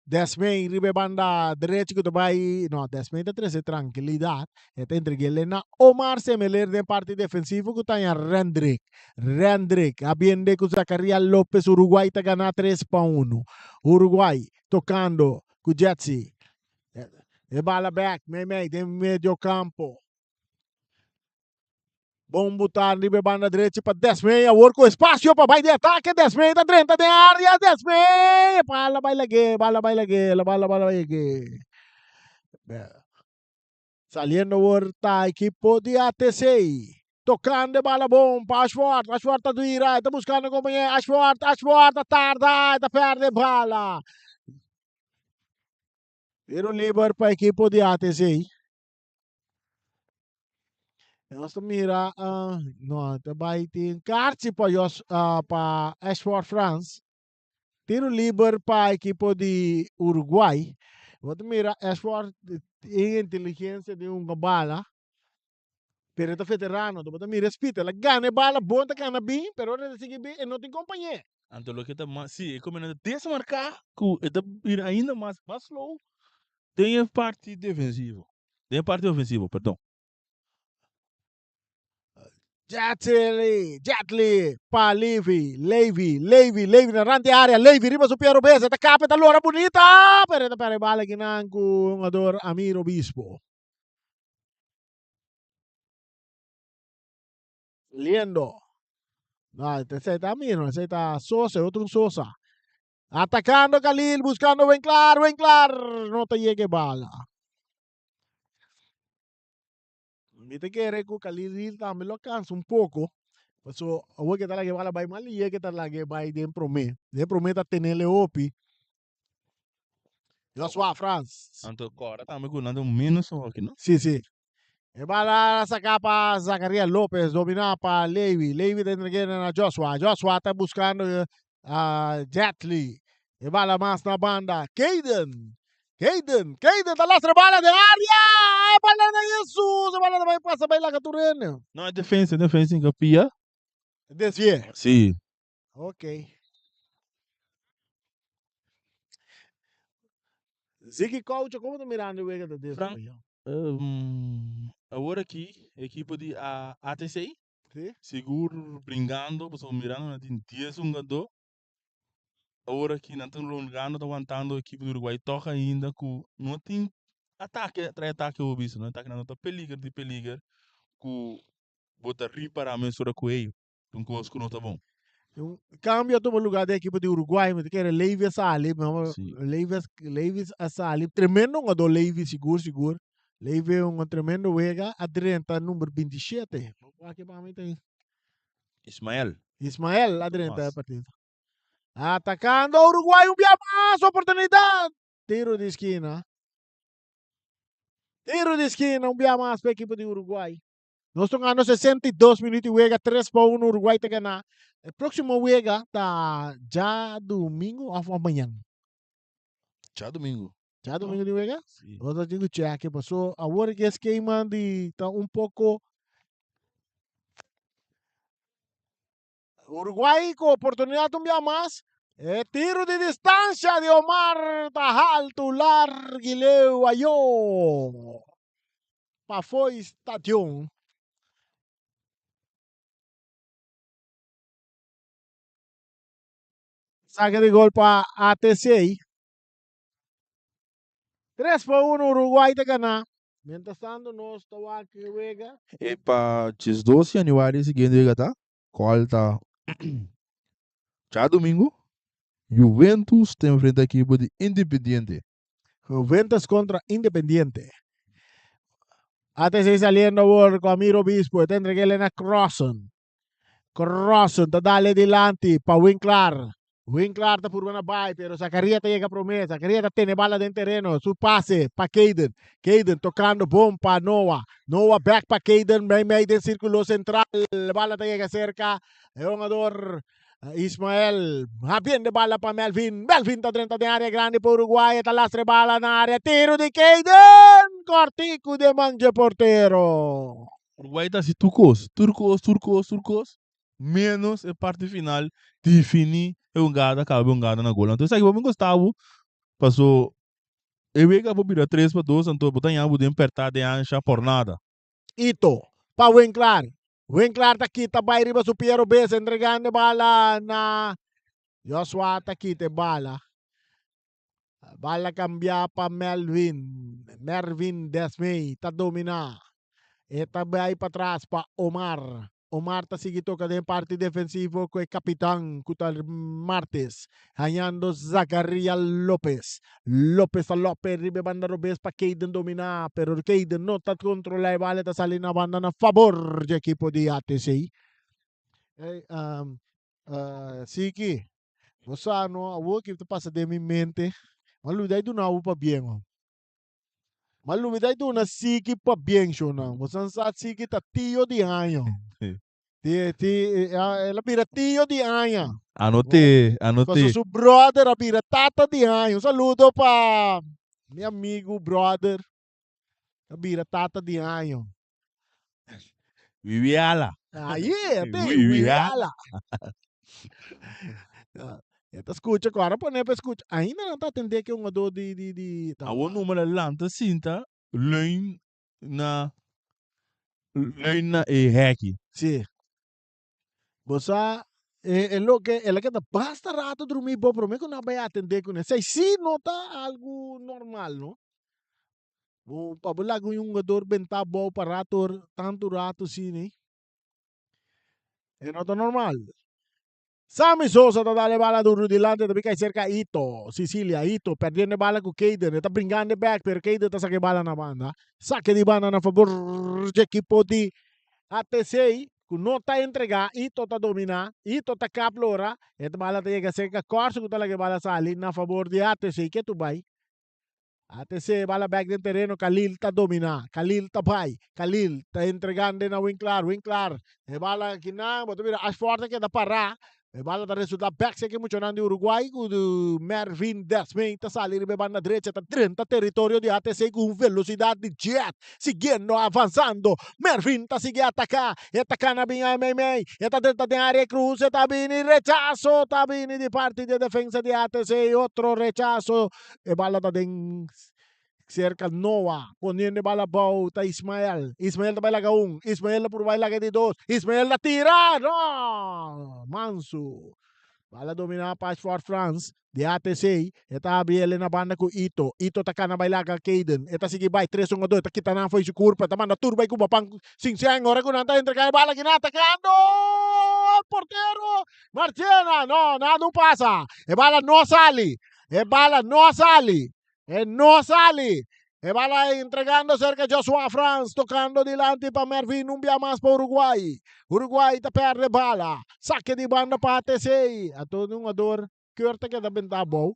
Desmay riba e banda derecho cu ta bay. No, Desmay ta trece tranquilidad. E ta entreguele na Omar Semeler den parti defensivo cu ta haya Rendrick. Rendrick a biende cu Zacaria Lopez. Uruguay ta gana 3-1. Uruguay tocando cu Jetsi. E bala back mei mei den medio campo. Bon buta riba e banda drechi pa Desmey. Awor cu espacio pa bay di atake. Desmey ta drenta den area. Desmey! Bala bay lage, bala bay lage, la bala bala bay lage. Saliendo awor ta equipo di ATC. Tocando e bala bon pa Ashford. Ashford ta dura, e ta buscando compañero. Ashford, Ashford ta tarda, e ta perde bala. Tiro liber pa equipo di ATC. Nos ta mira, uh, no, ta bai tin kaartje pa Jos, uh, pa Ashford Frans. Tiro liber pa equipo di Uruguay. Bo ta mira Ashford tin inteligencia di un bala. Pero ta veterano, bo ta mira speed, el a gana e bala, bon ta gana bin, pero ora el a sigui bin, e no tin compañe. Anto loke ta mas, si, e come na desmarca cu e ta bira ainda mas, mas slow Den e parti defensivo. Den e parti ofensivo, perdon. Jetli, Jetli, pa Levi, Levi, Levi, Levi na rand di area, Levi riba su pie robes, e ta kapa, e ta lora bunita, pero e ta perde bala kinan ku hungador Amir Obispo. Liendo. No, esei ta Amir, no, esei ta Sosa, e otro un Sosa. Atacando Khalil, buscando Winklar, Winklar no ta yega e bala. Mi ta kere ku Khalil Hill tambe lo cansa un poco. Paso awor ke ta laga e bala bai mal liye ke ta laga e bai den prome. Den prome ta tenele hopi. Joshua Frans. Anto kora tambe ku nan ta un menos hoki no? Si si. E bala saca pa Zacarías Lopez, domina pa Levi. Levi ta entregando na Joshua. Joshua ta buscando uh, Jetli. E bala mas na banda. Kaden. Kaden. Kaden ta lastra bala de área. E bala na Jesus. E bala ta pasa bay laga turene. No, e defensa, defensa in pia. Desvie. Si. Ok. Ziggy Couch, como ta mirando e wega ta des Frank, um, awor aki, ekipo di A- ATC, Sí. sigur bringando, pasobra mirando nan tin 10 hungadó. Awor aki nan ta logrando, ta wantando ekipo di Uruguay tòg ainda ku no tin atake, trae atake bo bisa, no atake nan no ta peliger di peliger ku bo ta ripará mesora ku ey Un kos ku no ta bon. Un cambio a tuma lugar den equipo di Uruguay. Mi ta kere Levy a sali. Sí. Levy, Levy a sali. Tremendo jugador Levy, sigur, sigur. Levy un tremendo wega. A drenta number 27. Wak pa mi tin. Ismael. Ismael a drenta Mas. e partido. Atacando Uruguay un bia mas. Oportunidad. Tiro di esquina. Tiro di esquina un bia mas pa equipo di Uruguay. Nos ta gana 62 minuut di wega, 3 pa 1 Uruguay ta gana. E próximo wega ta djadomingo of mañan? Djadomingo. Djadomingo di wega? Sí. Nos ta tin ku check paso awor ke skema di ta un poko Uruguay ku oportunidat un bia mas. E tiro di distansha di Omar ta haltu largu leu ayo pafó e stadion. Saque di gol pa ATC. 3-1 Uruguay ta gana. Mientras tanto nos ta wak e wega. E pa 12 januari siguiente wega ta, cual ta djadomingo. Juventus ta enfrenta ekipo di Independiente. Juventus kontra Independiente. ATC saliendo awor ku Amir Obispo. E ta entreg'é na Crossen. Crossen ta dale dilanti pa Winklar. Winklar ta purba na bai, pero Zakaria ta yega promé. Zakaria ta tene bala den tereno. Su pase pa Kayden. Kayden tokando bon pa Noah. Noah bek pa Kayden meimei den sirkulo sentral. Bala ta yega serka e hungador Ismael. Habiendo bala pa Melvin. Melvin ta drenta den área grandi pa Uruguay. E ta lastra e bala na área. Tiro di Kayden! Kòrtiku den man dje portero. Uruguay ta hasi tur kos, tur kos, tur kos, tur kos, menos e parti final defini e hungada, kaba e hungada na gol. Anto esaki bo mi gusta bo, paso e wega por bira tres pa dos, anto bo ta haña bo den pèrtá den ansha por nada. Ito pa Winklar. Winklar ta kita bai riba su pia robes entregando e bala na Joshua ta kita e bala. Bala kambia pa Melvin. Mervin Desmey ta dominá. E ta bai patras pa Omar. Omar ta sigui toka den parti defensivo ku e kapitan ku ta Martes. Hañando Zakaria Lopez. Lopez ta lope riba e banda robes pa Kayden dominá, pero Kayden no ta kontrolá e bala e ta sali na banda na fabor dje ekipo di ATC. Ey, um, Siki, bo sa no, awor ki ta pasa den mi mente, m'a lubida di duna bo pabien ho. M'a lubida di duna Siki pabien shownan. Bo san sa Siki ta tio di aña. Ti, ti, el a bira tio di aña. Anoté, anoté. Pasobra su brother a bira tata di aña. Un saludo pa mi amigu brother, a bira tata di aña. Wiwiala. Aye, te, Wiwiala. wiwiala. E ta scucha cu ahora pone pa scucha. Ainda nan ta atende ke hungador di di di ta. Awor numero lanta sinta leun na leun na e heki. Si. Bo sa e e loke el a keda basta rato drumi bo prome cu nan a bay atende cune. Esey si no ta algo normal no. Bo pa bo laga un hungador benta abou pa rato tantu rato asina e no ta normal. Sammy Sosa ta dal e bala duru dilanti ta bin kai serka Ito Sicilia. Ito perdiendo e bala ku Kayden. E ta bringando e bek pero Kayden ta saka e bala na banda. Sake di banda na fabor dje ekipo di ATC ku no ta entrega. Ito ta domina. Ito ta kap lora. E bala ta yega serka Corso ku ta laga e bala sali na fabor di ATC. Ke tu bai? ATC bala bek den tereno Khalil ta domina Khalil ta bai Khalil ta entregando na Winklar Winklar e bala kinan bo ta mira Ashford ta keda para e bala ta resulta bek seki muchanan di Uruguay ku Mervin Desmay ta sali riba e banda drecha ta drenta teritorio di ATC ku un velosidad di jet siguiendo avansando Mervin ta sigui ataka e ta kana bin ai mei mei e ta drenta den area cruz e ta bini rechaso ta bini di parti di e defensa di ATC otro rechaso E bala ta den cerca Noah, poniendo e bala abou ta Ismael. Ismael ta bai laga un, Ismael ta puru bai laga di dos, Ismael ta tira! No! Mansu. Bala domina pa Ashford Frans di ATC. E ta habri el na banda ku Ito. Ito ta kana bai laga Kayden. E ta sigui bai tres un a dos, e ta kita nan fo'i su kurpa, e ta manda tur bai ku bapan sin sèn. Ora ku nan ta entrega e bala kinan atakando! Portero! Marchena! No, nada no pasa. E bala no sali. E bala no a sali. E no a sali. E bala entregando cerca Joshua Frans, tocando dilanti pa Mervin, un bia mas pa Uruguay. Uruguay ta perde bala. Saque di banda pa ATC. Ato un jugador keur ta keda benta abou.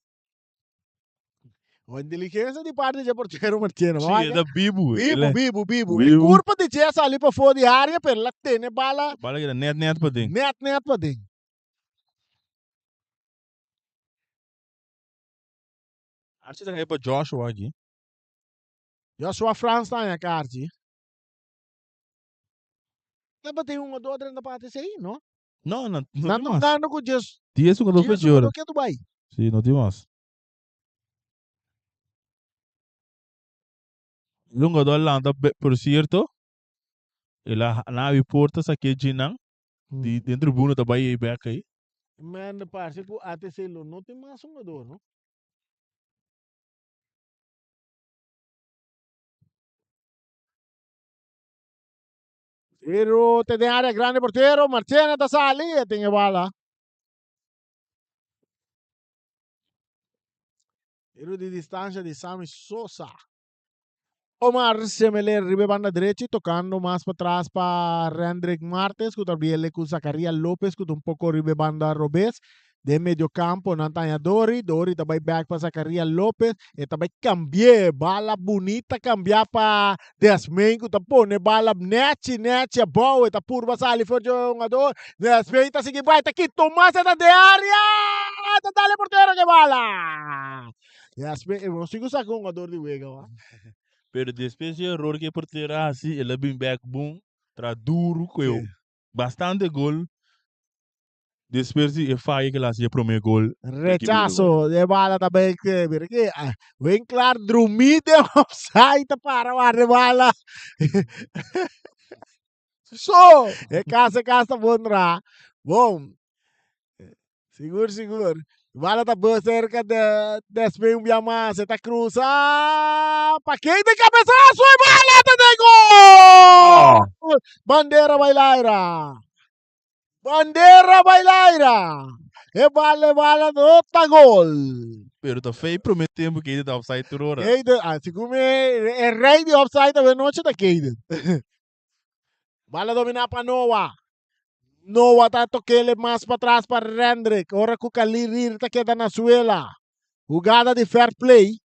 O inteligencia di parte dje portero Marchena. Sí, e ta bibu. Bibu, bibu, bibu. E curpa di dje a sali pafó di area, pero el a tene bala. Bala keda net net paden. Net net paden. Archie ta kai pa Joshua aki. Joshua Frans ta haña karchi. Tabatin un o dos drenta parti esei, no? No, no, no Nan tin mas. tocando cu djes Dies un o dos djes fecha ora. un ke tu bai. Sí, no tin mas. El hungador lanta, por cierto, el a nan abi porta saké djinan di den tribuna ta bai ei bek ei. Man, parse cu ATC lo no tin mas hungador, no? Tiro te den área grande portero, Marchena ta sali, e tin e bala. Tiro di distancia di Sammy Sosa. Omar Semeler riba e banda drechi tocando mas patras pa Rendrick Martens cu ta biele cu Zacaria Lopez cu ta un poco riba e banda robes. Den medio campo nan ta haña Dori. Dori ta bay back pa Zacaria Lopez. E ta bay cambi'e. Bala bunita cambia pa Desmain cu ta pone bala nechi nechi abou. E ta purba sali for dje hungador. Desmain ta sigui bay ta kita un mas e ta den area. Ta dale portero ke bala. Desmain, nos tin cu saca un hungador di wega wa. Pero despues di e error cu e portero a haci, el a bin back bon, tra duro cu e bastante gol. Despues di e faya ke el hasi e prome gol. Rechaso e bala ta bay ke mira ke Winklaar drumi den offside ta para warda e bala. So! E kas e kas ta bon tra. Bon. Sigur sigur. Bala ta bo cerca de Desmay un bia mas. E ta cruza. Pa ken de cabezazo e bala ta den gol! Bandera bay laira. Bandera bai laira! E bala e bala no ta gol. Pero ta fei prome tempo Keiden ta offside tur ora. Keiden, ah, segun mi e rei di offside awe noche ta Keiden. Bala domina pa Noah. Noah ta tokele mas patras pa Rendrick. Ora ku Khalil Rir ta keda na suela. Hugada di fair play.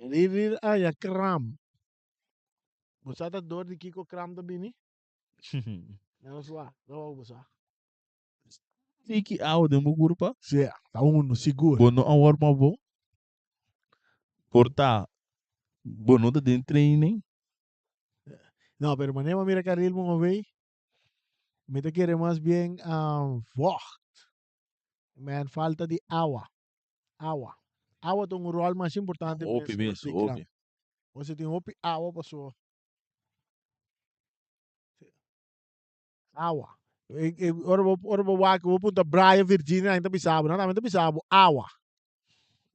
Ririr aya kram. Bo sa ta dor di kiko kram ta bini? Nos wak, no wak bo sa. Tiki awa den bo kurpa? Si, ta uno, sigur. Bo no a worma bo? Por ta bo no ta den training? No, pero manera bo mira Caril move, mi ta kere mas bien vocht. Men falta di awa. Awa. Awa ta un rol mas importante Hopi mes, di kram. hopi. Bo tin hopi awa paso awa. E, e, ora bo, ora bo wak, bo punta Brian Virginia, nan ta bisa bo, nan tambe ta bisa bo awa.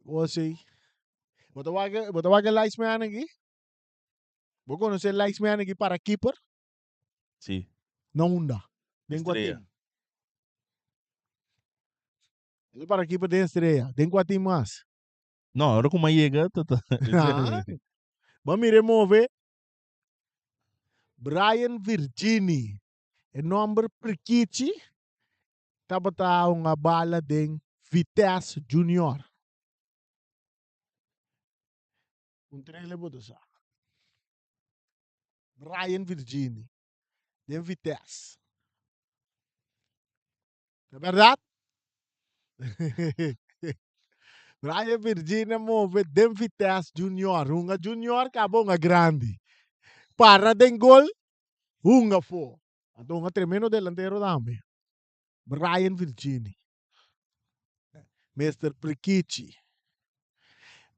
Bo si. Bo ta wak, bo ta wak e linesman aki? Bo konosé linesman aki para keeper? Sí. Na unda? Den kua Estrella. team? E para keeper den Estrella. Den kua team mas? No, ora ku m'a yega ta ta. Ah. Bo a mira e move. Brian Virgini. E nomber prikichi tabata un bala den Vitesse Junior. Un trele bo ta sa. Brian Virgini den Vitesse. Ta berdad? Brian Virgini a move den Vitesse Junior. Hunga Junior kaba hunga grandi. Para den gol, hunga afó. Anto hunga tremendo delantero tambe. Brian Virgini. Mister Prikichi.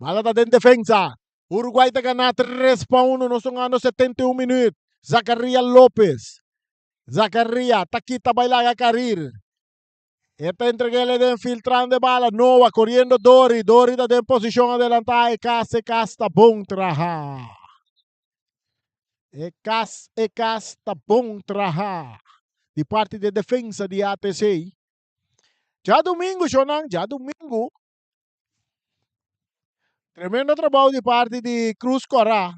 Bala ta den defensa. Uruguay ta gana 3 pa 1. Nos ta gana 71 minuut. Zacaria Lopez. Zacaria ta kita bai laga karir. E ta entregele den filtrando e bala. Noah corriendo Dori. Dori ta den posicion adelantá. E kas, e kas ta bon traha. E kas, e kas ta bon traha. Di parti de defensa di ATC. Djadumingu, shownan, djadumingu. Tremendo trabou di parti di Cruz Corá.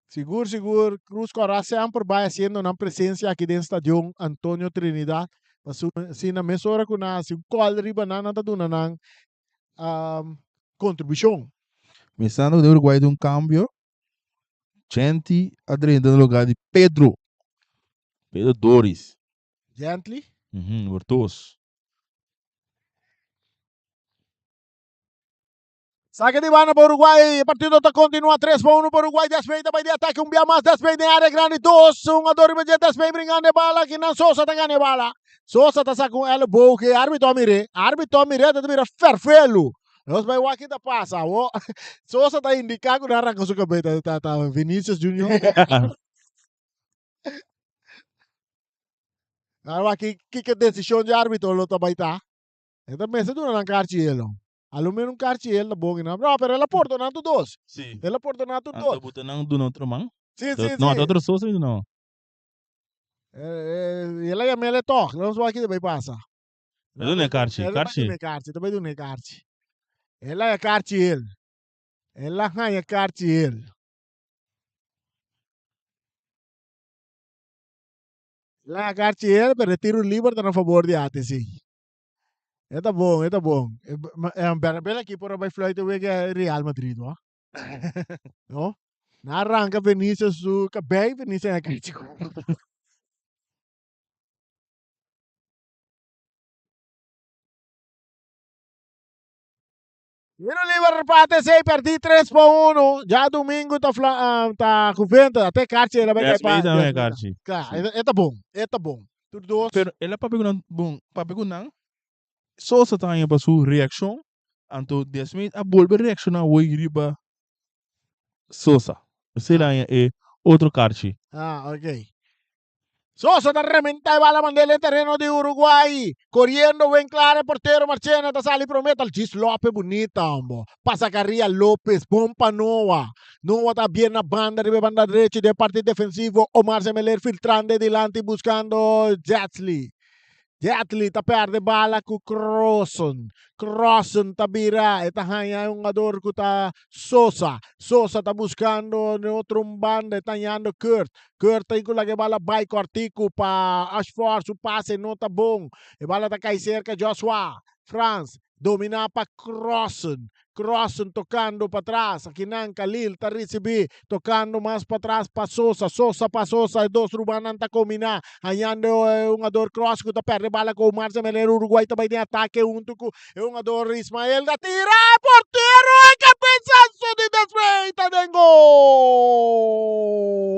Sigur, sigur, Cruz Corá semper bai haciendo nan presencia aki den Stadion Antonio Trinidad. Pasobra asina mesora cu nan haci un call riba nan, nan ta duna nan um, contribucion. Pensando cu den Uruguay tin un cambio, Genti a drenta na lugar di Pedro. Pedro Doris. Gently? Mhm, nummer dos. Saque di banda pa Uruguay. E partido ta continua 3 pa 1 pa Uruguay. Desmay ta bay di ataque un bia mas. Desmay den area grandi. Dos. Un jugador riba dje. Desmay bringando e bala. Kinan Sosa ta gana e bala. Sosa ta saca un elbow que arbitro a mire. Arbitro a mire. Ta mira fervelo. Nos bay wak kita pasa. Wo. Sosa ta indica cu nan arranca su cabeza. Ta, ta, ta Vinicius Junior. Nan wak ki, ki, ki decision di arbitro lo ta bay ta. E ta mester duna nan kaartje yelo. A lo menos un karchi el ta bon enough. No, pero el a pordoná tur dos. Sí. El a pordoná tur dos. Anto bo ta nan duna otro man? Sí, sí, No, sí. ta otro sosa mi duna. El a yam'é tòg. Nos wak ki ta bai pasa. El duna e karchi, El ta bai karchi. duna e karchi, el ta bai duna e karchi. El a haña karchi el. El a haña karchi el. El a haña karchi el, pero e tiro liber ta na fabor di ATC. E ta bon, e ta bon. Bernabel aki por a bai fluit wega Real Madrid, hoor. No? Na arranca Vinicius su cabei, Vinicius a karchi. Tiro liber pa ATC, perdí 3 pa 1. Ya domingo ta fla, ah, ta Juventus. Ate karchi el a bai Yes, pa. me tambe karchi. Claro, e ta bon, e ta bon. Tur dos. Pero el a papia ku nan, bon, papia ku nan, Sosa ta haña pa su reakshon, anto Desmond a bolbe reakshoná hoy riba Sosa. Esei el a haña e otro karchi. Ah, ok. Sosa ta rementa e bala mand'el den tereno di Uruguay. Coriendo wen clara e portero Marchena ta sali prome tal djis Lope bunita hombo. Pa Zacaria Lopez bon pa Noa. Noa ta bien na banda riba e banda drechi den parti defensivo Omar Semeler filtrando e dilanti buscando Jetsley. Jetli ta perde bala ku Krosen. Krosen ta bira, e ta haña e hungador ku ta Sosa. Sosa ta buskando den otro un banda, e ta hañando Kurt. Kurt ta ku laga e bala bai kòrtiku pa Ashford, su pase no ta bon. E bala ta kai serka Joshua. Frans dominá pa Krosen. Krosen tokando patras, akinan Khalil ta risibí, tokando mas patras pa Sosa, Sosa pa Sosa, e dos rumannan ta kombiná, hañando e hungador Kroos ku ta pèrdè bala ku Omar Semeler, Uruguay ta bai den atake huntu ku e hungador Ismael ta tira e portero e kabesaso di Desmeita den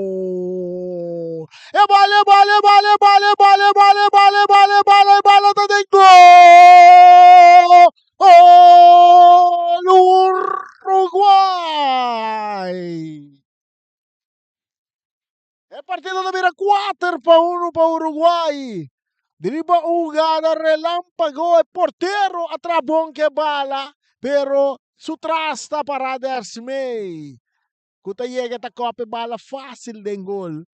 gol! E bala, e bala, e bala, e bala, e bala, e bala, e bala, e bala, e bala, e bala ta den gol! Gol Uruguay! E partido ta bira 4 pa 1 pa Uruguay. Riba un hugada relampago e portero a traha bon ke bala, pero su tras ta para Dersmey ku ta yega ta kòp e bala fásil den gol.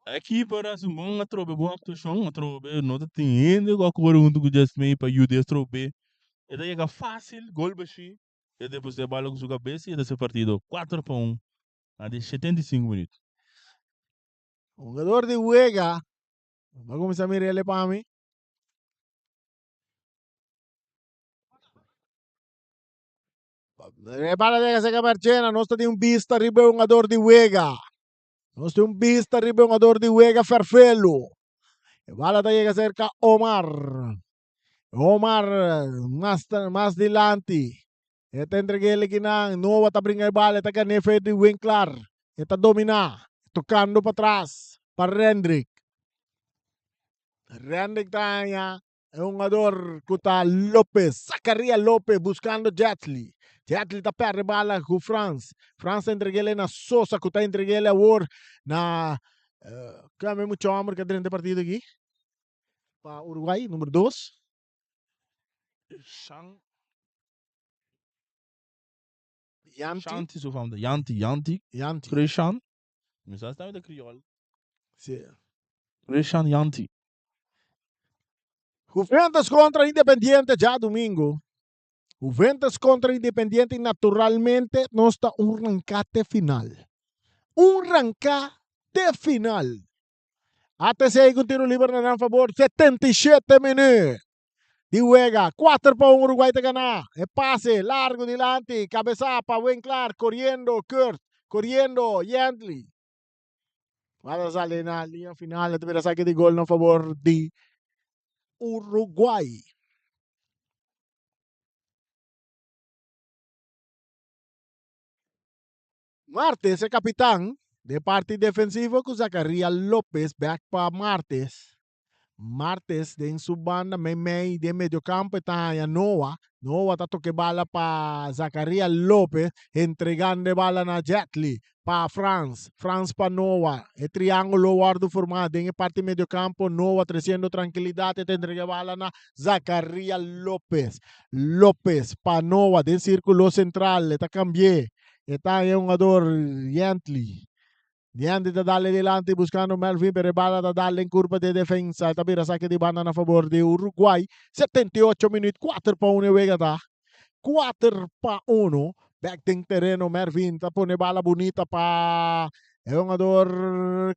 E keeper a hasi un bon atrobe, bon actuacion atrobe. No ta tin hende cu a core hunto cu Jasmine pa yuda e atrobe. E ta yega facil, gol bashi, e deposita e bala cu su cabeza y e ta haci e partido cuatro pa un na di 75 minuut. Hungador di wega, bo a cuminsa mira el pa mi. E bala llega cerca Marchena, nos ta tin un bista riba e hungador di wega. Nos tin un bista riba e hungador di wega Ferfelo. E bala ta yega cerca Omar. Omar mas, mas dilanti. E ta entreg'é kinan. Noah ta bringa e bala, e ta gané fe di Winklar. E ta dominá, tocando patras pa Rendrick. Rendrick ta haña E hungador ku ta Lopez, Zacaria Lopez buscando Jetli. Jetli ta perde bala ku Frans. Frans ta entreg'el na Sosa ku ta entreg'el awor na uh, kame mucho homber ku drenta partido aki pa Uruguay, number 2. Shan Yanti. Shanti su fam Yanti, Yanti. Yanti. Krishan. Mi sa sta de kriol. Si. Krishan Yanti. Juventus contra Independiente djadumingo. Juventus contra Independiente y naturalmente nos ta un rancate final. Un rancate final. ATC cu tiro liber na nan favor 77 minuut di wega. 4 pa 1 Uruguay ta gana. E pase largo dilanti, cabeza pa Winklar, coriendo Kurt, coriendo Yendley. Bala sali na linea final, ta bira saque di gol na favor di Uruguay. Martes e capitan de parti defensivo cu Zacaria Lopez back pa Martes. Martes den su banda meimei den mediocampo e ta haña Noa. Noa ta toca e bala pa Zacaria Lopez entregando e bala na Jetli pa Frans. Frans pa Noa. E triangulo wordo forma den e parti mediocampo. Noa treciendo tranquilidad e ta entrega e bala na Zacaria Lopez. Lopez pa Noa den circulo central e ta cambi'e. E ta haña e hungador Yentli. Dianti ta dale dilanti buscando Melvin, pero e bala ta dal den curpa di e defensa. E ta bira saque di banda na favor di Uruguay. 78 minuut, 4-1 e wega ta. 4-1. Back den tereno Mervin ta pone bala bunita pa e hungador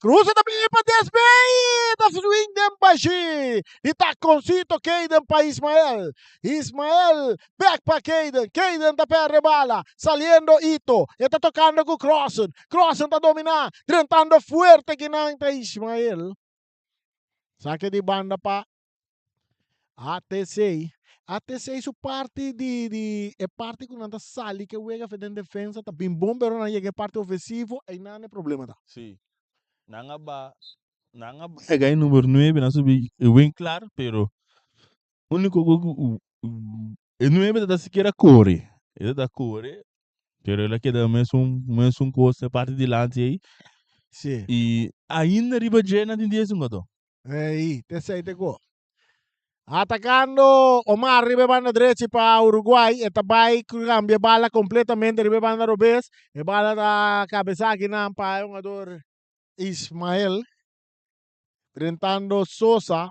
Cruz. Ta bini pa desbey. Ta swing den bashi. Di taconcito Kayden pa Ismael. Ismael Back pa Kayden. Kayden ta perde bala. Saliendo Ito. E ta tocando cu Crossen. Crossen ta domina. Drentando fuerte kinan ta Ismael. Saque di banda pa ATC. ATC su parti di, di e parti cu nan ta sali ke wega fe den defensa ta bin bon pero nan yega e parti ofensivo einan e problema ta. Sí. Nan a ba nan a ba e number nuebe nan subi e wen klaar pero Úniko ku e nuebe ta sikiera kore. E ta kore, pero el a keda mesun mesun kos e parti dilanti ei. Sí. I ainda riba dje nan tin dies un gato. Ei, te sei te ko. Atacando Omar riba e banda drechi pa Uruguay. E ta bai cambia bala completamente riba e banda robes. E bala ta cabeza akinan pa e hungador Ismael. Drentando Sosa.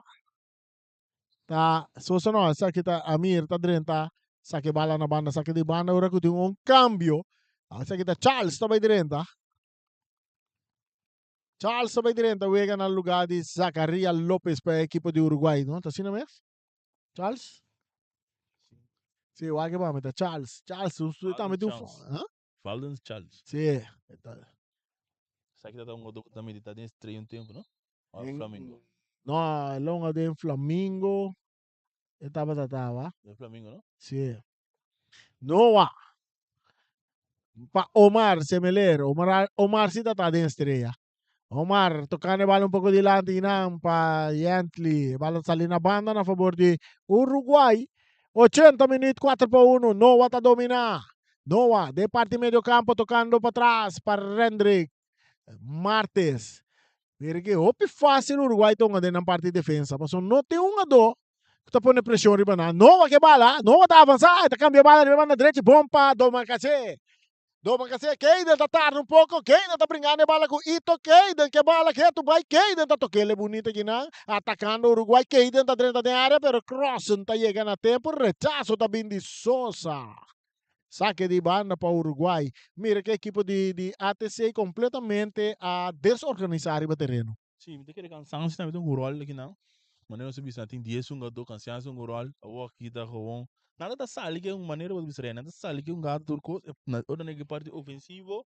Ta Sosa no, esaki ta Amir ta drenta saki bala na banda, saki di banda ora ku tin un kambio. Esaki ta Charles ta bai drenta. Charles ta bai drenta wega na lugar di Zacaria Lopez pa e ekipo di Uruguay, no? Ta asina mes? Charles? Sí, wak e bami ta Charles. Charles, un su tambe tin un Charles. Huh? Valdens Charles. Sí. Esaki ta un otro ku ta medita den Estrella un tempu, no? Of En- Flamingo. No, el longa den Flamingo. E tabata taba. Den Flamingo, no? Sí. Noah. Pa Omar Semeler. Omar, Omar sí tata den Estrella. Omar tocando e bala un poco dilanti nan pa Yentli. E bala sali na banda na favor di Uruguay. 80 minuut, 4-1. Noah ta domina. Noah de parti medio campo tocando pa tras pa Rendrick. Martes. Mira ke hopi fácil Uruguay tonga den nan parti defensa. Paso no tin un ado ku ta pone preshon riba nan. Noah ke bala. Noah ta avansa. E ta kambia bala riba banda drechi. Bon pa Domacassé. Domacassé. Keiden ta tarda un poko. Keiden ta bringando e bala ku Ito. Keiden ke bala ketu bai. Keiden ta tokele bunita kinan. Atakando Uruguay. Keiden ta drenta den área pero Crossen ta yega na tempo. Rechaso ta bin di Sosa. Sake di banda pa Uruguay. Mira ke ekipo di di ATC completamente a desorganisa riba tereno. Sí, mi ta kere cansancio tambe ta un rol aki nan. Manera nos a bisa tin dies hungadó, cansancio un rol. Awor aki ta gewoon nan ta sali ke un manera bo ta bisa rei, nan ta sali ke un gato tur kos. Na ora nan ke parti ofensivo,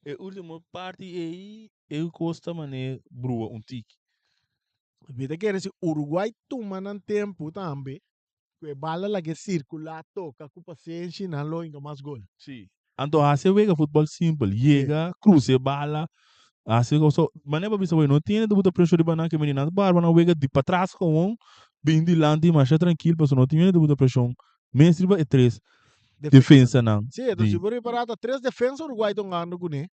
e ultimo parti ei e kos ta mane brua un tiki. Mi ta kere si Uruguay tuma nan tempo tambe Ku e bala lag'é sirkulá, toka ku pasenshi, nan lo hinka mas gol. Sí. Anto hasi e wega futbol simpel, yega, crusa e bala, hasi e cosa. Manera pa bisa bo, no tiene ta buta preshon riba nan, ke meni nan ta barba nan wega di patras gewoon, bin dilanti masha trankil, pasobra no tin hende ta buta preshon mes riba e tres defensanan Sí, enton di. si bo ripará ta tres defensa Uruguay ta hungando kuné.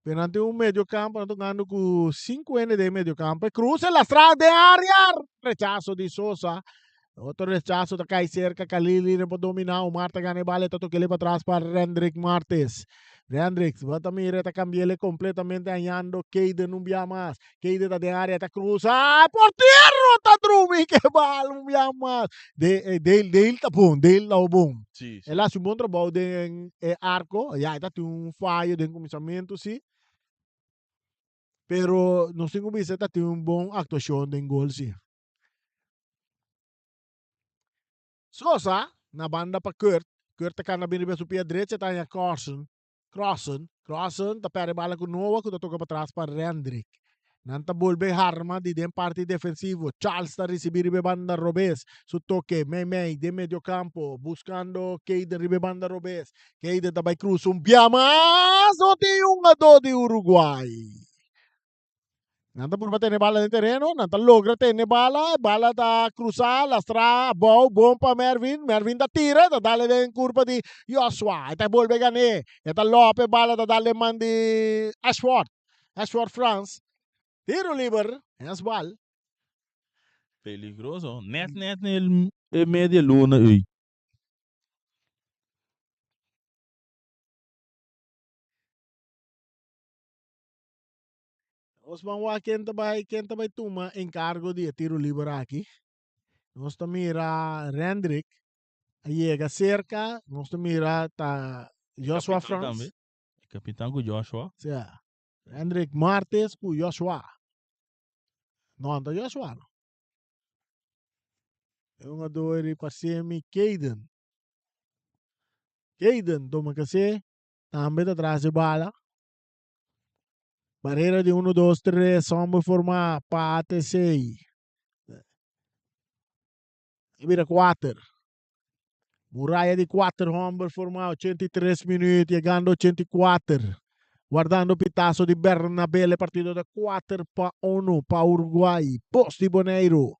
Pero nan tin un medio campo, nan ta hungando ku sinku hende den medio campo. E cruce lastrá den área, rechaso di Sosa. Otro rechaso ta kai cerca Khalili no por domina. Omar ta gana e bala, e ta tokele pa tras pa Rendrick Martes. Rendrick, bo ta mira, e ta cambiele completamente hañando Kayden un bia mas. Kayden ta den área, ta cruza. Portero ta drumi ke bal un bia mas. De, eh, Dale, Dale ta bon, Dale ta bon. Sí, sí. El a haci un bon trabou den e arco. Ya, e ta tin un fallo den cuminsamentu, sí. Pero nos tin cu bisa e ta tin un bon actuacion den gol, sí. Sosa na banda pa Kurt. Kurt ta cana bin riba su pia drecha, ta haña Carson. Crossen, Crossen ta perde bala ku Noah ku ta toka patras pa Rendrick. Nan ta bolbe harma di den parti defensivo. Charles ta risibi riba e banda robes. Su toke mei mei den medio campo buscando Kayden riba e banda robes. Kayden ta bai cruza un bia mas. No tin hungador di Uruguay. Nan ta purba tene bala den tereno, nan ta logra tene bala, bala ta krusa, lastra abou, bon pa Mervin, Mervin ta tira, ta dale den kurpa di Joshua, e ta bolbe gan'é, e ta lòp e bala ta dal den man di Ashford, Ashford Frans, tiro liber, hensbal. Peligroso, net net na e media luna ey. Nos ban wak ken ta bai, ken ta bai tuma enkargo di e tiro liber aki. Nos ta mira Rendrick a yega serka, nos ta mira ta Joshua Kapitan Frans. tambe. E kapitan ku Joshua. Sea, Rendrick Martes ku Joshua. No, ta Joshua no. E hungador di Pasemi Kaden. Kaden tuma kase, tambe ta tras e bala. Barrera di 1, 2, 3, homber formá pa ATC. A bira 4. Muraya di 4 homber formá, 83 minuut, yegando 84. Guardando pitazo di Bernabé, e partido ta 4 pa 1 pa Uruguay. Bos di Boneiru.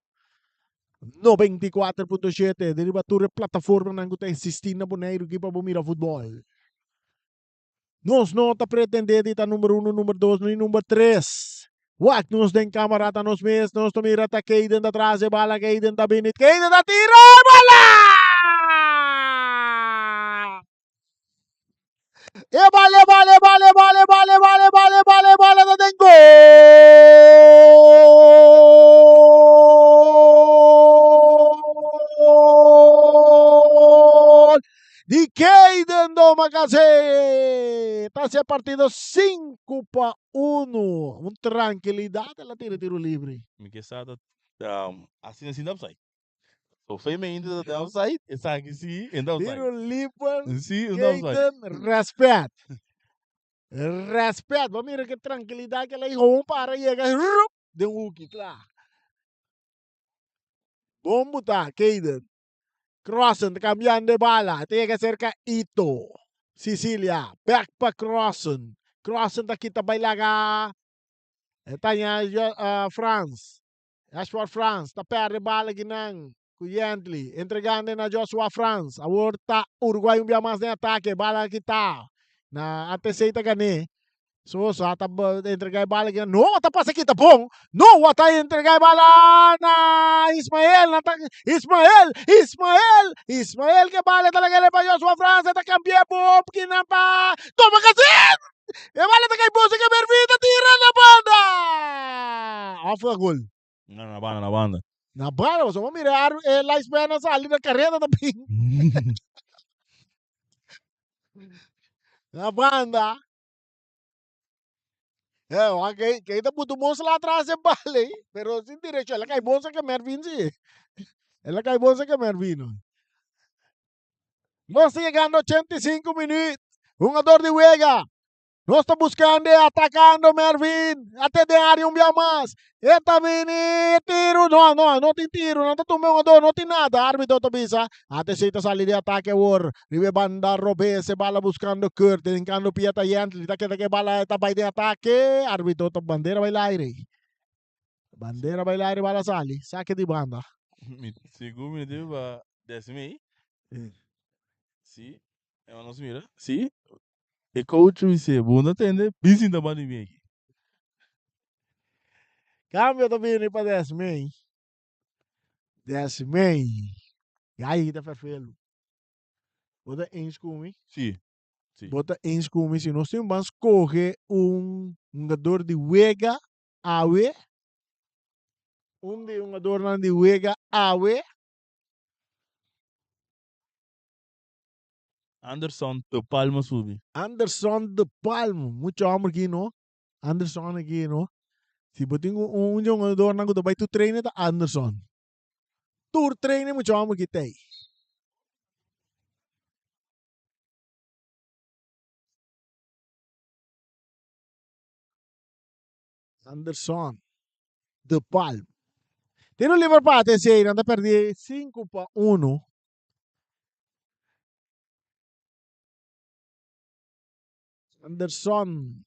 94.7 di riba tur e plataformanan ku ta existí na Boneiru ki pa bo mira futbòl. Nos no ta pretendé di ta number uno, number dos ni number tres. Wak nos den camara ta nos mes, nos ta mira ta Kayden ta tras e bala, Kayden ta bini, Kayden ta tira e bala! E bala, e bala, e bala, e bala, e bala, e bala, e bala, e bala, e bala ta den gol! Di Kayden Domacassé ta haci e partido 5 pa 1. Un trankilidad el a tira tiro libre. Mi ke sa ta asina sin ta offside. So fe me inda ta offside, esaki si en ta offside. Tiro libre Si en ta offside. Kayden respet. Respet. Bo mira ke trankilidad ke el a hijo un para yega rup den hoeki kla. Bon buta Kayden. Crossen ta cambiando e bala. Ta yega cerca Ito. Sicilia. Back pa Crossen. Crossen ta kita bay laga. E ta ña uh, Frans. Ashford Frans ta perde bala kinan ku Yentli. Entregando na Joshua Frans. Awor ta Uruguay un bia mas den atake. Bala kita. Na ATC ta gané. Sosa ta entrega e bala kinan. No, ta pasa kita bon. No, ta entrega e bala na Ismael. Na ta, Ismael, Ismael, Ismael ke bala ta laga pa Joshua Frans. Ta cambia bom kinan pa toma kasin. E bala ta kai bon se ke Mervin ta tira na banda. Of a gol. No, na banda, na banda. Na banda, so mira ar e linesman a sali na carrera ta bin. Na banda. Eh, wak kei kei ta butu mos la atrás e bal ei, pero sin direccion. El a kai bon sa ke Mervin si. El a kai bon sa ke Mervin. Nos ta yegando 85 minuut. Hungador di wega. Nos ta buscando e atacando Mervin. Ate den área un bia mas. E ta bini tiro. No, no, no tin tiro. No ta tumba hungador. No tin nada. Arbitro ta bisa. ATC ta sali di atake awor. Riba e banda robes e bala buscando Kurt. Hincando pia ta Yentley. Ta keda ke bala ta bai den atake. Arbitro ta bandera bai laire. Bandera bai laire bala sali. Sake di banda. Mi segun mi debe ba desmei. Si, e nos mira. Si, e coach mi se bo no tende, bin sinta banda di mi aki. Cambio ta bini pa desmei. Desmei. Gai ta ferfelu. Bo ta eens ku mi? Si. Si. Bo ta eens ku mi si nos tin ban skohe un hungador di wega awe. Un di hungadornan di wega awe. Anderson de Palma subi. Anderson de Palma. Mucho homber aki no. Anderson aki no. Si bo tin un un hungadornan ku ta bai tur trainen ta Anderson. Tur trainen mucho homber aki ta ei. Anderson de Palm. Tiro liber pa ATC, nan ta perdi 5 pa 1. Anderson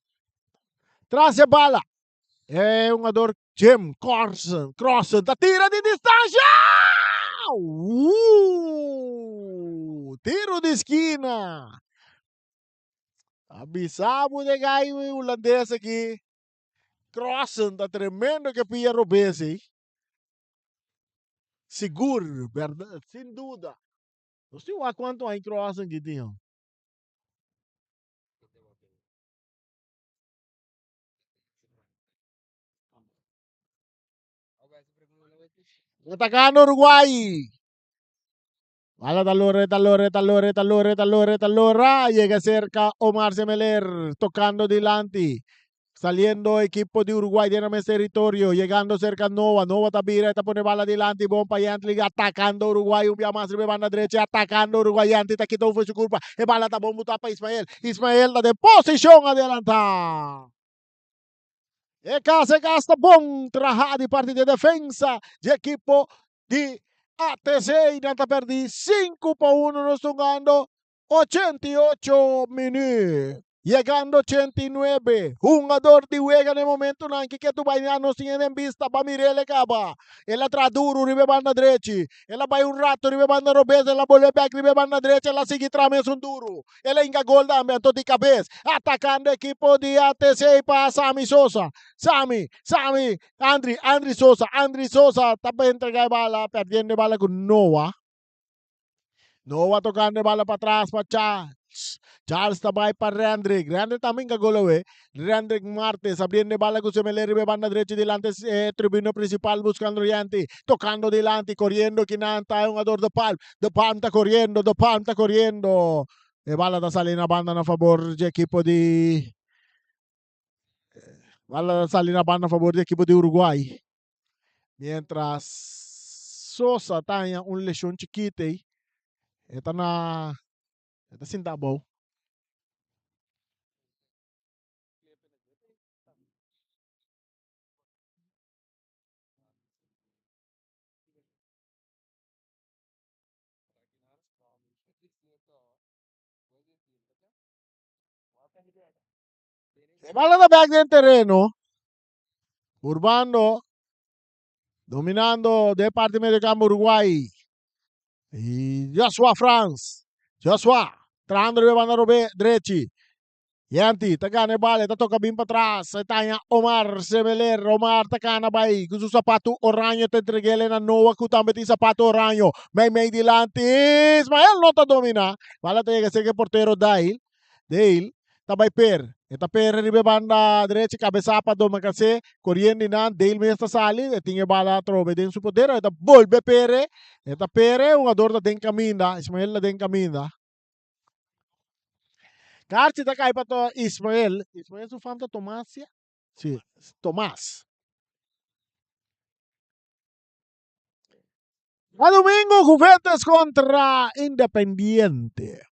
tras e bala. E hungador Jim Corsen, Crossen ta tira di distancia! Ooh! Tiro di skina. A bisa bo de gai hulandes aki. Crossen ta tremendo ke pia robes ei. Sigur, berdad, sin duda. Nos tin wak cuanto aña Crossen ki tin. Atacando Uruguay. Bala ta lora, ta lora, ta lora, ta lora, ta lora, ta lora. Llega cerca Omar Semeler, tocando dilanti. Saliendo equipo de Uruguay de mes territorio, llegando cerca Nova, Nova ta bira, ta pone bala dilanti, bon pa Yantli, atacando Uruguay, un bia mas riba banda derecha, atacando Uruguay, Yantli ta kita un su curpa, e bala ta bon buta pa Ismael, Ismael ta den posicion adelanta. E cas, e cas ta bon traha di parti di defensa di equipo di ATC, nan ta perdi 5-1, nos tungando 88 minuut. Yegando 89, hungador di wega na e momentonan ki ketu bai na nos tin en bista pa mir'el e kaba. El a traha duru riba e banda drechi, el a bai un rato riba e banda robes, el a bolbe bek riba e banda drechi, el a sigui traha mesun duru. El a hinka gol tambe, anto di kabes, atakando ekipo di ATC pa Sami Sosa. Sami, Sami, Andri, Andri Sosa, Andri Sosa ta entrega e bala, perdiendo e bala ku Noah. Noah tocando e bala pa tras pa Charles. Charles ta bai pa Rendrick. Rendrick tambe hinka gol awe. Rendrick Martes abriendo e bala cu Semeler riba e banda drechi dilante e tribuna principal buscando Rianti. Tocando dilanti, coriendo kinan ta e hungador De Palm. De Palm ta coriendo, De Palm ta coriendo. E bala ta sali na banda na favor dje ekipo di Bala ta sali na banda na favor di ekipo di Uruguay. Mientras Sosa ta haña un leshon chikito ei, e ta na e ta sinta abou. E bala ta bek den tereno. Urbando dominando den parti medio campo Uruguay. Y Joshua Frans. Joshua trahando riba banda robe drechi. Yanti ta gana e bala, ta toca bin patras. E taña Omar Semeler. Omar ta cana bay cu su zapato oraño. Ta entreguele na Noah cu tambe tin zapato oraño. Mei mei dilanti. Ismael no ta domina. Bala ta yega cerca e portero Dail. Dale ta bai per. E ta per riba e banda drechi, kabesá pa Domacassé, koriendo i nan. Dale mes ta sali, e tin e bala atrobe den su poder, e ta bolbe pere. E ta pere, hugador ta den kaminda, Ismael ta den kaminda. Karchi ta kai pa Ismael. Ismael su fam ta Tomas ya? Si, Tomas. Djadomingo Juventus kontra Independiente.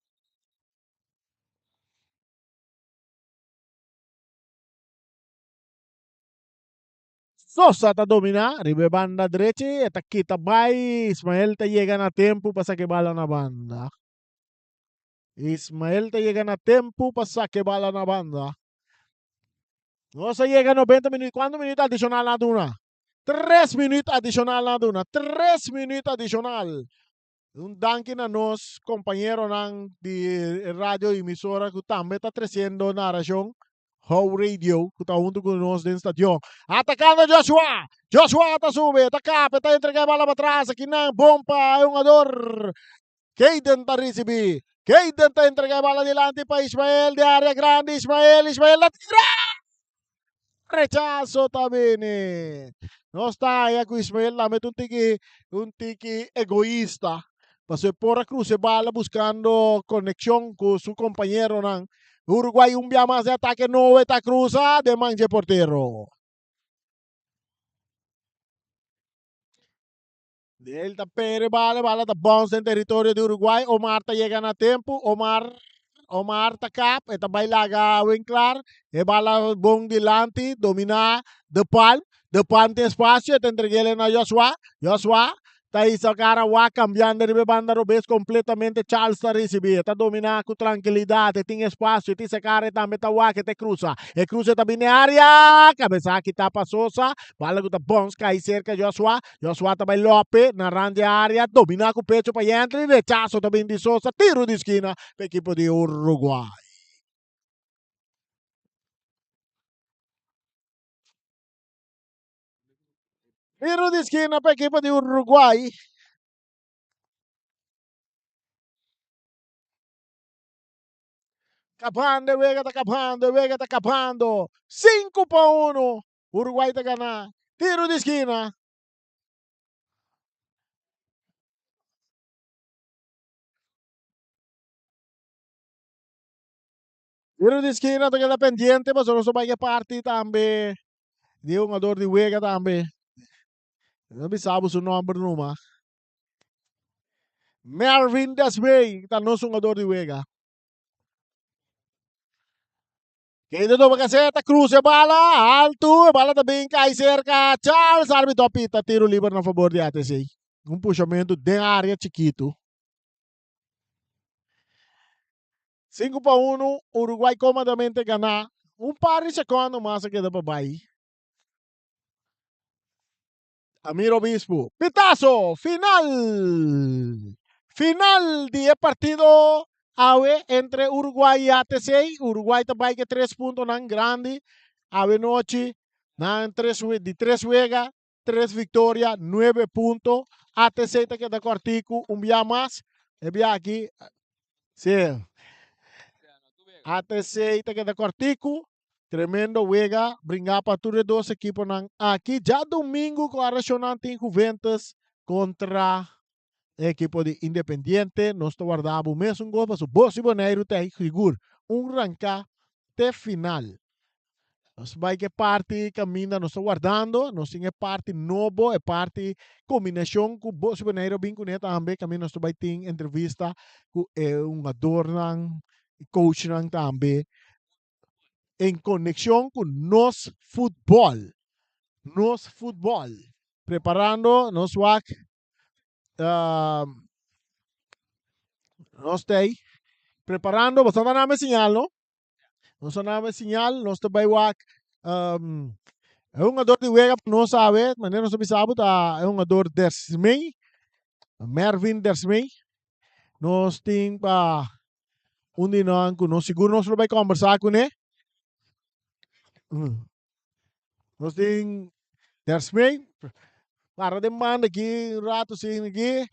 Sosa ta dominá riba e banda drechi, e ta kita bai, Ismael ta yega na tempu pa saka e bala na banda. Ismael ta yega na tempu pa saka e bala na banda. Nos a yega 90 minuut. Kuantu minuut adishonal nan a duna? Tres minuut adishonal nan a duna. Tres minuut adishonal. Un danki na nos kompañeronan di radio emisora ku tambe ta tresiendo narashon How Radio ku ta huntu ku nos den stadion. Atakando Joshua! Joshua ta sube, ta kap, e ta entrega e bala patras. Akinan bon pa e hungador. Keiden ta risibí. Keiden ta entrega e bala dilanti pa Ismael di área grandi. Ismael, Ismael ta tira! Rechaso ta bini. Nos ta haya ku Ismael tambe ta un tiki, un tiki egoista. Pasobra e por a cruza e bala buscando conexion cu su compañeronan. Uruguay un bia mas den atake Noe ta cruza den man dje portero. El ta pere bala, bala ta bounce den territorio di Uruguay. Omar ta yega na tempo. Omar, Omar ta kap, e ta bai laga Winklar. E bala bon dilanti, domina De Palm. De Palm tin espacio, e ta entreg'el na Joshua. Joshua. Ta hisa kara wak kambiando riba e banda robes kompletamente Charles ta risibí. E ta dominá ku trankilidat, e tin espasio, e tin sa kara e tambe ta wak, e ta krusa. E krusa ta bini área, kabesa kitá pa Sosa, bala ku ta bòns kai serka Joshua. Joshua ta bai Lope na rand di área, dominá ku pecho pa Yentry, rechaso ta bini di Sosa, tiru di skina pa ekipo di Uruguay. Tiro di skina pa ekipo di Uruguay. Kabando e wega ta kabando, e wega ta kabando. 5-1, Uruguay ta gana. Tiro di skina. Tiro di skina ta keda pendiente pasobra nos ta bai ke parti tambe di e hungador di wega tambe. No bisa bo su nomber numa. Mervin Desmey ta nos hungador di wega. Keita toma kaseta, cruza e bala, alto, e bala ta bin kai cerca Charles, arbitro a pita tiro liber na favor di ATC. Un pushamento den area chikitu. 5-1, Uruguay komodamente ganá. Un par di sekondo mas a keda pa bai. Amir Obispo, pitazo final! Final di e partido awe entre Uruguay y ATC. Uruguay ta bai ke tres puntonan grandi awe nochi. Nan tres di tres wega, tres victoria, nuebe punto. ATC ta keda kòrtiku un bia mas. E bia aki, sí. ATC ta keda kòrtiku. Tremendo wega bringá pa tur e dos ekiponan aki. Djadumingu ku arashonnan tin Juventus kontra e ekipo di Independiente. Nos ta warda bo mesun gol pasobra bo si Boneiru ta sigur un ranká te final. Nos bai ku e parti kaminda nos ta wardando. Nos tin e parti nobo, e parti kombinashon ku bo si Boneiru a bin kuné tambe. Kaminda nos ta bai tin entrevista ku e hungadornan, coachnan tambe. En konekshon ku nos futbòl. Nos futbòl. Preparando nos wak nos ta ei preparando, boso ta name señal no? Nos ta name señal, nos ta bai wak e hungador di wega pa nos awe, manera nos ta bisa bo ta e hungador Dersmey, Mervin Dersmey. Nos tin pa un di nan ku nos sigur nos lo bai kombersá kuné. Nos tin Dersmey, para den banda aki un rato sin aki.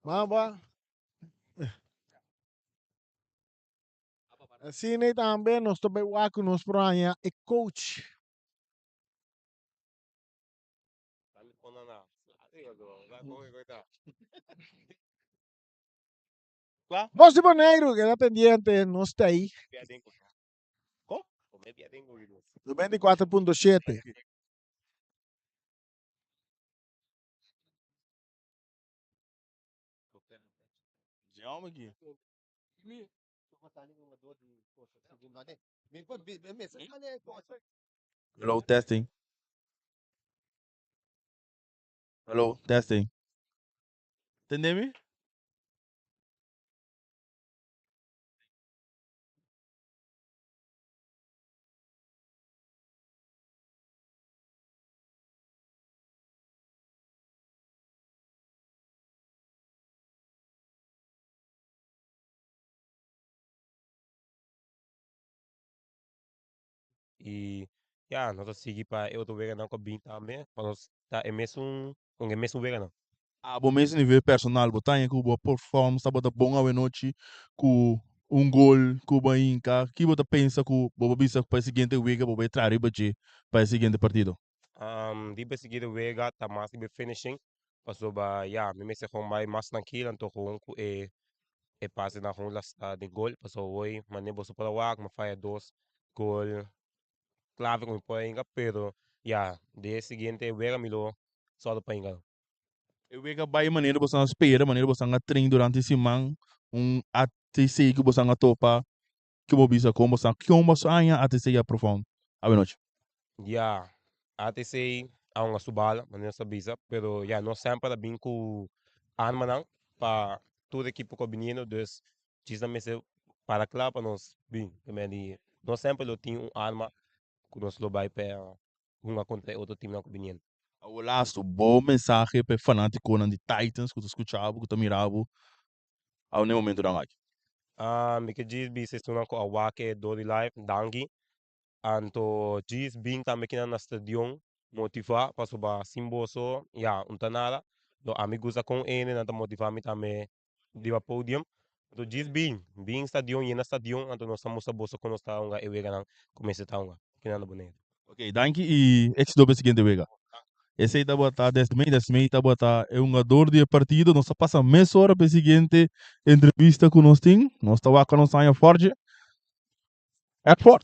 Mamba. Asina tambe nos ta bai wak ku nos por haña e coach. Nos di Boneiru keda pendiente, nos ta ei. 94.7. Hello, testing. Hello, testing. Tende mi? Y ya, nos ta sigui pa e otro weganan cu a bin tambe, pa nos ta e mesun, con e mesun weganan. Abo mes nivel personal bo ta haña ku bo performance tabata bon awenochi ku un gol ku bo a hinka? Ki bo ta pensa ku bo por bisa pa e siguiente wega bo bai traha riba dje pa e siguiente partido? Riba e siguiente wega ta mas riba e finishing pasobra ya mi mester gewoon bai mas trankil anto gewoon ku e e pasenan gewoon lasta den gol pasobra hoy manera boso por a wak mi a faya dos gol clave ku mi por a hinka pero ya den e siguiente wega mi lo sòru pa hinka. E wega bai manera boso a spera, manera boso a train durante siman, un ATC ku boso a topa, ke bo bisa kon boso, kon boso a haña ATC a perform awenochi? Ya, ATC a hunga su bala, manera nos ta bisa, pero ya no semper a bin ku armanan pa tur ekipo ku a biniendo, dus djis nan mester para kla pa nos bin. No semper lo tin un arma ku nos lo bai pa hunga kontra e otro teamnan ku biniendo. Awor laatste, bo mensahe pa e fanatikonan di Titans ku ta skucha bo, ku ta mira bo awe na e momentonan aki. Mi ke djis bisa esunnan ku a wak e dor di live, danki. Anto djis bin tambe kinan na stadion motivá pasobra sin boso ya un ta nada. Lo ami gusta kon ene nan ta motivá mi tambe riba podium. Anto djis bin, bin stadion, yena stadion anto nos ta mustra boso kon nos ta hunga e weganan ku mester ta hunga kinan na Boneiru. Ok, danki y éxito pa e siguiente wega. Esey tabata Desmey, Desmey tabata e hungador di e partido. Nos ta pasa mesora pa e siguiente entrevista cu nos tin. Nos ta wak nos aña fortje. Edford,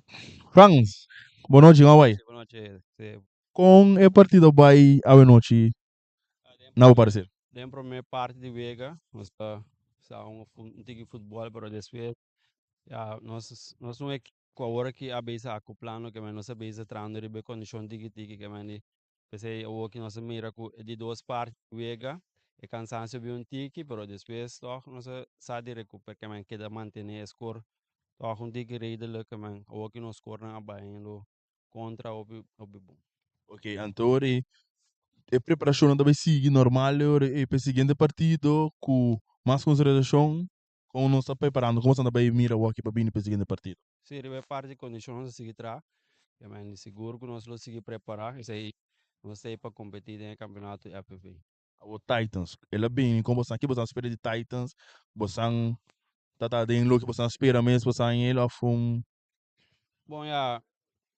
Frans, bon nochi, how are you? Bon nochi, si. Con e partido bay awe nochi na bo parecer? Den prome parti di wega nos ta sa un tiki futbol pero despues ya nos nos un ekipo ku awor aki a bisa acoplando ke men nos a bisa trahando riba e kondishon tiki tiki ke men di p'esei awor ki nos a mira ku e di dos parti di wega e kansansio a bin un tiki pero despues tòg nos a sa di rekupera ke men keda mantene e skor tòg un tiki redelijk ke men awor ki nos skornan a bai hendo kontra hopi hopi bon. Ok, anto ora e e preparashonnan ta bai sigui normal e ora e pa e siguiente partido ku mas konsiderashon kon nos ta preparando, komo esnan ta bai mira awor aki pa bini pa e siguiente partido? Si, riba e parti di kondishon nos a sigui traha, ya men di sigur ku nos lo sigui prepará, esei nos ta ei pa kompetí den e kampeonato di FFA. Awor Titans, el a bini kon bosan, ki bosan spera di Titans? Bosan ta ta den loke bosan spera mes bosan el òf un? Bon ya,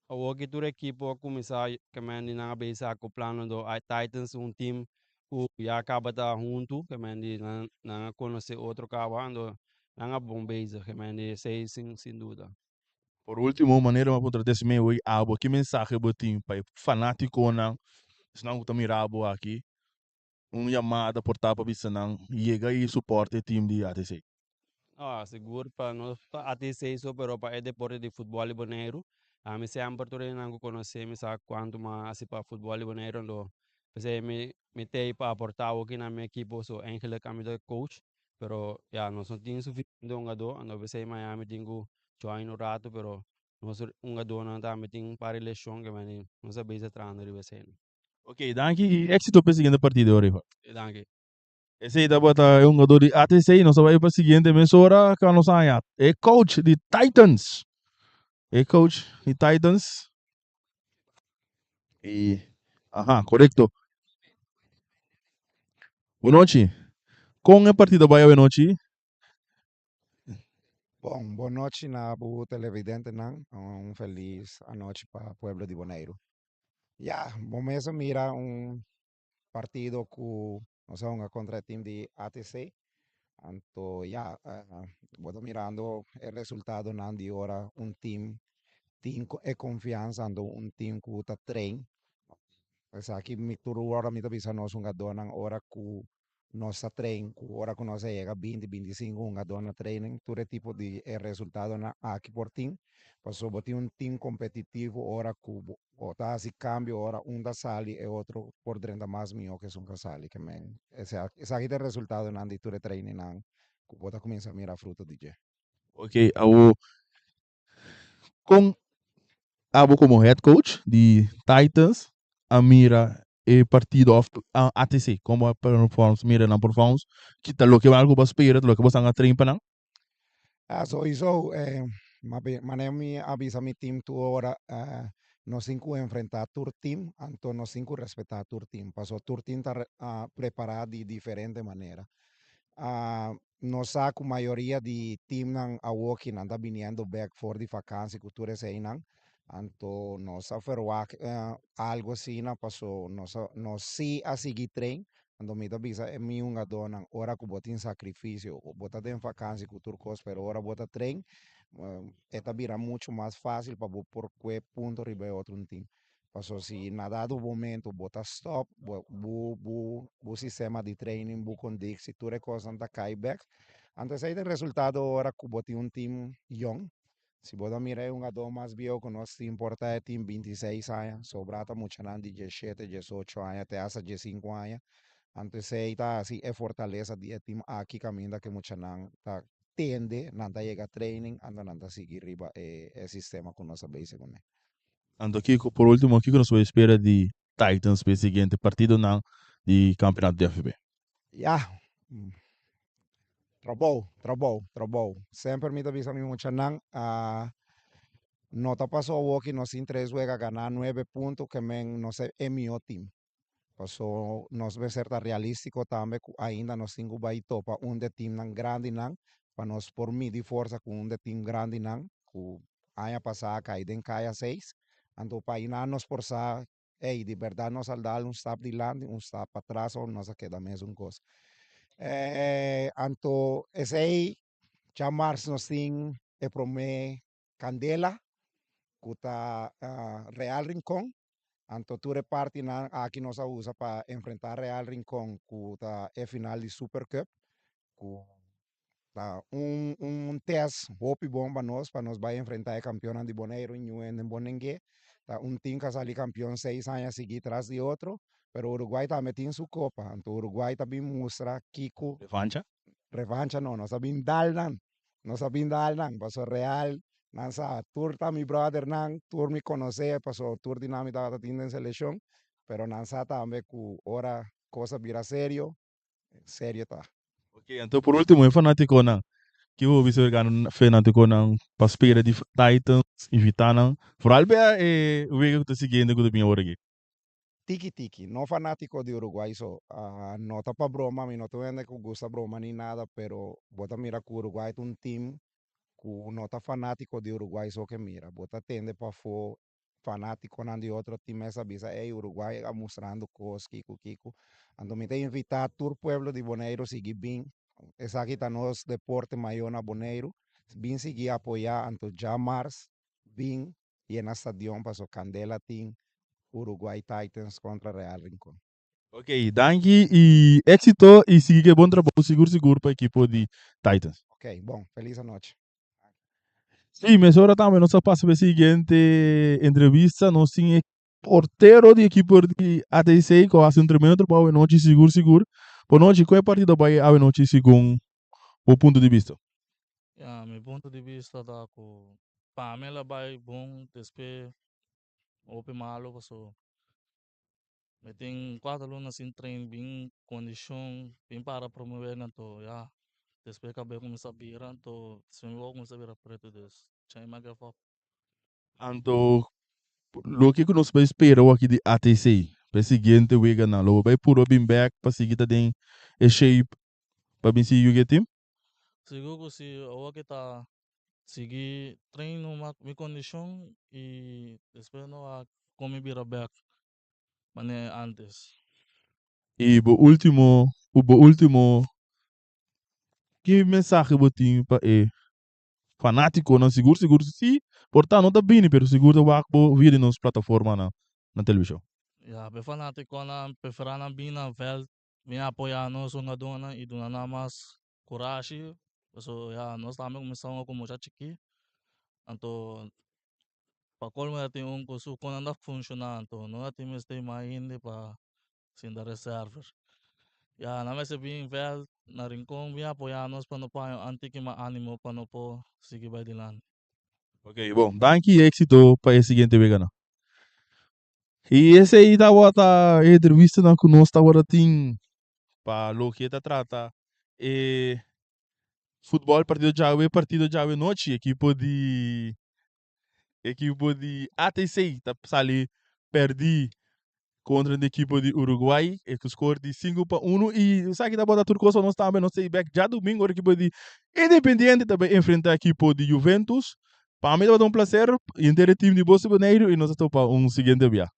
awor ki tur ekipo a kuminsá ke men di nan a bay sa ku plano do a Titans un team ku ya kaba ta huntu ke men di nan nan a konosé otro kaba ando nan a bon bezig ke men di esei sin sin duda. Por ultimo, manera mi a puntra Desmee hoy abo ki mensahe bo tin pa e fanatikonan, esnan ku ta mira bo aki, un yamada por ta pa bisa nan yega i suport e team di ATC? Ah, sigur pa no pa ATC so pero pa e deporte di futbol di Boneiru. Ami semper tur hendenan ku konosé mi sa kuantu mi a hasi pa futbol di Boneiru anto p'esei mi mi t'ei pa aportá awoki na mi ekipo so eigenlijk ami ta e coach pero ya nos no tin sufisiente hungadó anto p'esei Miami tin ku join un ratu pero nos hungadónan tambe tin un par di leshon ke nos a bezig trahando riba esei. Ok, danki y éxito pa e siguiente partido, Riva. Danki. Esey tabata e hungador di ATC. Nos ta bai pa siguiente mesora ka nos haña e coach di Titans. E coach di Titans. Y, aha, correcto. Buenochi. Con e partido bai awenochi? Bon, bon nochi na bo televidentenan. Un felis anochi pa pueblo di Boneiru. Ya, bo mes a mira un partido ku nos a hunga kontra e tim di ATC. Anto ya, bo ta mirando e resultadonan di ora un tim tin e konfiansa, anto un tim ku ta train. Esaki mi tur ora mi ta bisa nos hungadónan ora ku nos ta train ku ora ku nos a yega binti, 25 hungadó na training, tur e tipo di e resultadonan aki por tin, pasobra bo tin un team kompetitivo ora ku bo ta hasi kambio ora un ta sali e otro por drenta mas mihó ku esun ku a sali. Ke men esaki ta e resultadonan di tur e trainingnan ku bo ta kuminsá mira fruto di dje. Ok, awo kon abo komo head coach di Titans a mira e partido of ATC komo a performs mira nan performs ki ta loke algo bo a spera ta loke bo san a train pa nan? Ah souiso manera mi a bisa mi team tur ora nos tin ku enfrenta tur team anto nos tin ku respeta tur team pasobra tur team ta prepara di diferente manera. Nos sa ku mayoria di teamnan awoki nan ta biniendo bek for di vakansi ku tur eseinan, anto nos a verwagt algu asina paso nos a nos si a sigui train, anto mi ta bisa e mi hungadónan ora ku bo tin sakrifisio, bo ta den vakansi ku tur kos pero ora bo ta train e ta bira muchu mas fásil pa bo por kue punto riba e otro un team. Paso si na dado momento bo ta stop, bo bo bo bo sistema di training, bo kondiksi, tur e kosnan ta kai bek. Anto esei ta e resultado ora ku bo tin un team yong. Si bo ta mira e hungadó mas bieu ku nos tin por ta e tin bintiseis aña, sobrá ta muchanan di diesshete, diesocho aña te hasta diesinku aña. Anto esei ta hasi e fortalesa di e tim aki kaminda ku e muchanan ta tende, nan ta yega training, anto nan ta sigui riba e e sistema ku nos a base kuné. Anto kiko, por ultimo, kiko nos por spera di Titans pa e siguiente partidonan di kampeonato di AVB? Ya, trabou, trabou, trabou. Semper mi ta bisa mi muchanan, no ta paso awoki nos tin tres wega ganá nuebe punto ke men nos ta e mihó tim. Paso nos mester ta realístiko tambe ku ainda nos tin ku bai topa un de timnan grandinan pa nos por midi forsa ku un de tim grandinan ku aña pasá a kai den kaya seis. Anto pa ainan nos por sa Ey, di berdad nos al dal un stap dilanti, un stap patras o nos a keda mesun cos. Anto esey djamars nos tin e prome candela cu ta Real Rincon. Anto tur e partinan aki nos a usa pa enfrenta Real Rincon cu ta e final di Super Cup cu Ta un un test hopi bon pa nos, pa nos bai enfrentá e kampionnan di Boneiru, Ñuende en Bonengue. Ta un tim ku a sali kampion seis aña sigui tras di otro, pero Uruguay tambe tin su kopa. Anto Uruguay ta bin mustra kiko. Revancha? Revancha no, nos a bin dal nan, nos a bin dal nan, pasobra Real nan sa tur ta mi bròdernan, tur mi konosé, pasobra tur di nan mi tabata tin den selekshon, pero nan sa tambe ku ora kos a bira serio, serio ta. Ok, anto por ultimo e fanaticonan, ki bo bisa gana fanaticonan pa spera di Titans, invita nan, vooral bea e wega cu ta siguiente cu ta bin awor aki. Tiki tiki, no fanatico di Uruguay so, no ta pa broma, mi no ta un hende cu gusta broma ni nada, pero bo ta mira cu Uruguay ta un team cu no ta fanatico di Uruguay so ke mira, bo ta tende pafo Fanaticonan di otro team mes a bisa ey Uruguay a mustrando cos kico kico. Anto mi ta invita tur pueblo di Boneiru sigui bin. Esaki ta nos deporte mayor na Boneiru. Bin sigui apoya anto djamars bin yena stadion paso candela tin Uruguay Titans contra Real Rincon. Ok, danki y exito y sigui ke bon trabou sigur sigur pa ekipo di Titans. Ok, bon, feliz anochi. Sí, mesora tambe nos a pasa pa e siguiente entrevista. Nos tin e portero di ekipo di ATC ku a hasi un tremendo trabou awenochi, sigur sigur. Bonochi, ku e partido a bai awenochi segun bo punto di bista? Ya, mi punto di bista ta ku pa mi el a bai bon, despues hopi malo pasobra Mi tin cuatro luna sin train bin condicion bin para prome wega anto ya despues cabel cuminsa bira anto despues mi wowo cuminsa bira preto dus chai mi a give up. Anto loke ku nos bai spera awor aki di ATC pa e siguiente weganan? Lo bo bai puro bin bek pa sigui ta den e shape pa bin sigui yuga e team? Sigur ku si awor ki ta sigui train numa mi condicion y despues no a con mi bira bek. manera antes. I bo ultimo, bo ultimo, ki mensahe bo tin pa e fanatikonan? Sigur sigur si por ta no ta bini pero sigur ta wak bo via di nos plataformanan na televishon. Ya, pa e fanatikonan preferá nan bini na vèlt, bini apoyá nos hungadónan i duna nan mas kurashi, pasobra ya nos tambe kuminsá hunga ku mucha chikí, anto Pa colmo ya tin un cu su con anda funciona anto no a tin mester mas hende pa sinta reserver. Ya nan mester bin veld na Rincon bin apoya nos pa no por haña un tiki mas animo pa no por sigui bay dilanti. Ok bon danki y exito pa e siguiente weganan. Y esey tabata e entrevistanan cu nos tabata tin pa loke ta trata e futbol partido djawe partido djawe nochi ekipo di Ekipo di ATC ta sali pèrdí kontra di ekipo di Uruguay e ku skor di 5-1 i esaki ta bota tur kos pa nos tambe nos ta i bèk djadumingu ora ekipo di Independiente ta bai enfrentá ekipo di Juventus. Pa mi tabata un plaser henter e tim di Boso Boneiru i nos ta topa un siguiente bia.